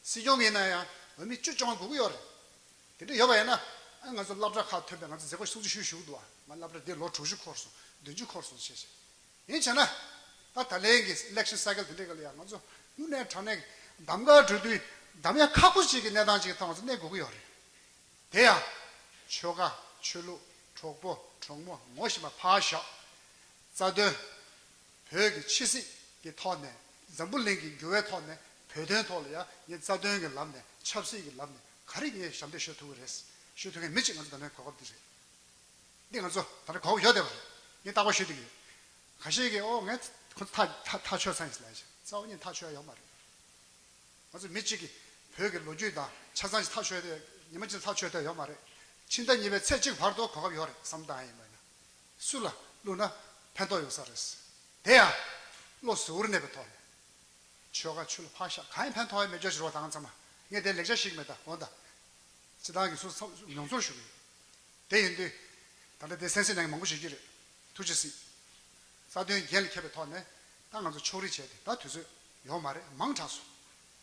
སྲིད་སྐྱོང་ཡིན་ན་ཡང་འོས་མི་བཅུ་བཅོ་ལྔ་དགོས་ཀྱི་ཡོད་རེད། དེ་འདྲ་ཡོད་པ་ཡིན་ན། ཨ་ང་ཚོ་སློབ་གྲྭ་ཁག་ཐོན་པའི་ང་ཚོ་མཛད་སྒོ་ཤུགས་ཆེ་ཞིག་ཞུགས་འདུག་ང་སློབ་གྲྭ་འདི་ལོ་དྲུག་ཅུ་འཁོར་སོང་། བདུན་ཅུ་འཁོར་སོང་ཞེས་བཤད། ཡིན་བྱས་ན། ད་ད་ལན་གྱི་election cycle་དེ་འདྲའི་སྐབས་ལ་ཡང་ང་ཚོ་དངོས་གནས་དྲང་གནས་གདམ་ག་འགྲོ་དུས་གདམ་ཡ་ཁག་པོ་ཅིག་གི་གནས་སྟངས་ཅིག་གི་ཐོག་ང་ཚོ་གནས་དགོས་ཀྱི་ཡོད་རེད། དེ་ཡང་། ཆོལ་ཁ་ཆོས་ལུགས་གྲོགས་པོ་གྲོགས་མོ་ངོ་ཤེས་པ་ཕར་བཞག་རྩ་དོན། བོད་ཀྱི་ཕྱི་སྲིད་ཀྱི་ཐོག་ནས་འཛམ་བུ་གླིང་གི་འགྱུར་བའི་ཐོག་ནས་བོད་དོན་ཐོག་ལ་ཡང་ངས་རྩ་དོན་གྱི་ལམ་ནས་ཆབ་སྲིད་ཀྱི་ལམ་ནས་ག་རེ་ངས་ཞབས་འདེགས་ཞུ་ཐུབ་ཀྱི་རེད། ཞུ་ཐུབ་མཁན་མི་གཅིག་ང་ཚོ་ད་ལན་གོ་སྐབས་འདི་རེད། འདི་ང་ཚོ་ད་ལྟ་གོ་སྐབས་ཡོད་བསྡད་པ་རེད། ངས་རྟག་པར་ཞུ་བསྡད་ཀྱི་ཡོད། ཁ་ཤས་ཀྱིས་ཨོ་ངས་ཁོ་ཐག་ཐག་ཐག་ཆོད་ཚར་ཡིན་ཟེར་ལབ་ཡ་ཅིག་རྩ་བ་ཉིད་ཐག་ཆོད་ཡ་ཡོད་མ་རེད། ང་ཚོ་མི་གཅིག་གིས་ བོད་ཀྱི་ལོ་རྒྱུས་དང་ཆ་ཚང་ཞིག་ཐག་ཆོད་དེ་ཉི་མ་གཅིག་ཐག་ཆོད་དེ་ཡོད་མ་རེད། ཕྱི་ཟླ་གཉིས་པའི་ཚེས་གཅིག་བར་དུ་གོ་སྐབས་ཡོད་རེད། བསམ་བཏང་ཡིན་པ་ཡིན་ན། སུ་ལ་བླུགས་ན་ཕན་ཐོགས་ཡོད་ས་རེད། དེ་ཡང་བློ་གཟུ་བོར་གནས་པའི་ཐོག་ནས་ཆོལ་ཁ་ཆོས་ལུགས་ཕར་བཞག་གང་ཡང་ཕན་ཐོགས་ཡ་མེད་ཅོག་ཞིག་རོགས་དང་ཚང་མ་ངས་དེ་ལེགས་ཆ་ཞིག་མེད་ད་དགོངས་དག་སྤྱི་བཏང་གི་སུ་མྱོང་ཚོར་ཞུ་གི་ཡོད། དེ་ཡིན་དུས། ད་ལྟ་དེ་གསན་གཟིགས་གནང་མཁན་མང་པོ་ཞིག་གི་རེད། ཐུགས་རྗེ་གཟིགས། རྩ་དོན་འགན་ལ་འཁྱེར་བའི་ཐོག་ནས་ད་ང་ཚོ་ཕྱོགས་རིས་བྱས་ཏེ་ད་དུས་ཚོད་ཡོད་མ་རེད། མང་དྲགས་སོང་།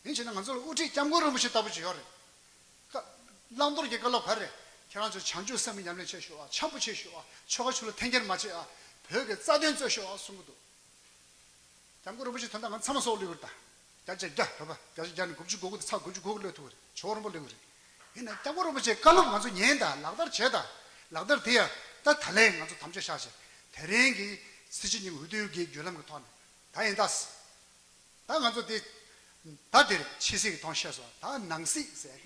ཡིན་ཕྱིན་ན་ང་ཚོ་ལ་དབུ་ཁྲིད་སྐྱབས་མགོན་རིན་པོ་ཆེ་ལྟ་བུ་ཅིག་ཡོད་རེད། བཀའ། བླང་དོར་གྱི་བཀའ་སློབ་ག་རེ། ཁྱེད་རང་ཚོ་བྱང་ཆུབ་སེམས་ཉམས་ལེན་བྱེད་ཤོག་ཨ། འཆམ་པོ་བྱེད་ཤོག་ཨ། ཆོལ་ཁ་ཆོས་ལུགས་འཐེན་འཁྱེར་མ་བྱེད་ཨ། བོད་ཀྱི་རྩ་དོན་རྩོད་ཤོག་ཨ་གསུང་གི་འདུག་སྐྱབས་མགོན་རིན་པོ་ཆེ་དོན་དག་ང་ཚང་མ་སྲོག་བློས་བུར་དང་། བརྒྱ་ཆ་བརྒྱ་བོད་པ་བརྒྱ་ཆ་བརྒྱ་ནས་དགུ་བཅུ་གོ་དགུ་དང་ཚེག་དགུ་བཅུ་གོ་དགུ་བློས་ཐུབ་རེད། ཇོ་བོ་རིན་པོ་བློས་བུར་རེད། ཡིན་ན་སྐྱབས་མགོན་རིན་པོ་ཆེའི་བཀའ་སློབ་ང་ཚོ་ཉན་དང་ལག་བསྟར་བྱེད་དང་། ལག་བསྟར་དེ་ཡང་ད་ད་ལན་ང་ཚོ་དམ་བཅའ་བཞག་བྱས་དེ་རིང་གི་སྲིད་སྤྱི་གཉིས་འོས་བསྡུ་གི་བརྒྱུད་ལམ་གྱི་ཐོག་ནས་ད་ཡིན་ད། ད་ང་ཚོ་དེ་ད་དེར་ཕྱི་སྲིད་ཀྱི་ཐོག་བཤད་སོང་། ད་ནང་སྲིད་ཟེར།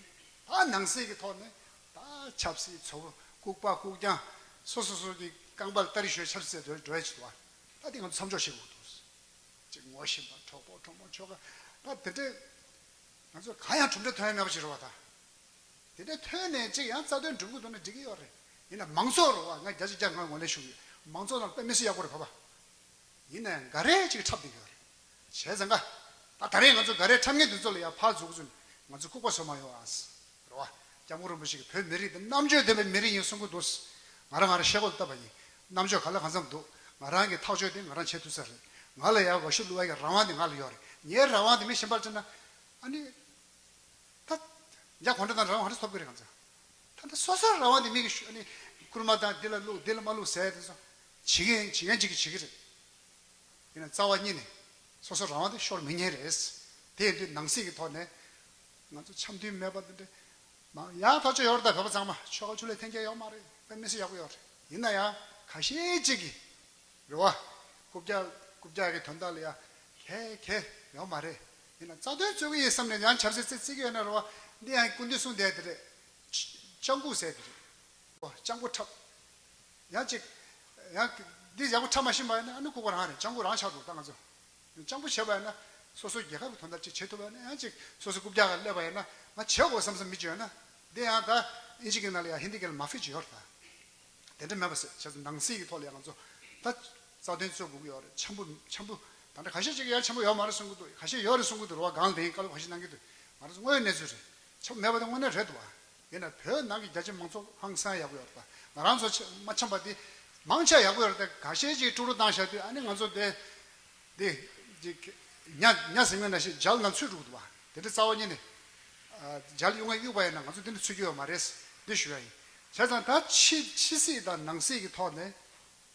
ད་ནང་སྲིད་ཀྱི་ཐོག་ནས་ད་ཆབ་སྲིད་ཚོ་བོ་ལྐུགས་པ་ལྐུགས་རྐྱང་སོ་སོ་སོ་གི་རྐང་པར་སྟ་རེ་ཞོན་ཆབ་སྲིད་འགྲོ་འགྲོ་ཡ་ཅིག་འདུག་ད་དེ་ང་ཚོ་མཚམས་འཇོག་བྱེད་དགོས་འདུག་ཅིག་ངོ་ཤེས་པ་གྲོགས་པོ་གྲོགས་མོ་ཆོལ་ཁ་ད་དེ་འདྲས་ང་ཚོ་གང་ཡང་གྲུབ་འབྲས་ཐོན་ཡ་མེད་པ་ཞིག་རེད་བ་ད། དེ་འདྲའི་ཐོན་ནས་ཅིག་ཡང་རྩ་དོན་སྒྲུབ་ཀྱི་འདུག་ན་འགྲིག་གི་ཡོད་རེད། ཡིན་ན་མང་ཚོགས་རེད་བ། ང་བརྒྱ་ཆ་བརྒྱ་ང་ངོས་ལེན་ཞུ་གི་ཡོད། མང་ཚོགས་ནང་དཔེ་མི་སྲིད་ཡག་པོ་རེད་བ། ཡིན་ནའང་འགའ་རེ་ཅིག་འཁྲབ་བསྡད་ཀྱི་ཡོད་རེད། བྱས་ཙང་ཀ་ད་ད་རེས་ང་ཚོ་འགའ་རེ་འཁྲབ་མཁན་དེ་ཚོ་ལ་ཡང་ཕར་འཛུགས་ཚུན་ང་ཚོ་ལྐུགས་པ་བཟོ་མ་ཡོང་ཨ། རེད་བ། སྐྱབས་མགོན་རིན་པོ་ཆེ་གིས་བོད་མི་རིགས་འདི་རྣམ་དཔྱོད་ལྡན་པའི་མི་རིགས་ཡིན་གསུང་གི་འདུག་ང་རང་ང་རང་ཤེལ་སྒོ་ལ་བཏབ་པ་ཡིན། རྣམ་དཔྱོད་ག་ལ་གང་འཚམ་འདུག་ང་རང་གིས་ཐག་གཅོད་དེ་ང་རང་བྱེད་ཐུབ་ས་རེད། ང་ལ་ཡང་འོས་ཤོག་བླུག་པའི་རང་དབང་དེ་ང་ལ་ཡོད་རེད། ངའི་རང་དབང་དེ་མི་གཞན་པར་སྤྲད་ན། ཨ་ནི། ད། ཡ་གོང་འདྲ་དང་རང་དབང་ག་རེ་ཐོབ་ཀྱི་རེད་ང་ཚོ། ད་ལྟ་སོ་སོའི་རང་དབང་དེ་མི་གི་ཤུ་ཨ་ནི། སྐུལ་མ་དང་འདི་ལ་བླུག་འདི་ལ་མ་བླུག་ཟེར་དེ་ཚོ། བྱེད་མཁན་བྱེད་མཁན་གཅིག་གིས་བྱེད་ཀྱི་རེད། ཡིན་ན་རྩ་བ་ཉིད་ནས་སོ་སོའི་རང་དབང་དེ་ཤོར་མི་ཉན་རེད། དེ་ཡིན་དུས་ནང་སྲིད་ཀྱི་ཐོག་ནས་ང་ཚོ་འཆམ་མཐུན་མེད་པ་དེ་འདྲ་མང་ཡག་ཐག་ཆོད་ཡོད་རེད། ད་བོད་པ་ཚང་མ་ཆོལ་ཁ་ཆོས་ལུགས་འཐེན་འཁྱེར་ཡོད་མ་རེད། དཔེ་མི་སྲིད་ཡག་པོ་ཡོད་རེད། ཡིན་ན་ཡང་ཁ་ཤས་ཅིག་གིས་རེད་བ། རྐུབ་བཀྱག་རྐུབ་བཀྱག་གི་དོན་དག་ལ་ཡང་གལ་གལ་ཡོད་མ་རེད། ཡིན་ན་རྩ་དོན་རྩོད་ཀྱི་ཡིན་བསམ་ནས་ཡང་ཆབ་སྲིད་རྩེ་རྩེ་གི་ཡོད་ན་རེད་བ། འདི་ཡང་སྐུ་མདུན་གསུངས་བསྡད་དེ་རེད། སྤྱང་ཁུག་ཟེར་དེ་རེད་བ། སྤྱང་པོ་འཁྲབ། ཡང་ཅིག་ཡང་འདི་ཡག་པོ་འཁྲབ་མ་ཤེས་པ་ཡིན་ན་ཨ་ནི་ལྐུགས་པ་རང་རེད། སྤྱང་པོ་རང་ཆགས་འདུག་ད་ང་ཚོ། སྤྱང་པོ་བྱས་པ་ཡིན་ན་སོ་སོ་རྒྱལ་ཁབ་ཀྱི་དོན་དག་ཅིག་བྱེད་ཐུབ་པ་ཡིན་ན། ཡང་ཅིག་སོ་སོ་རྐུབ་བཀྱག་ལ་སླེབས་པ་ཡིན་ན་ང་བྱེད་དགོས་བསམ་བསམ་མི་བྱེད་ཡོད་ན། འདི་ཡང་ད་ཨིན་ཇི་སྐད་ནང་ལ་ཡང་ཧིན་དི་སྐད་ལ་མ་ཕི་ཅིག་ཡོད་རེད་ད། དེ་འདྲ་མེད་པ་ཟེར། བྱས་ཙང་ནང་སྲིད་ཀྱི་ཐོག་ལ་ཡང་ང་ཚོ་ད་རྩ་དོན་རྩོད་དགོས་ཀྱི་ཡོད་རེད། འཆམ་པོ་འཆམ་པོ་ད་ལྟ་ཁ་ཤས་ཅིག་ཡང་འཆམ་པོ་ཡོད་མ་རེད་གསུང་གི་འདུག་ཁ་ཤས་ཡོད་རེད་གསུང་གི་འདུག་རེད་བ། སྒང་ལ་དེ་བཀའ་སློབ་ཁ་ཤས་གནང་གི་འདུག་ང་རང་ཚོ་དངོས་ཡོད་གནས་ཚུལ་རེད། འཆམ་པོ་མེད་པ་དེ་དངོས་གནས་རེད་འདུག་བ། ཡིན་ན་བོད་ནང་གི་རྒྱ་ཆེ་མང་ཚོགས་ཧང་སང་ཡག་པོ་ཡོད་རེད་ད། ང་རང་ཚོ་ཆ་མ་འཆམ་པ་དེ་མང་ཆེ་ཡག་པོ་ཡོད་རེད་ད། ཁ་ཤས་ཅིག་ཀྲུག་ཀྲུག་བཏང་བཞག་དུས་ཨ་ནི་ང་ཚོ་དེ་དེ་ཅིག་ཉ་ཉ་ཟིང་མའི་ནང་བཞིན་རྒྱལ་ནང་ཚུད་འགྲོ་གི་འདུག་བ། དེ་འདྲ་རྩ་བ་ཉིད་ནས་རྒྱལ་གཡུག་ང་གཡུག་པ་ཡིན་ན་ང་ཚོ་དེ་འདྲ་ཚུད་ཀྱི་ཡོད་མ་རེད། འདི་ཞུ་ཡ་ཡིན། བྱས་ཙང་ད་ཕྱི་ཕྱི་སྲིད་དང་ནང་སྲིད་ཀྱི་ཐོག་ནས།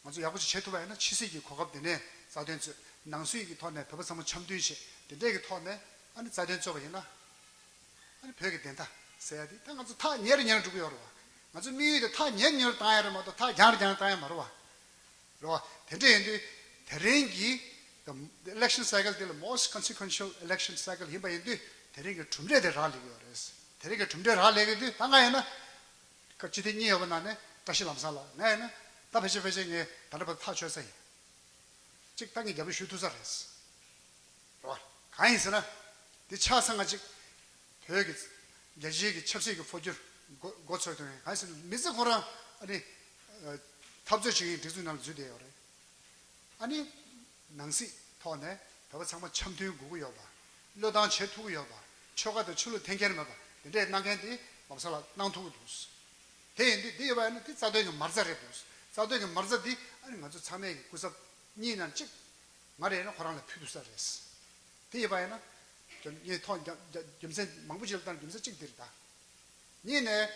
ང་ཚོ་ཡག་པོ་ཅིག་བྱེད་ཐུབ་པ་ཡིན་ན་ཕྱི་སྲིད་ཀྱི་གོ་སྐབས་དེ་ནས་རྩ་དོན་རྩོད། ནང་སྲིད་ཀྱི་ཐོག་ནས་བོད་པ་ཚང་མ་འཆམ་མཐུན་བྱེད། དེ་འདྲས་ཀྱི་ཐོག་ནས་ཨ་ནི་རྩ་དོན་རྩོད་པ་ཡིན་ན། ཨ་ནི་བོད་ཀྱི་བདེན་མཐའ་ཟེར་ཡ་དེ་ད་ང་ཚོ་ཐག་ཉེ་རུ་ཉེ་རུ་འགྲོ་གི་ཡོད་རེད་བ། ང་ཚོ་དམིགས་ཡུལ་དེ་ཐག་ཉེ་རུ་ཉེ་རུ་བཏང་ཡ་རེད་མ་གཏོགས་ཐག་རྒྱང་རུ་རྒྱང་རུ་བཏང་ཡ་མ་རེད་བ། རེད་བ། དེ་འདྲས་ཡིན་དུས་དེ་རིང་གི་election cycle དེ་ལ་most consequential election cycle ཡིན་པ་ཡིན་དུས་དེ་རིང་གི་གྲུབ་འབྲས་དེ་རག་ལས་ཀྱི་ཡོད་རེད། དེ་རིང་གི་གྲུབ་འབྲས་རག་ལས་ཀྱི་དུས་ད་ང་ཡིན་ན། སྐབས་སྤྱི་འཐུས་གཉིས་ཡོད་པ་ནང་ནས་བཀྲ་ཤིས་ལམ་བཟང་ལགས། ང་ཡིན་ན་ད་ཕལ་ཆེར་ཕལ་ཆེར་ངས་ད་ལྟ་བར་ཐག་ཆོད་ས་ཡིན། གཅིག་ད་ངས་རྒྱབ་སྐྱོར་ཞུ་ཐུབ་ས་རེད། རེད་བ། གང་ཡིན་ཟེར་ན། འདི་ཆ་ཚང་ང་གཅིག་བོད་ཀྱི་རྒྱལ་སྤྱིའི་གི་ཆབ་སྲིད་ཀྱི་འཕོ་འགྱུར་འགོ་འགོ་ཚུགས་དོན་གང་ཡིན་ཟེར་ན་མི་ཚེ་ཁོ་རང་ཨ་ནི། འཐབ་རྩོད་བྱེད་ཀྱི་སྒྲིག་འཛུགས་ནང་ལ་འཛུལ་བསྡད་ཡོད་རེད། ཨ་ནི། ནང་སྲིད་ཐོག་ནས་བོད་པ་ཚང་མ་འཆམ་མཐུན་དགོས་ཀྱི་ཡོད་པ། བློས་བཏང་བྱེད་ཐུབ་ཀྱི་ཡོད་པ། ཆོལ་ཁ་དང་ཆོས་ལུགས་འཐེན་འཁྱེར་མེད་པ་དེ་འདྲས་གནང་མཁན་དེ་ལམ་སང་ལ་གནང་ཐུབ་ཀྱི་འདུག་དེ་ཡིན་དུས་འདི་ཡོད་པ་ཡིན་ན་དེ་རྩ་དོན་གྱི་མ་རྩ་རེད་འདུག་རྩ་དོན་གྱི་མ་རྩ་འདི་ཨ་ནི་ང་ཚོ་ཚང་མས་ཀྱི་སྐུ་ཚབ་གཉིས་ནང་གཅིག་ང་རེད་ན་ཁོ་རང་ལ་ཕུལ་ཐུབ་ས་རེད། དེ་ཡོད་པ་ཡིན་ན་རྒྱུ་ངས་ཐོག་རྒྱུ་རྒྱུ་མཚན་མང་པོ་ཅིག་ལ་བཏང་རྒྱུ་མཚན་གཅིག་འདི་རེད་ད། གཉིས་ནས།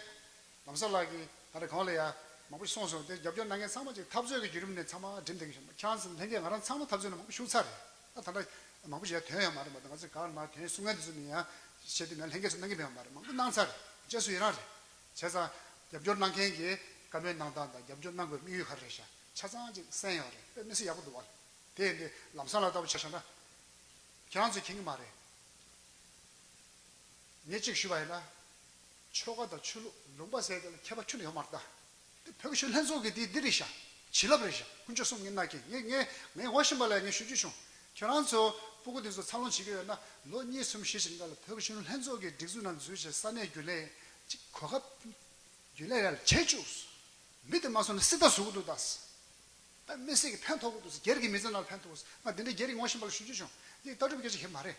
ལམ་སང་ལགས་ཀྱིས་ད་ལྟ་གང་ལ་ཡ་མང་པོ་ཞིག་གསུངས་སོང་། དེ་རྒྱབ་སྐྱོར་གནང་མཁན་ཚང་མ་ཅིག་འཐབ་རྩོད་ཀྱི་བརྒྱུད་རིམ་ནས་ཚང་མ་འགྲིམ་བསྡད་ཀྱི་ཞིག་ཁྱེད་རང་ཚོ་ལྷན་རྒྱས་ང་རང་ཚང་མ་འཐབ་རྩོད་ནང་མང་པོ་ཞུགས་ཚར་རེད། ད་ད་ལྟ་མང་པོ་ཞིག་ཡ་ཐོན་ཡོད་མ་རེད་མ་གཏོགས་ང་ཚོས་ག་རེ་མ་ཐོན་གསུང་མཁན་དེ་ཚོ་ནི་ཡང་བཤད་དུས་ན་ལྷན་རྒྱས་ཚོ་གནང་གི་མེད་པ་མ་རེད། མང་པོ་གནང་ཚར་རེད། རྗེས་སུ་ཡི་རང་རེད། བྱས་ཙང་རྒྱབ་སྐྱོར་གནང་མཁན་གྱིས་བཀའ་མོལ་གནང་སྟངས་དང་རྒྱབ་སྐྱོར་གནང་དགོས་དམིགས་ཡུལ་ག་རེ་རེད་ཤག་ཆ་ཚང་ཅིག་གསན་ཡོད་རེད། དཔེ་མི་སྲིད་ཡག་པོ་འདུག་བ། དེ་ཡིན་དུས་ལམ་སང་ལ་ལྟ་བུ་ཆ་བཞག་ན། ཁྱེད་རང་ཚོས་མཁྱེན་གྱི་མ་རེད། ངས་གཅིག་ཞུས་པ་ཡིན་ན། ཆོལ་ཁ་དང་ཆོས་ལུགས་ལུང་པ་ཟེར་དེ་ལ་ཁྱད་པར་ཁྱོན་ནས་ཡོད་མ་རེད་ད། དེ་བོད་ཀྱི་ཆོས་ལྷན་ཚོགས་ཀྱི་དེ་འདི་རེད་ཤག་བྱིན་རླབས་རེད་ཤག་དཀོན་མཆོག་གསུམ་ངེད་ན་མཁན་ངས་ངས་ངས་ངོ་ཤེས་པ་ལ་ངས་ཞུ་རྒྱུ་བྱུང་། ཁྱོད་རང་ཚོ་ སྤུ་གུ་དེ་ཚོ་འཚར་ལོངས་བྱེད་ཀྱི་ཡོད་ན་ལོ་གཉིས་གསུམ་བཞི་ཞིག་ལ་བོད་ཀྱི་གཞོན་ནུ་ལྷན་ཚོགས་ཀྱི་སྒྲིག་འཛུགས་ནང་འཛུལ་བྱས་ས་གནས་རྒྱུན་ལས་ཅིག་གོ་སྐབས་རྒྱུན་ལས་ཡར་བྱེད་བཅུག །མི་དེ་མ་སོང་ན་སྲིད་ད་ཟུག་གི་འདུག་ད། ད་མི་སེར་གྱི་ཕན་ཐོགས་ཀྱི་འདུག་སྒེར་གྱི་མི་ཚེ་ནང་ཕན་ཐོགས་ཀྱི་འདུག །ང་འདི་འདྲའི་སྒེར་གྱི་ངོ་ཤེས་པ་ལ་ཞུ་རྒྱུ་བྱུང་། འདི་ལྟ་གྲུབ་སྐད་ཆ་ཞིག་མ་རེད།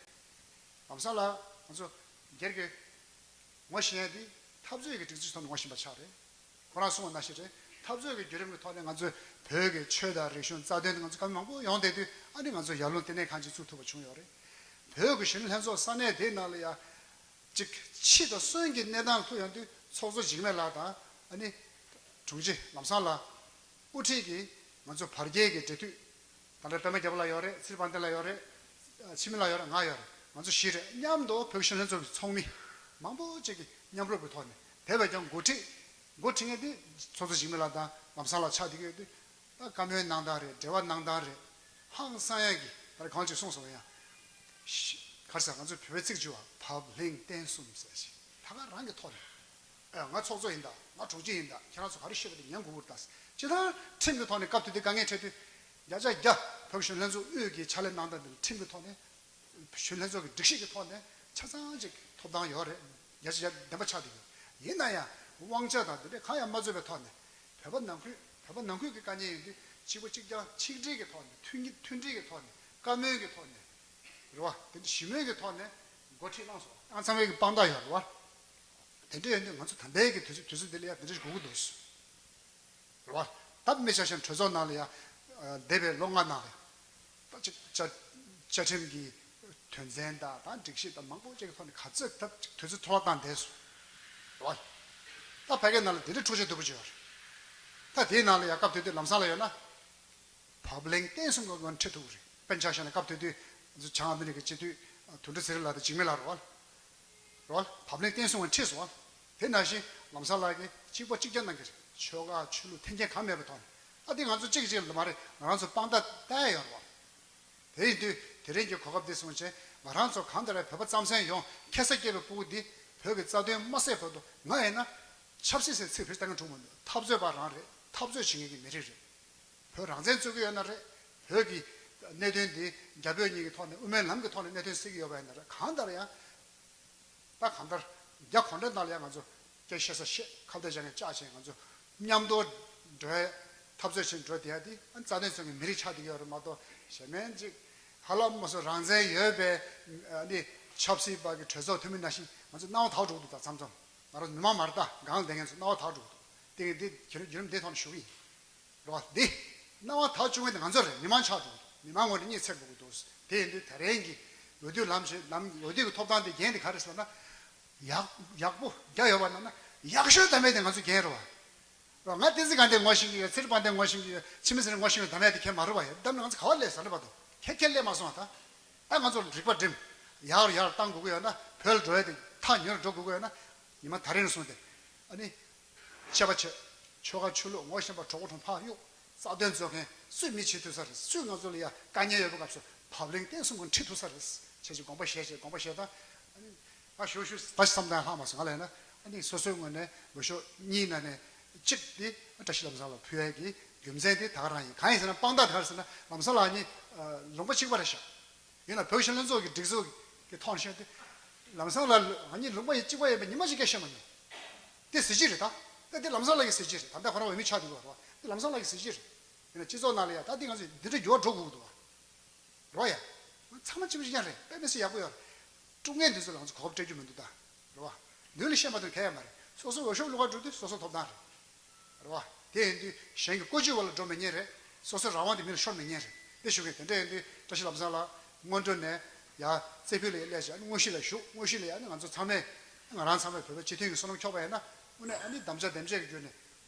ལམ་སང་ལ་ང་ཚོ་སྒེར་གྱི་ངོ་ཤེས་ཡ་འདི་འཐབ་རྩོད་ཀྱི་སྒྲིག་འཛུགས་ཐོག་ནས་ངོ་ཤེས་པ་ཆགས་རེད། ཁོ་རང་གསུངས་པ་ནང་བཞིན་རེད། འཐབ་རྩོད་ཀྱི་བརྒྱུད་རིམ་གྱི་ཐོག་ནས་ང་ཚོས་བོད་ཀྱི་ཆོས་དང་རིག་གཞུང་རྩ་དོན་དེ་ང་ཚོ་བཀའ་མོལ་མང་པོ་ཡོང་བསྡད་དུས་ཨ་ནི་ང་ཚོ་ཡར་ཀླུང་ལྟེ་གནས་ཁང་ཅིག་བཙུགས་ཐུབ་པ་བྱུང་ཡོད་རེད། བོད་ཀྱི་གཞོན་ནུ་ལྷན་ཚོགས་ས་གནས་དེའི་ནང་ལ་ཡ། གཅིག་འཆི་དང་གསོན་གྱི་གནས་སྟངས་ཐུག་ཡོང་དུས་ཚོགས་གཙོ་འཇིགས་མེད་ལགས་དང་ཨ་ནི་དྲུང་ཆེ་ལམ་སང་ལགས། དབུ་ཁྲིད་ཀྱིས་ང་ཚོ་བར་བརྒལ་གྱི་འབྲེལ་མཐུད། ད་ལྟ་པད་མ་རྒྱལ་པོ་ལགས་ཡོད་རེད། ཚེ་རིང་དཔལ་ལྡན་ལགས་ཡོད་རེད། འཆི་མེད་ལགས་ཡོད་རེད། ང་ཡོད་རེད། ང་ཚོ་བཞི་རེད། མཉམ་དུ་བོད་གཞོན་ལྷན་ཚོགས་ཀྱི་ཚོགས་མི་མང་པོ་ཅིག་གིས་མཉམ་རུབ་ཀྱི་ཐོག་ནས་དེ་བས་ཀྱང་འགོ་ཁྲིད། འགོ་ཁྲིད་མཁན་དེ་ཚོགས་གཙོ་འཇིགས་མེད་ལགས་དང་ལམ་སང་ལགས་ཆགས་བསྡད་ཀྱི་ཡོད་དུས། ད་བཀའ་མོལ་གནང་སྟངས་རེད། འབྲེལ་བ་གནང་སྟངས་རེད། ཧང་སང་ཡ་གི་ད་གང་ཅིག་གསུངས་སོང་ཡ། ག་རེ་ཟེར། ང་ཚོས་བོད་པའི་ཚིག་བརྗོད་པ་བབ་ལྷིང་བསྟན་གསུམ་ཟེར་ཞིག་ད་ག་རང་གི་ཐོག་ནས། ཨ། ང་ཚོགས་གཙོ་ཡིན་ད། ང་དྲུང་ཆེ་ཡིན་ད། ཁྱེད་རང་ཚོ་ག་རེ་བཤད་པ་དེ་ཉན་དགོས་ཀྱི་རེད་ད། སྤྱིར་བཏང་ཁྲིམས་ཀྱི་ཐོག་ནས་སྐབས་དེ་དུས་དཀའ་ངལ་འཕྲད་དུས་བརྒྱ་ཆ་བརྒྱ་བོད་གཞོན་ལྷན་ཚོགས་དབུས་ཀྱི་ཕྱག་ལས་གནང་སྟངས་དེ་ལ་ཁྲིམས་ཀྱི་ཐོག་ནས། གཞོན་ལྷན་ཚོགས་ཀྱི་སྒྲིག་གཞི་གི་ཐོག་ནས་ཆ་ཚང་ཅིག་ཐོབ་ཐང་ཡོད་རེད། བརྒྱ་ཆ་བརྒྱ་བདེན་པ་ཆགས་བསྡད་ཡོད། ཡིན་ན་ཡང་དབང་ཆ་དང་དེ་འདྲ་གང་ཡང་མ་རྩོད་པའི་ཐོག་ནས་བོད་པ་ནང་ཁུལ། བོད་པ་ནང་ཁུལ་གྱི་དཀའ་ངལ་ཡིན་དུས་གཅིག་པ་གཅིག་རྐྱང་ཆིག་སྒྲིལ་གྱི་ཐོག་ནས། མཐུན་མཐུན་སྒྲིལ་གྱི་ཐོག་ནས། བཀའ་མོལ་གྱི་ཐོག་ནས་རེད་བ། དེ་འདྲ་ཞི་མོལ་གྱི་ཐོག་ནས་འགོ་ཁྲིད་གནང་སོང་། ཨང་ཚང་མའི་གི་དཔང་རྟགས་ཡོད་རེད་བ། དེ་འདྲ་ཡིན་དུས་ང་ཚོ་ད་ལྟའི་གི་དུས་ཚོད་དུས་ཚོད་འདི་ལ་ཡང་དེ་འདྲ་ཞིག་དགོས་ཀྱི་འདུག་རེད་བ། ད་དཔེ་ཆ་བཞག་ན་གྲོས་ཚོགས་ནང་ལ་ཡ། འདས་པའི་ལོ་ལྔ་ནང་ལ་ད་ཅིག་བཅའ་བཅའ་ཁྲིམས་ཀྱི་དོན་ཚན་དང་ད་སྒྲིག་གཞི་དང་མང་པོ་ཅིག་གི་ཐོག་ནས་ག་ཚོད་ཐབས་ཅིག་དུས་ཚོད་འཕྲོ་བརླག་བཏང་བསྡད་སོང་། རེད་བ། ད་ཕ་གའི་ནང་ལ་དེ་འདྲའི་འཁྲུག་ཆ་སྡུག་པོ་ཅིག་ཡོད་རེད། ད་དེའི་ནང་ལ་ཡ་སྐབས་དེ་དུས་ལམ་སང་ལ་ཡོད་ན། བབ་ལྷིང་བསྟན་གསུམ་གྱི་ངང་ཁྲིད་ཐུབ་ཀྱི་རེད། དཔེར་ན་ཆ་བཞག་ན་སྐབས་དེ་དུས་ང་ཚོ་བྱང་ཨ་མི་རི་ཀའི་སྤྱི་འཐུས་དོན་གྲུབ་ཚེ་རིང་ལགས་དང་འཇིགས་མེད་ལགས་རེད་བ། རེད་བ། བབ་ལྷིང་བསྟན་གསུམ་གྱི་ངང་ཁྲིད་སོང་བ། དེ་ནང་བཞིན་ལམ་སང་ལགས་ཀྱིས་གཅིག་པ་གཅིག་རྐྱང་གནང་གི་རེད། ཆོལ་ཁ་ཆོས་ལུགས་འཐེན་འཁྱེར་གང་མེད་པའི་ཐོག་ནས། ད་འདི་ང་ཚོ་གཅིག་གིས་གཅིག་ལ་མ་རེད། ང་རང་ཚོ་དཔང་རྟགས་བལྟ་ཡ་ཡོད་རེད་བ། དེ་ཡིན་དུས་དེ་རིང་གི་གོ་སྐབས་འདི་བཟུང་བྱས་ང་རང་ཚོ་གང་ལྟར་བོད་པ་རྩམ་ཟན་ཡོངས་ཁ་ས་སྐྱེས་པའི་སྤུ་གུ་འདི་བོད་ཀྱི་རྩ་དོན་མ་སེལ་བར་དུ། ང་ཡིན་ན་ཆབ་སྲིད་ཟེར་ཚིག་བེད་སྤྱོད་གཏོང་གི་འགྲོ་མི་འདུག་འཐབ་རྩོད་པ་རང་རེད། འཐབ་རྩོད་བྱེད་མཁན་གྱི་མི་རིགས་རེད། བོད་རང་བཙན་རྩོད་ཀྱི་ཡོད་ན་རེད། བོད་ཀྱི་གནད་དོན་འདི་རྒྱ་བོད་གཉིས་ཀྱི་ཐོག་ནས་དབུ་མའི་ལམ་གྱི་ཐོག་ནས་གནད་དོན་སེལ་གྱི་ཡོད་པ་ཡིན་ན་རེད། གང་ལྟར་ཡང་། ད་གང་ལྟར་རྒྱ་གོང་ཁྲན་ཏང་ལ་ཡང་ང་ཚོ་སྐད་བཤད་ས་བཤད། ཁ་གཏད་བཅག་མཁན་བཅག་བྱས། ང་ཚོ་མཉམ་དུ་འགྲོ་ཡ་འཐབ་རྩོད་བྱེད་འགྲོ་བསྡད་ཡ་འདི་ཨ་ནི་རྩ་དོན་རྩོད་མཁན་མི་རིགས་ཆགས་བསྡད་ཀྱི་ཡོད་རེད་མ་གཏོགས། གཞན་མིན་ཅིག་ཧ་ལམ་མ་སོང་རང་བཙན་ཡོད་པའི་ཨ་ནི་ཆབ་སྲིད་པ་གི་གྲོས་ཚོགས་འཐུས་མི་ནང་བཞིན་ང་ཚོ་སྣང་བ་དག་འགྲོ་གི་འདུག་ད་མཚམས་མཚམས་ང་རང་མི་མང་མ་རེད། ད་སྒང་ལ་བསྡད་མཁན་ཚོ་སྣང་བ་དག་འགྲོ་གི་འདུག་དེ་གི་འདི་བརྒྱུད་རིམ་འདི་ཐོག་ནས་ཞུ་གི་ཡིན། རེད་བ། འདི་སྣང་བ་དག་བཅུག་མཁན་དེ་ང་ཚོ་རེད། མི་མང་ཆགས་འགྲོ་གི་འདུག་མི་མང་ངོས་ནས་གཉིད་སད་དགོས་ཀྱི་འདུག་དེ་ཡིན་དུས་དེ་རིང་གི་འོས་བསྡུ་ལམ་ཞིག་ལམ་འོས་བསྡུ་གི་ཐོབ་ཐང་དེ་འགན་དེ་ག་རེ་ཟེར་ན། ཡག་ཡག་པོ་རྒྱ་ཡོད་པ་ན་ན་ཡག་ཤོས་དམ་པའི་དེ་ང་ཚོ་འགན་རེད་བ། རེད་བ། ང་བསྟན་འཛིན་དགའ་ལྡན་ངོ་ཤེས་ཀྱི་ཡོད། ཚེ་རིང་དཔལ་ལྡན་ངོ་ཤེས་ཀྱི་ཡོད། འཆི་མེད་ཚེ་རིང་ངོ་ཤེས་ཀྱི་ཡོད། དམ་པའི་དེ་ཁྱེད་མ་རུབ་པ་ཡོད། དམ་ན་ང་ཚོ་ག་བ་སླེབས་ས་རེད་བ། དོ་ཁྱེད་ཁྱེད་སླེབས་མ་སོང་བ། ད་ད་ང་ཚོ་རིག་པ་སྒྲིམ། ཡག་རུ་ཡག་རུ་བཏང་དགོས་ཀྱི་ཡོད་ན། བོད་ལ་འགྲོ་ཡ་དེ་ཐག་ཉེ་རུ་འགྲོ་དགོས་ཀྱི་ཡོད་ན། ཉི་མ་ད་རིང་ནས་བཟུང་སྟེ། ཨ་ནི། བཤད་པ་བྱེད། ཆོལ་ཁ་ཆོས་ལུགས་ངོ་ཤེས་པ་གྲོགས་པོ་གྲོགས་ཕར་གཡུག་རྩ་དོན་རྩོད་མཁན་སུས་མི་བྱེད་ཐུབ་ས་རེད། སུས་ང་ཚོ་ལ་ཡ་དཀའ་ངལ་ཡོད་པའི་སྐབས་སུ་བབ་བརླིང་བརྟན་གསུམ་གྱིས་ཁྲིད་ཐུབ་ས་རེད། བྱས་ཙང་དགོངས་པ་བཞེས་བྱས། དགོངས་པ་བཞེས་དང་། ཨ་ནི། ང་ཞུ་ཞུ་ད་བསམ་སྟངས་ལྷག་མ་སོང་ང་ལ་ཡིན་ན། ཨ་ནི་སོ་སོའི་ངོས་ནས་འོས་ཤོག་གཉིས་ནང་ནས་གཅིག་དེ་བཀྲ་ཤིས་ལམ་བཟང་ལ་ཕུལ་ཡས་ཀྱི་རྒྱུ་མཚན་དེ་ད་ག་རང་ཡིན། གང་ཡིན་ཟེར་ན་དཔང་རྟགས་དེ་ག་རེ་ཟེར་ན་ལམ་བཟང་ལགས་གཉིས་ལུང་པ་གཅིག་པ་རེད་ཤག་ཡིན་ན་བོད་གཞིས་ལྷན་ཚོགས་ཀྱི་སྒྲིག་འཛུགས་ཀྱི་ཐོག་ནས་བཤད་དུས། ལམ་བཟང་ལགས་ང་གཉིས་ལུང་པ་ཡི་གཅིག་པ་ཡིན་པ་ཉི་མ་ཞིག་སྐད་བཤད་མ་མྱོང་། དེ་གཟི་བརྗིད་རེད་ད། ད་དེ་ལམ་བཟང་ལགས་ཀྱི་གཟི་བརྗིད་རེད། ད་ལྟ་ཁོ་རང་འོས་མི་ཆགས་འདུག་ག་རེད་བ། དེ་ལམ་བཟང་ལགས་ཀྱི་གཟི་བརྗིད་རེད། ཡིན་ན་སྤྱི་ཚོགས་ནང་ལ་ཡ་ད་དེ་ང་ཚོས་འདི་འདྲ་འགྱུར་བ་འགྲོ་དགོས་ཀྱི་འདུག་བ། རེད་བ་ཡ། ང་ཚང་མ་གཅིག་པ་གཅིག་རྐྱང་རེད། དཔེ་མི་སྲིད་ཡག་པོ་ཡོད་རེད། དཀྲུག་མཁན་དེ་ཚོ་ལ་ང་ཚོ་གོ་སྐབས་སྤྲད་རྒྱུ་མི་འདུག་ད། རེད་བ། ལུས་ལ་བཤད་མ་ཐུབ་གལ་ཡང་མ་རེད། སོ་སོ་འོས་ཤོག་བླུག་ག་འགྲོ་དུས་སོ་སོ་ཐོབ་ཐང་རེད། རེད་བ། དེ་ཡིན་དུས་གཞན་གྱི་བཀོད་ཇུས་འོག་ལ་འགྲོ་མི་ཉན་རེད། སོ་སོའི་རང་དབང་དེ་མི་ལ་ཤོར་མི་ཉན་རེད། དེ་ཞུ་མཁན་དེ་འདྲ་ཡིན་དུས་བཀྲ་ཤིས་ལམ་བཟང་ལགས་སྔོན་འགྲོ་ནས་ཡ་རྩེ་ཕུད་ལ་ཡ་སླེབས་བྱས་དངོས་གཞི་ལ་ཞུགས། དངོས་གཞི་ལ་ཡ་ནི་ང་ཚོ་ཚང་མས་ང་རང་ཚང་མས་བོད་པའི་སྤྱི་མཐུན་གྱི་བསོད་ནམས་འཁྱོག་པ་ཡིན་ན་དངོས་གནས་ཨ་ནི་དམ་བཅའ་འདེམས་བྱས་ཀྱི་བརྒྱུད་ནས་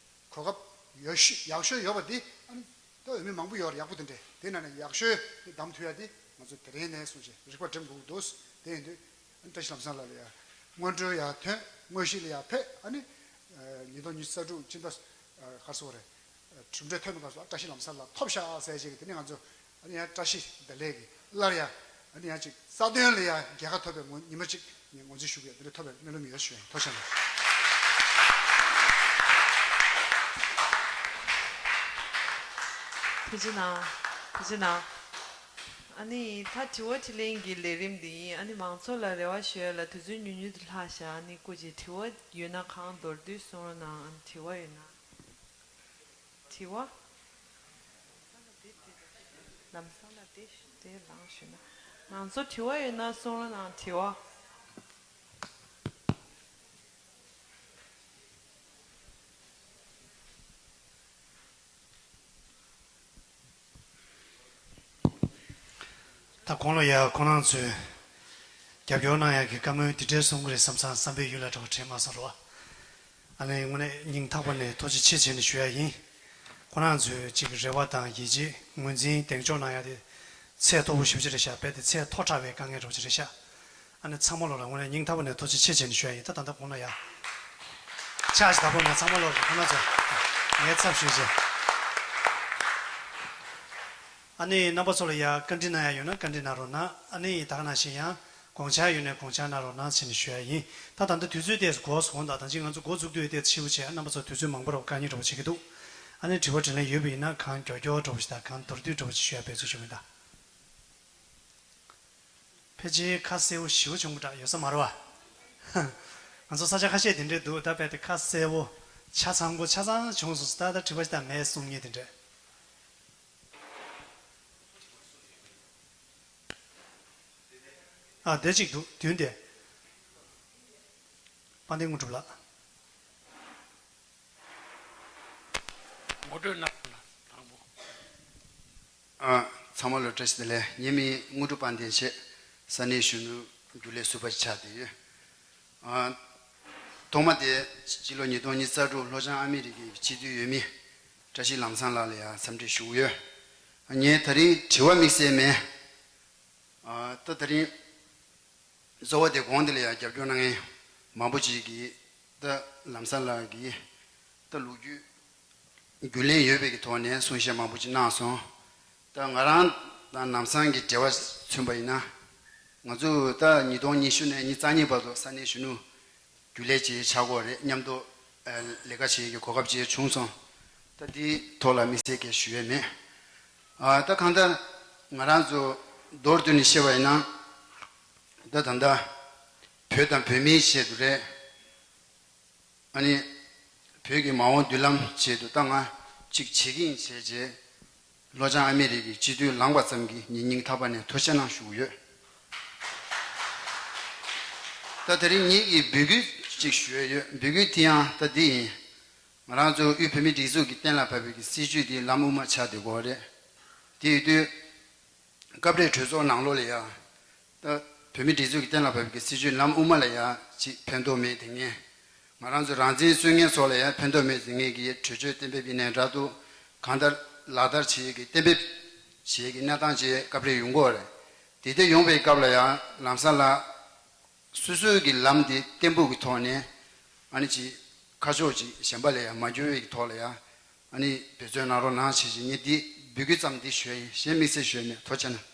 གོ་སྐབས་ཡག་ཤོས་ཡག་ཤོས་ཡོད་པ་འདི་ཨ་ནི་ད་འོས་མི་མང་པོ་ཡོད་རེད། ཡག་པོ་དེ་འདྲས་དེ་ནང་ནས་ཡག་ཤོས་དེ་བདམས་ཐུབ་ཡ་དེ་ང་ཚོ་དེ་རིང་ནས་བཟུང་བྱས་རིག་པ་སྒྲིམ་དགོས་ཀྱི་འདུག་དེ་ཡིན་དུས་བཀྲ་ཤིས་ལམ་བཟང་ལགས་ལ་ཡ་སྔོན་འགྲོའི་ཡ་ཐོན། དངོས་གཞི་ལ་ཡ་ཕེབས། ཨ་ནི་ཉིས་སྟོང་ཉི་ཤུ་རྩ་དྲུག་སྤྱི་ཟླ་ག་རེ་ཟེར་དགོས་རེད། གྲུབ་འབྲས་ཐོན་པའི་སྐབས་སུ་བཀྲ་ཤིས་ལམ་བཟང་ལགས་ཐོབ་ཤག་ཟེར་བྱས་ཀྱི་དེ་ནས་ང་ཚོ་ཨ་ནི་ཡང་བཀྲ་ཤིས་བདེ་ལེགས་ཀྱི་སླར་ཡང་ཨ་ནི་ཡང་ཅིག་རྩ་དོན་ལ་ཡང་རྒྱལ་ཁ་ཐོབ་པའི་ངོ་ཉི་མ་གཅིག་ངས་ངོས་འཛིན་ཞུ་གི་ཡོད། དེ་འདྲ་ཐོབ་པའི་སྨོན་ལམ་ཡོད་ཞུ་ཡིན། ཐུགས་རྗེ་གནང་། ཐུགས་རྗེ་གནང་། ཨ་ནི་ད་དྲི་བ་དྲིས་ལན་གྱི་ལས་རིམ་འདི་ཡིན། ཨ་ནི་མང་ཚོགས་ལ་རེ་བ་ཞུ་ཡ་ལ་དུས་ཚོད་ཉུང་ཉུང་དུ་ལྷག་ཤག་ཨ་ནི་སྐུ་མཁྱེན་དྲི་བ་ཡོད་ན་གང་མདོར་བསྡུས་གསུང་རོགས་གནང་། ཨ་ནི་དྲི་བ་ཡོད་ན། དྲི་བ། ལམ་སང་ལ་དེ་དེ་ལངས་ཞུ་ན། མང་ཚོགས་དྲི་བ་ཡོད་ན་གསུང་རོགས་གནང་། དྲི་བ། ད་གོང་ལ་ཡ་ཁོང་རང་ཚོས་རྒྱབ་སྐྱོར་གནང་ཡག་གི་བཀའ་མོལ་འདི་འདྲའི་གསུང་གི་རེད་བསམ་ཙང་བསམ་པའི་ཡུལ་ལ་འགྲོ་བ་དྲན་མ་སོང་རོགས། ཨ་ནི་དངོས་གནས་སྙིང་ཐག་པ་ནས་ཐུགས་རྗེ་ཆེ་བྱས་ནས་ཞུ་ཡ་ཡིན། ཁོང་རང་ཚོས་ཅིག་རེ་བ་དང་ཡིད་ཆེས་ངོས་འཛིན་གདེང་འཇོག་གནང་ཡ་དེ་ཚད་མཐོ་པོ་ཞེ་པོ་ཅིག་རེད་ཤག་རྦད་དེ་ཚད་མཐོ་དྲགས་པའི་དཀའ་ངལ་འདྲ་བོ་ཅིག་རེད་ཤག་ཨ་ནི་ཚང་མ་ལོ་ལ་དངོས་གནས་སྙིང་ཐག་པ་ནས་ཐུགས་རྗེ་ཆེ་བྱས་ནས་ཞུ་ཡ་ཡིན། ད་ད་ལྟ་གོང་ལ་ཡ། ཕྱག་ཞིག་བདག་པོ་ནས་ཚང་མ་ལོ་ལ་ཁོང་རང་ཚོ་ངའི་ཚབ་ཞུས་བྱས། ཨ་ནི་རྣམ་པ་ཚོ་ལ་ཡ་བཀའ་འདྲི་གནང་ཡ་ཡོད་ན་བཀའ་འདྲི་གནང་རོགས་གནང་། ཨ་ནི་ད་ག་ནང་བཞིན་ཡང་དགོངས་འཆར་ཡོད་ན་དགོངས་འཆར་གནང་རོགས་གནང་ཟེར་ནས་ཞུ་ཡ་ཡིན། ད་ད་ལྟ་དུས་ཚོད་དེ་འགོར་སོང་། ད་ད་ཅི་ང་ཚོ་འགོ་འཛུགས་དུས་དེ་ཕྱི་པོ་བྱས། རྣམ་པ་ཚོ་དུས་ཚོད་མང་པོ་རོགས་དཀའ་ངལ་འདྲ་བོ་བྱེད་ཀྱི་འདུག་ཨ་ནི་དྲི་བ་དྲིས་ལན་ཡོད་པ་ཡིན་ན་གང་མགྱོགས་མགྱོགས་འདྲ་བོ་ཞིག་དང་གང་མདོར་བསྡུས་འདྲ་བོ་ཞིག་ཞུ་ཡ་འབད་བརྩོན་ཞུ་གི་ཡིན་ད། ཕལ་ཆེར་ཁ་གསལ་པོ་ཞེ་པོ་བྱུང་གི་འདྲ། ཡོད་ས་མ་རེད་པ། ང་ཚོ་ས་ཆ་ཁ་ཤས་དེ་འདྲས་འདུག་ད་རྦད་དེ་ཁ་གསལ་པོ་ཆ་ཚང་པོ་ཆ་ཚང་བྱུང་སོང་། ད་ད་དྲི་བ་ཞིག་ད་མེད་གསུང་མཁན་དེ་འདྲས། ཨ་དེ་གཅིག་འདུག་བདུན་དེ། དཔལ་ལྡན་དངོས་གྲུབ་ལགས། ངོ་སྤྲོད་གནང་རོགས་གནང་། དང་པོ། ཨ། ཚང་མ་ལ་བཀྲ་ཤིས་བདེ་ལེགས། ངའི་མིང་དངོས་གྲུབ་དཔལ་ལྡན་བྱས། ས་གནས་གཞོན་ནུ་རྒྱུན་ལས་ཟུར་པ་ཆགས་བསྡད་ཡོད། ཨ། ཐོག་མ་དེ་སྤྱི་ལོ་ཉིས་སྟོང་ཉི་ཤུ་རྩ་དྲུག་ལྷོ་བྱང་ཨ་མི་རི་ཀའི་སྤྱི་འཐུས་འོས་མི་བཀྲ་ཤིས་ལམ་བཟང་ལགས་ལ་ཡང་འཚམས་འདྲི་ཞུ་གི་ཡོད། ངས་ད་རིང་དྲི་བ་དམིགས་བསལ་མེད། ཨ། ད་ད་རིང་གཙོ་བོ་དེ་གོང་དེ་ལ་ཡང་རྒྱབ་སྐྱོར་གནང་མཁན་མང་པོ་ཅིག་གིས་ད་ལམ་བཟང་ལགས་ཀྱིས་ད་ལོ་རྒྱུས་རྒྱུས་ལོན་ཡོད་པའི་གི་ཐོག་ནས་གསུང་བཤད་མང་པོ་ཅིག་གནང་སོང་། ད་ང་རང་དང་ལམ་བཟང་གི་འབྲེལ་བ་མཚོན་པ་ཡིན་ན། ང་ཚོ་ད་ཉིས་སྟོང་ཉི་ཤུ་ནས་ཉི་ཤུ་རྩ་གཉིས་བར་དུ་ས་གནས་གཞོན་ནུ་རྒྱུན་ལས་ཅིག་ཆགས་ཀྱི་ཡོད་རེད། མཉམ་དུ་ལས་ཀ་བྱེད་ཀྱི་གོ་སྐབས་ཅིག་བྱུང་སོང་། ད་འདིའི་ཐོག་ལ་དམིགས་བསལ་གྱི་ཞུ་ཡས་མེད། ཨ། ད་གང་ལྟར་ང་རང་ཚོ་མདོར་བསྡུས་ནས་བཤད་པ་ཡིན་ན། ད་ད་ལྟ་བོད་དང་བོད་མིའི་ཆེད་དུ་རེད། ཨ་ནི་བོད་ཀྱི་མ་འོངས་མདུན་ལམ་ཆེད་དུ་ད་ང་གཅིག་བྱེད་ཀྱི་ཡིན་བྱས་རྗེས། ལྷོ་བྱང་ཨ་མི་རི་ཀའི་སྤྱི་འཐུས་ལངས་པ་ཙམ་གྱིས་ངས་སྙིང་ཐག་པ་ནས་ཐུགས་རྗེ་གནང་ཞུ་གི་ཡོད། ད་དེ་རིང་ངེད་ཀྱིས་འབོད་སྐུལ་ཅིག་ཞུ་ཡས་ཡོད། འབོད་སྐུལ་དེ་ཡང་ད་འདི་ཡིན། ང་རང་ཚོ་དབུས་བོད་མིའི་སྒྲིག་འཛུགས་ཀྱིས་གཏན་ལ་ཕབ་པའི་གི་སྲིད་བྱུས་དེ་ལམ་དབུ་མ་ཆགས་བསྡད་ཡོད་རེད། དེ་ཡོད་དུས། སྐབས་རེ་གྲོས་ཚོགས་ནང་ལོགས་ལ་ཡ། ད་བོད་མིའི་སྒྲིག་འཛུགས་ཀྱིས་གཏན་ལ་ཕབ་པའི་སྲིད་བྱུས་ལམ་དབུ་མ་ལ་ཡ་ཅིག་ཕན་ཐོགས་མེད་དེ་ངས། ང་རང་ཚོ་རང་བཙན་རྩོད་མཁན་ཚོ་ལ་ཡ་ཕན་ཐོགས་མེད་དེ་ངས་ཀྱི་གྲོས་ཆོད་གཏན་འབེབས་ཡིན་ནའི་འདྲ་འདུག་གང་ལྟར་ལག་བསྟར་བྱེད་ཀྱི་གཏན་འབེབས་བྱེད་ཀྱི་གནས་སྟངས་ཅིག་སྐབས་རེ་ཡོང་གི་ཡོད་རེད། དེ་ལྟར་ཡོང་པའི་སྐབས་ལ་ཡ་ལམ་སང་ལ། སོ་སོའི་གི་ལམ་དེ་བརྟན་པོ་གི་ཐོག་ནས། ཨ་ནི་ཅིག་ཁ་ཕྱོགས་ཅིག་གཞན་པ་ལ་ཡང་མ་འགྱུར་བའི་གི་ཐོག་ལ་ཡང་། ཨ་ནི་འབད་བརྩོན་གནང་རོགས་གནང་བྱེད་ཅིག་ངས་འདི་འབོད་སྐུལ་ཙམ་འདི་ཞུ་ཡ་ཡིན། གཞན་དམིགས་བསལ་ཞུ་ཡ་མེད། ཐུགས་རྗེ་གནང་།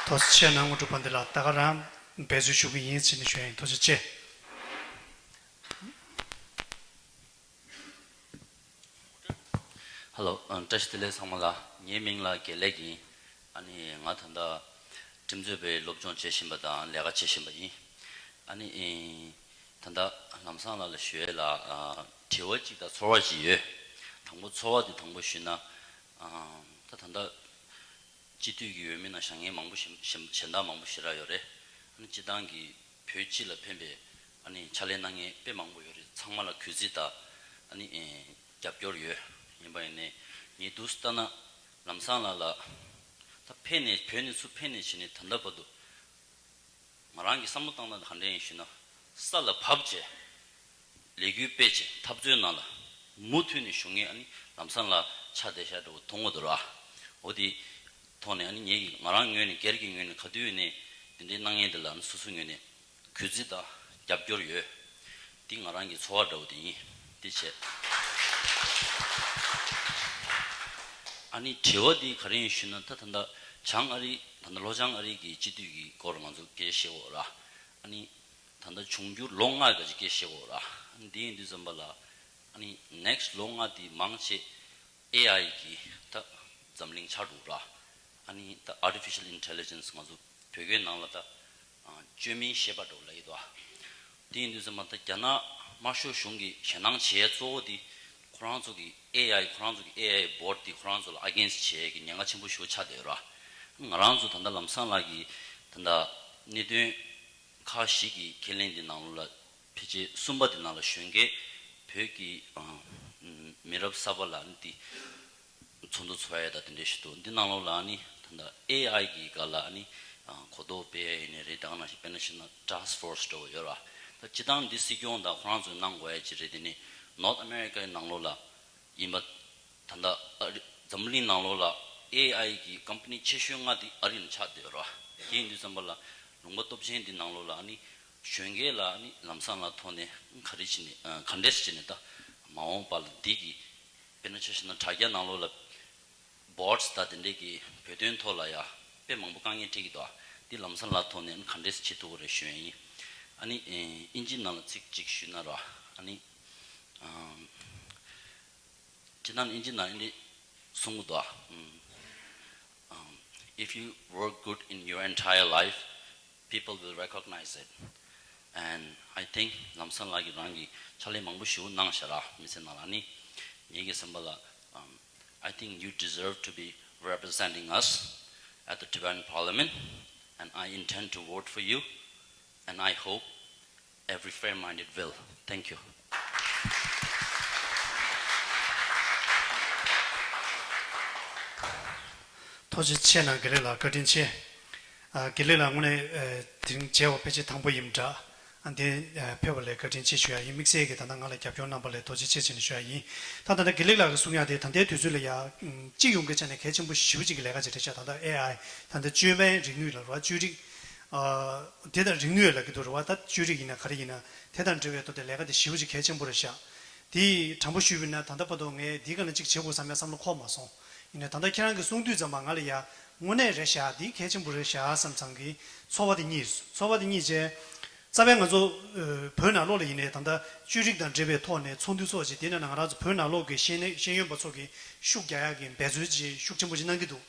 ཐུགས་རྗེ་ཆེ་གནང་། དངོས་གྲུབ་དཔལ་ལྡན་ལགས། ད་ག་རང་འབད་བརྩོན་ཞུ་གི་ཡིན་ཟེར་ནས་ཞུ་ཡ་ཡིན། ཐུགས་རྗེ་ཆེ། ཧ་ལོ། ཨ། བཀྲ་ཤིས་བདེ་ལེགས་ཚང་མ་ལ། ངའི་མིང་ལ་དགེ་ལེགས་ཡིན། ཨ་ནི་ང་ད་ལྟ་ཁྲིམས་རྩོད་པའི་སློབ་སྦྱོང་བྱེད་བཞིན་པ་དང་ལས་ཀ་བྱེད་བཞིན་པ་ཡིན། ཨ་ནི་ཨེ། ད་ལྟ་ལམ་བཟང་ལགས་ལ་ཞུ་ཡས་ལ། ཨ། དྲི་བ་གཅིག་དང་ཚོར་བ་གཅིག་ཡོད། དང་པོ་ཚོར་བ་དེ་དང་པོ་ཞུས་ན། ཨ། ད་ད་ལྟ་སྤྱི་འཐུས་ཀྱི་འོས་མི་ནང་བཞེངས་མཁན་མང་པོ་ཞིག་གཞན་གཞན་དག་མང་པོ་ཞེ་དྲག་ཡོད་རེད། ཨ་ནི་སྤྱི་བཏང་གི་བོད་སྤྱི་ལ་ཕན་པའི་ཨ་ནི་ཕྱག་ལས་གནང་མཁན་དཔེ་མང་པོ་ཡོད་རེད། ཚང་མ་ལ་གུས་བརྩི་དང་ཨ་ནི་ཨེ་རྒྱབ་སྐྱོར་ཡོད། ཡིན་པ་ཡིན་ནའི་ངས་འདུག་སེ་ལྟ་ན་ལམ་བཟང་ལགས་ལ་ད་ཕེབས་ནས་བོད་ནས་ཚུར་ཕེབས་ནས་བྱས་ནས་ད་ལྟ་བར་དུ་ང་རང་གི་བསམ་བློ་བཏང་སྟངས་དེ་ག་འདྲ་ཡིན་ཞུས་ན། ས་ལ་བབས་བྱས། ལས་འགུལ་སྤེལ་བྱས་འཐབ་རྩོད་ནང་ལ་མུ་མཐུད་ནས་ཞུགས་མཁན་ཨ་ནི་ལམ་བཟང་ལགས་ཆགས་བསྡད་ཤག་འདྲ་བོ་མཐོང་གི་འདུག་ར། འོ་དེ་ཐོག་ནས་ཨ་ནི་ངེད་ཀྱི་ང་རང་ངོས་ནས་སྒེར་གྱི་ངོས་ནས་ག་དུས་ནས་དེ་འདྲའི་གནང་མཁན་དེ་ལ་ཨ་ནི་སོ་སོའི་ངོས་ནས་གུས་བརྩི་དང་རྒྱབ་སྐྱོར་ཡོད། འདི་ང་རང་གི་ཚོར་བ་འདྲ་བོ་དེ་ཡིན། འདི་བྱས། ཨ་ནི་དྲི་བ་འདི་ག་རེ་ཡིན་ཞུས་ན། ད་ད་ལྟ་བྱང་ཨ་རི། ད་ལྟ་ལྷོ་བྱང་ཨ་རི་གི་སྤྱི་འཐུས་ཀྱི་སྐོར་ང་ཚོ་སྐད་ཆ་བཤད་ཡོད་ར། ཨ་ནི་ད་ལྟ་འབྱུང་འགྱུར་ལོ་ལྔ་གི་སྐད་ཆ་བཤད་ཡོད་ར། ཨ་ནི་འདི་ཡིན་དུས་ཙམ་པ་ལ། ཨ་ནི་ནེག་སི་ཊི་ལོ་ལྔ་འདི་མང་ཆེ་ཨེ་ཨའི་གི་ད་ འཛམ་གླིང་ཆགས་འགྲོ་ར། ཨ་ནི་ད་artificial intelligence ང་ཚོ་བོད་སྐད་ནང་ལ་ད་བཅོས་མིན་ཤེས་པ་འདྲ་བོ་ལབ་ཡི་འདུག་དེ་ཡིན་དུས་ཙམ་པ་ད་རྒྱ་ནག་དམར་ཤོག་གཞུང་གིས་ཞེད་སྣང་བྱེད་ཡས་གཙོ་བོ་དེ་ཁོ་རང་ཚོ་གི་ཨེ་ཨའི་ཁོ་རང་ཚོ་གི་ཨེ་ཨའི་བོཊ་དེ་ཁོ་རང་ཚོ་ལ་against་བྱེད་ཡས་ཀྱི་ཉེན་ཁ་ཆེན་པོ་ཞེ་པོ་ཆགས་བསྡད་ཡོད་ར། ང་རང་ཚོ་ད་ལྟ་ལམ་སང་ལགས་ཀྱི་ད་ལྟ་གནད་དོན་ཁག་བཞི་གི་ཁས་ལེན་དེ་ནང་ལོགས་ལ་ཕལ་ཆེར་གསུམ་པ་དེ་ནང་ལ་གཞོན་སྐྱེས་བོད་ཀྱི་ཨ་མི་རབས་གསར་པ་ལ་ནི་དེ་ཚོགས་འདུ་ཚོགས་ཡས་དང་དེ་འདྲ་ཞིག་འདུག་འདི་ནང་ལོགས་ལ་ནི་ད་ལྟ་ཨེ་ཨའི་གི་སྒང་ལ་ནི་ཨ་གོ་རྟོགས་སྤེལ་ཡས་ཡིན་ནའི་རེད། ད་ག་ནང་བཞིན་དཔེར་ན་བཤད་ན་task force་འདྲ་བོ་ཡོད་ར། ད་སྤྱིར་བཏང་འདི་སྲིད་སྐྱོང་དང་ཁོ་རང་ཚོས་གནང་དགོས་ཡས་ཅིག་རེད། དེ་ནི་North America་ཡི་ནང་ལོགས་ལ་ཡིན་པ། ད་ལྟ་ཨ་རི་འཛམ་གླིང་ནང་ལོགས་ལ་ཨེ་ཨའི་གི་ཀམ་པ་ནི་ཆེ་ཤོས་ལྔ་དེ་ཨ་རི་ནས་ཆགས་བསྡད་ཡོད་རེད་བ། དེ་ཡིན་དུས་ཙམ་པ་ལ་ལུང་པ་སྟོབས་ཆེན་འདི་ནང་ལོགས་ལ་ཨ་ནི་གཞོན་སྐྱེས་ལ་ཨ་ནི་ལམ་སང་ལ་ཐོག་ནས་ག་རེ་བྱས་ནས་ཨ་ག་འདྲས་བྱས་ནས་ད་མ་འོངས་པ་ལ་འདི་གི་དཔེར་ན་ཆ་བཞག་ན་དྲ་རྒྱ་ནང་ལོགས་ལ་bots་དང་དེ་འདྲས་ཀྱི་བོད་དོན་ཐོག་ལ་ཡ་དཔེ་མང་པོ་དཀའ་ངལ་འཕྲད་ཀྱི་འདུག་འདི་ལམ་སང་ལ་ཐོག་ནས་ཨ་ནི་ག་འདྲས་བྱེད་ཐུབ་ཀྱི་རེད་ཞུ་ཡ་ཡིན། ཨ་ནི་ཨིན་ཇི་ནང་ལ་ཚིག་གཅིག་ཞུས་ན་ར། ཨ་ནི་ཨམ། སྤྱིར་བཏང་ཨིན་ཇི་ནང་ཨིན་ཇི་གསུང་གི་འདུག་ཨ། ཨམ། If you work good in your entire life, people will recognize it. And I think ལམ་སང་ལགས་ཀྱིས་རང་གི་ཕྱག་ལས་མང་པོ་ཞིག་གནང་བཞག་ར། མི་ཚེ་ནང་ལ་ནི་ངེད་ཀྱི་བསམ་པ་ལ། ཨམ། I think you deserve to be representing us at the Tibetan Parliament, and I intend to vote for you, and I hope every fair-minded will. Thank you. ཐུགས་རྗེ་ཆེ་གནང་། དགེ་ལེགས་ལགས་བཀའ་དྲིན་ཆེ། ཨ། དགེ་ལེགས་ལགས་དངོས་གནས་ཨ་དེ་རིང་མཇལ་བ་ཕལ་ཆེར་དང་པོ་ཡིན་འདྲ། ཨ་འདིར་ཨ་ཕེབས་པ་ལ་བཀའ་དྲིན་ཆེ་ཞུ་ཡ་ཡིན། དམིགས་བསལ་གྱིས་ད་ལྟ་ང་ལ་རྒྱབ་སྐྱོར་གནང་པ་ལ་ཐུགས་རྗེ་ཆེ་ཟེར་ནས་ཞུ་ཡ་ཡིན། ད་ད་ལྟ་དགེ་ལེགས་ལགས་ཀྱིས་གསུང་ཡ་དེ་ད་ལྟའི་དུས་ཚོད་ལ་ཡ་ཨ་སྤྱི་ཡོངས་ཀྱི་ཆ་ནས་གལ་ཆེན་པོ་ཞེ་པོ་ཅིག་གི་ལས་ཀ་ཅིག་རེད་ཤག་ད་ལྟ་ཨེ་ཨའི་ད་ལྟ་བཅོས་མའི་རིག་ནུས་ལ་རེད་བ། བཅོས་རིག་ཨ་དེ་དང་རིག་ནུས་ལབ་ཀྱི་འདུག་རེད་བ། ད་བཅོས་རིག་ཡིན་ན་ག་རེ་ཡིན་ན་དེ་དང་འབྲེལ་བའི་ཐོག་དེ་ལས་ཀ་དེ་ཞེ་པོ་ཅིག་གལ་ཆེན་པོ་རེད་ཤག་དེ་དྲང་པོ་ཞུས་པ་ཡིན་ན་ད་ལྟ་བར་དུ་ངས་འདིའི་སྒང་ལ་ཅིག་བྱེད་དགོས་བསམ་ཡ་བསམ་བློ་འཁོར་མ་སོང་། ཡིན་ནའི་ད་ལྟ་ཁྱེད་རང་གིས་གསུང་དུས་ཙམ་པ་ང་ལ་ཡ་དངོས་གནས་རེད་ཤག་འདི་གལ་ཆེན་པོ་རེད་ཤག་བསམ་ཙང་གི་ཚོར་བ་དེ་རྙེད་སོང་། ཚོར་བ་དེ་རྙེད་བྱས། རྩ་བའི་ང་ཚོ་ཨ་བོད་ནང་ལོགས་ལ་ཡིན་ནའི་ད་ལྟ་བཅོས་རིག་དང་འབྲེལ་བའི་ཐོག་ནས་ཚོགས་འདུ་ཚོགས་བྱས། དེ་ནས་ང་རང་ཚོ་བོད་ནང་ལོགས་ཀྱི་ཤེས་ནས་ཤེས་ཡོན་པ་ཚོ་གིས་ཤུགས་རྒྱག་ཡག་གི་འབད་རྩོལ་ཅིག་ཤུགས་ཆེན་པོ་ཅིག་གནང་གི་འདུག་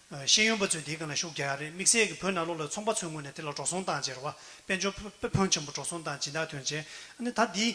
ཨ་ཤེས་ཡོན་པ་ཚོས་དེའི་སྒང་ལ་ཤུགས་རྒྱག་ཡག་རེད། དམིགས་བསལ་གྱི་བོད་ནང་ལོགས་ལ་ཚོང་པ་ཚོའི་ངོས་ནས་དེ་ལ་འགྲོ་སོང་བཏང་བྱས་རེད་བ། དཔལ་འབྱོར་ཕོན་ཕོན་ཆེན་པོ་འགྲོ་སོང་བཏང་སྦྱིན་བདག་ཐོན་བྱས། ཨ་ནི་ད་འདི་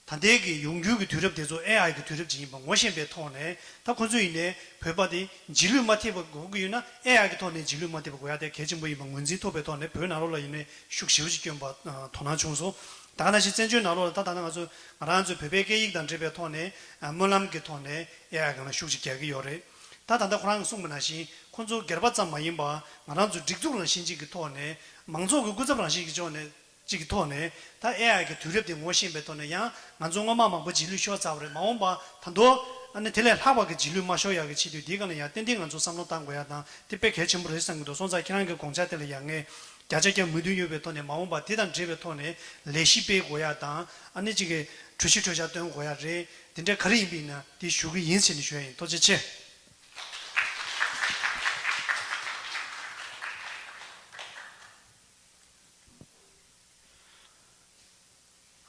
ད་ལྟའི་གི་ཡོང་རྒྱུ་གི་དུས་རབས་དེ་ཚོ་ཨེ་ཨའི་གི་དུས་རབས་ཅིག་ཡིན་པ་ངོ་ཤེས་པའི་ཐོག་ནས། ད་ཁོ་ཚོ་ཡིན་ནའི་བོད་པ་དེ་རྗེས་ལུས་མ་ཐེབས་པ་དགོས་ཀྱི་ཡོད་ན། ཨེ་ཨའི་གི་ཐོག་ནས་རྗེས་ལུས་མ་ཐེབས་པ་དགོས་ཡ་དེ་གལ་ཆེན་པོ་ཡིན་པ་ངོས་འཛིན་ཐུབ་པའི་ཐོག་ནས། བོད་ནང་ལོགས་ལ་ཡིན་ནའི་ཤུགས་ཞེ་པོ་ཅིག་བསྐྱོན་པ་དོ་སྣང་བྱུང་སོང་། ད་ག་ནང་བཞིན་བཙན་བྱོལ་ནང་ལོགས་ལ་ད་ད་ལྟ་ང་ཚོ་ང་རང་ཚོའི་བོད་པའི་སྐད་ཡིག་དང་འབྲེལ་བའི་ཐོག་ནས་སྨོན་ལམ་གི་ཐོག་ནས་ཨེ་ཨའི་སྒང་ལ་ཤུགས་ཅིག་རྒྱག་གི་ཡོད་རེད། ད་ད་ལྟ་ཁོ་རང་གིས་གསུངས་པ་ནང་བཞིན་ཁོ་ཚོ་སྒེར་པ་ཙམ་མ་ཡིན་པ། ང་རང་ཚོ་སྒྲིག་འཛུགས་རང་བཞིན་ཅིག་གི་ཐོག་ནས། མང་ཚོགས་ཀྱི་སྐུ་ཚབ་རང་བཞིན་གྱི་ཕྱོགས་ནས། ཅིག་གི་ཐོག་ནས། ད་ཨེ་ཨའི་གི་དུས་རབས་དེ་ངོ་ཤེས་པའི་ཐོག་ནས། ཡང་ང་ཚོ་སྔོན་མ་མང་པོ་རྗེས་ལུས་ཤོར་ཚར་བ་རེད། མ་འོངས་པ་ད་དུང་ཨ་ནི་དེ་ལས་ལྷག་པ་གི་རྗེས་ལུས་མ་ཤོར་ཡག་གི་ཆེད་དུ། འདིའི་སྒང་ལ་ཡང་ཏན་ཏན་ང་ཚོ་བསམ་བློ་བཏང་དགོས་ཡག་དང་། དེ་དཔེ་གལ་ཆེན་པོ་རེད་བསམ་གྱི་འདུག་སོང་ཙང་ཁྱེད་རང་གི་དགོངས་འཆར་དེ་ལ་ཡང་ངས་བརྒྱ་ཆ་བརྒྱ་མོས་མཐུན་ཡོད་པའི་ཐོག་ནས། མ་འོངས་པ་དེ་དང་འབྲེལ་བའི་ཐོག་ནས་ལས་གཞི་སྤེལ་དགོས་ཡག་དང་། ཨ་ནི་ཅིག་གི་གྲོས་གཞི་གྲོས་འཆར་བཏོན་དགོས་ཡག་རེད། དེ་འདྲ་ག་རེ་ཡིན་པ་ཡིན་ན་དེ་ཞུ་གི་ཡིན་ཟེར་ནས་ཞུ་ཡ་ཡིན། ཐུགས་རྗེ་ཆེ།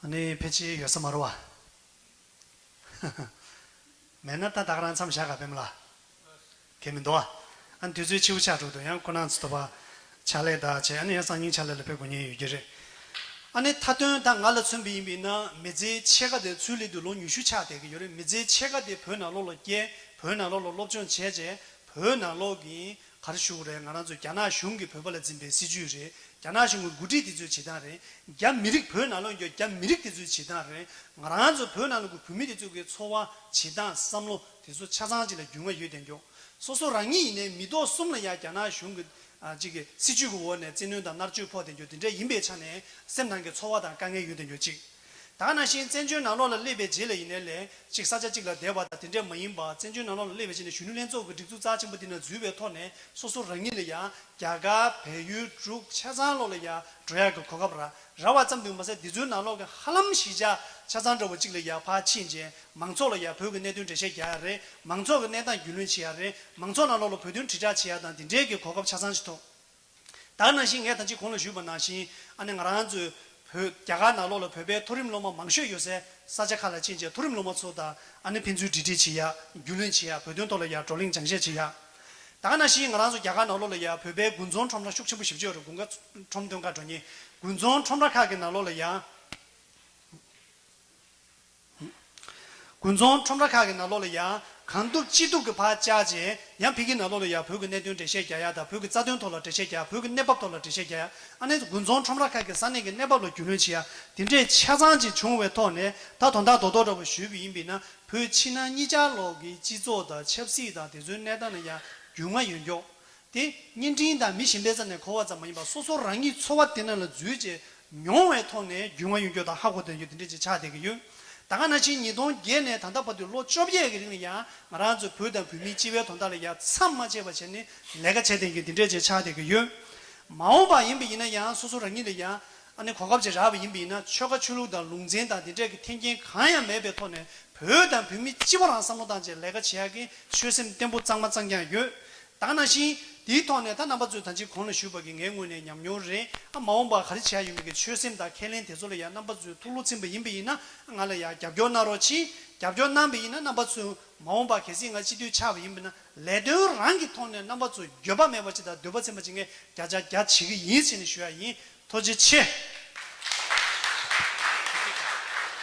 ཨ་ནི་ཕལ་ཆེར་ཡོད་ས་མ་རེད་བ། མེད་ན་ད་ད་ག་རང་མཚམས་བཞག་ག་པད་མ་ལགས། གལ་མི་འདུག་བ། ཨ་ནི་དུས་ཚོད་ཕྱི་པོ་ཆགས་འགྲོ་འདུག་ཡང་ཁོ་རང་ཚོ་ཐོབ་པ་ཕྱག་ལས་དག་བྱས། ཨ་ནི་ཡང་སང་ཉིན་ཕྱག་ལས་ལ་ཕེབས་དགོས་ཉེན་ཡོད་ཀྱི་རེད། ཨ་ནི་མཐའ་དོན་ད་ང་ལ་མཚོན་པ་ཡིན་པ་ཡིན་ན། མི་ཚེ་ཕྱེད་ཀ་དེ་ཚུར་སླེབས་དུས་ལོ་ཉི་ཤུ་ཆགས་བསྡད་ཀྱི་ཡོད་རེད། མི་ཚེ་ཕྱེད་ཀ་དེ་བོད་ནང་ལོགས་ལ་བསྐྱལ། བོད་ནང་ལོགས་ལ་སློབ་སྦྱོང་བྱས་རྗེས། བོད་ནང་ལོགས་ཀྱི་ག་རེ་ཞུ་དགོས་རེད། ང་རང་ཚོ་རྒྱ་ནག་གཞུང་གིས་བོད་པ་ལ་འཛིན་པའི་སྲིད་བྱུས་རེད། རྒྱ་ནག་གཞུང་གི་འགོ་ཁྲིད་དེ་ཚོའི་བྱེད་སྟངས་རེད། རྒྱ་མི་རིགས། བོད་ནང་ལོགས་ཀྱི་རྒྱ་མི་རིགས་དེ་ཚོའི་བྱེད་སྟངས་རེད། ང་རང་ཚོ་བོད་ནང་ལོགས་ཀྱི་བོད་མི་དེ་ཚོ་གི་འཚོ་བ། བྱེད་སྟངས། བསམ་བློ་དེ་ཚོ་ཆ་ཚང་ཅིག་ལ་རྒྱུས་མངའ་ཡོད་བསྡད་ཀྱོག་སོ་སོ་རང་ཉིད་ཡིན་ནའི་མི་ཐོག་གསུམ་ལ་ཡ་རྒྱ་ནག་གཞུང་གི་ཨ་ཅིག་གི་སྲིད་བྱུས་ཀྱི་འོག་ནས་བཙན་གནོན་དང་མནར་གཅོད་ཕོག་བསྡད་ཀྱོག་དེ་འདྲ་ཡིན་པའི་ཆ་ནས་སེམས་ནང་གི་ཚོར་བ་དང་དཀའ་ངལ་ཡོད་བསྡད་ཀྱོག་ཅིག་ད་ག་ནང་བཞིན་བཙན་བྱོལ་ནང་ལོགས་ལ་སླེབས་པའི་རྗེས་ལ་ཡིན་ནའི་ལས་ཅིག་ས་ཆ་གཅིག་ལ་བསྡད་པ་དང་དེ་འདྲས་མ་ཡིན་པ། བཙན་བྱོལ་ནང་ལོགས་ལ་སླེབས་པའི་རྗེས་ནས་གཞོན་ནུ་ལྷན་ཚོགས་ཀྱི་སྒྲིག་འཛུགས་རྩ་ཆེན་པོ་འདི་ནང་འཛུལ་བའི་ཐོག་ནས་སོ་སོ་རང་ཉིད་ལ་ཡང་རྒྱ་གར། བལ་ཡུལ། འབྲུག་ཆ་ཚང་ལོགས་ལ་ཡང་འགྲོ་ཡག་གི་གོ་སྐབས་རག་རག་པ་ཙམ་དུ་མ་ཟད། འདི་ཚོའི་ནང་ལོགས་ཀྱི་ཧ་ལམ་གཞིས་ཆགས་ཆ་ཚང་འདྲ་བོ་གཅིག་ལ་ཡང་ཕར་ཕྱིན་བྱས། མང་ཚོགས་ལ་ཡང་བོད་ཀྱི་གནད་དོན་འགྲེལ་བཤད་རྒྱག་ཡག་རེད། མང་ཚོགས་ཀྱི་གནས་སྟངས་རྒྱུས་ལོན་བྱེད་ཡག་རེད། མང་ཚོགས་ནང་ལོགས་ལ་བོད་དོན་དྲིལ་བསྒྲགས་བྱེད་ཡག་དང་འདི་འདྲའི་གི་གོ་སྐབས་ཆ་ཚང་ཞིག་ཐོབ། ད་ག་ནང་བཞིན་ངས་ད་ཅི་གོང་ལ་ཞུས་པ་ནང་བཞིན། ཨ་ནི་ང་རང་ཚོའི་བོད། རྒྱ་གར་ནང་ལོགས་ལ་བོད་པའི་མཐོ་རིམ་སློབ་མ་མང་ཤོས་ཡོད་སའི་ས་ཆ་ཁག་ལ་ཕྱིན་བྱས། མཐོ་རིམ་སློབ་མ་ཚོ་དང་ཨ་ནི་ཕན་ཚུན་འབྲེལ་འདྲིས་བྱེད་ཡག་རྒྱུས་ལོན་བྱེད་ཡག་བོད་དོན་ཐོག་ལ་ཡང་བགྲོ་གླེང་སྦྱང་བཤད་བྱེད་ཡག་ད་ག་ནང་བཞིན་ང་རང་ཚོ་རྒྱ་གར་ནང་ལོགས་ལ་ཡ་བོད་པའི་དགུན་ཚོང་ཁྲོམ་ར་ཤུགས་ཆེན་པོ་ཞེ་པོ་ཅིག་ཡོད་རེད། དགུན་ཁ་ཁྲོམ་སྟོན་ཁ་འགྲོ་མཁན་དགུན་ཚོང་ཁྲོམ་ར་ཁག་གི་ནང་ལོགས་ལ་ཡ། དགུན་ཚོང་ཁྲོམ་ར་ཁག་གི་ནང་ལོགས་ལ་ཡ་གང་ཐུབ་ཅི་ཐུབ་ཀྱི་ཕར་བཅར་བྱས། ཡང་ཕ་གིའི་ནང་ལོགས་ལ་ཡ་བོད་ཀྱི་གནད་དོན་འགྲེལ་བཤད་རྒྱག་ཡ་དང་། བོད་ཀྱི་རྩ་དོན་ཐོག་ལ་འགྲེལ་བཤད་རྒྱག་ཡ། བོད་ཀྱི་གནས་བབ་ཐོག་ལ་འགྲེལ་བཤད་རྒྱག་ཡ། ཨ་ནི་དགུན་ཚོང་ཁྲོམ་ར་ཁག་གི་ས་གནས་ཀྱི་གནས་བབ་ལ་རྒྱུས་ལོན་བྱེད་ཡ། དེ་འདྲས་ཆ་ཚང་ཅིག་བྱུང་བའི་ཐོག་ནས། ད་དོན་དག་རྡོག་རྡོག་འདྲ་པོ་ཞུས་པ་ཡིན་པས་ན། བོད་ཕྱི་ནང་གཉིས་ཆར་ལོགས་ཀྱི་སྤྱི་ཚོགས་དང་ཆབ་སྲིད་དང་དེ་ཚོའི་གནས་སྟངས་ལ་ཡ་རྒྱུས་མངའ་ཡོད་མགྱོགས། དེ་བརྙན་འཕྲིན་དང་མི་གཞན་པའི་རྩ་ནས་གོ་བ་ཙམ་མ་ཡིན་པར། སོ་སོ་རང་ཉིད་འཚོ་བ་དེ་ནང་ལ་འཛུལ་བྱས་མྱོང་བའི་ཐོག་ནས་རྒྱུས་མངའ་ཡོད་མགྱོགས་དང་ཧ་གོ་བསྡད་རྒྱུ་དེ་འདྲས་ཅིག་ཆགས་བསྡད་ཀྱི་ཡོད། ད་ག་ནང་བཞིན་ཉིས་སྟོང་བརྒྱད་ནས་ད་ལྟ་བར་དུ་ལོ་བཅོ་བརྒྱད་ཀྱི་རིང་ལ་ཡང་ང་རང་ཚོ་བོད་དང་བོད་མིའི་སྤྱི་པའི་དོན་དག་ལ་ཡང་མཚམས་མ་ཆད་པ་བྱས་ནས་ལས་ཀ་བྱས་བསྡད་རྒྱུ་དེ་འདྲས་ཅིག་ཆགས་བསྡད་ཀྱི་ཡོད། མ་འོངས་པ་ཡིན་པ་ཡིན་ན་ཡང་སོ་སོ་རང་ཉིད་ལ་ཡང་ཨ་ནི་གོ་སྐབས་ཅིག་རག་པ་ཡིན་པ་ཡིན་ན། ཆོལ་ཁ་ཆོས་ལུགས་དང་ལུང་ཚན་དང་དེ་འདྲས་ཀྱི་འཐེན་འཁྱེར་གང་ཡང་མེད་པའི་ཐོག་ནས་བོད་དང་བོད་མི་སྤྱི་པ་རང་བསམ་བློ་བཏང་བྱས་ལས་ཀ་བྱེད་ཡག་གི་ཆོད་སེམས་བརྟན་པོ་གཙང་མ་གཙང་རྐྱང་ཡོད། ད་ག་ནང་བཞིན་དེའི་ཐོག་ནས་ད་རྣམ་པ་ཚོས་ད་ཅི་གོང་ལ་ཞུས་པ་གི་ངའི་ངོས་ནས་ཉམས་མྱོང་རེད། ཨ་མ་འོངས་པ་ག་རེ་བྱེད་ཡ་ཡོད་མེད་ཀྱི་ཆོད་སེམས་དང་ཁས་ལེན་དེ་ཚོ་ལ་ཡང་རྣམ་པ་ཚོས་ཐུགས་བློ་ཚིམ་པ་ཡིན་པ་ཡིན་ན། ང་ལ་ཡང་རྒྱབ་སྐྱོར་གནང་རོགས་གྱིས། རྒྱབ་སྐྱོར་གནང་པ་ཡིན་ན་རྣམ་པ་ཚོས་མ་འོངས་པ་གལ་སྲིད་ང་སྤྱི་འཐུས་ཆགས་པ་ཡིན་པ་ན། ལས་དོན་རང་གི་ཐོག་ནས་རྣམ་པ་ཚོ་འགྱོད་པ་མེད་པ་ཅིག་དང་འདོད་པ་ཚིམ་པ་ཅིག་ངས་བརྒྱ་ཆ་བརྒྱ་བྱེད་ཀྱི་ཡིན་ཟེར་ནས་ཞུ་ཡ་ཡིན། ཐུགས་རྗེ་ཆེ།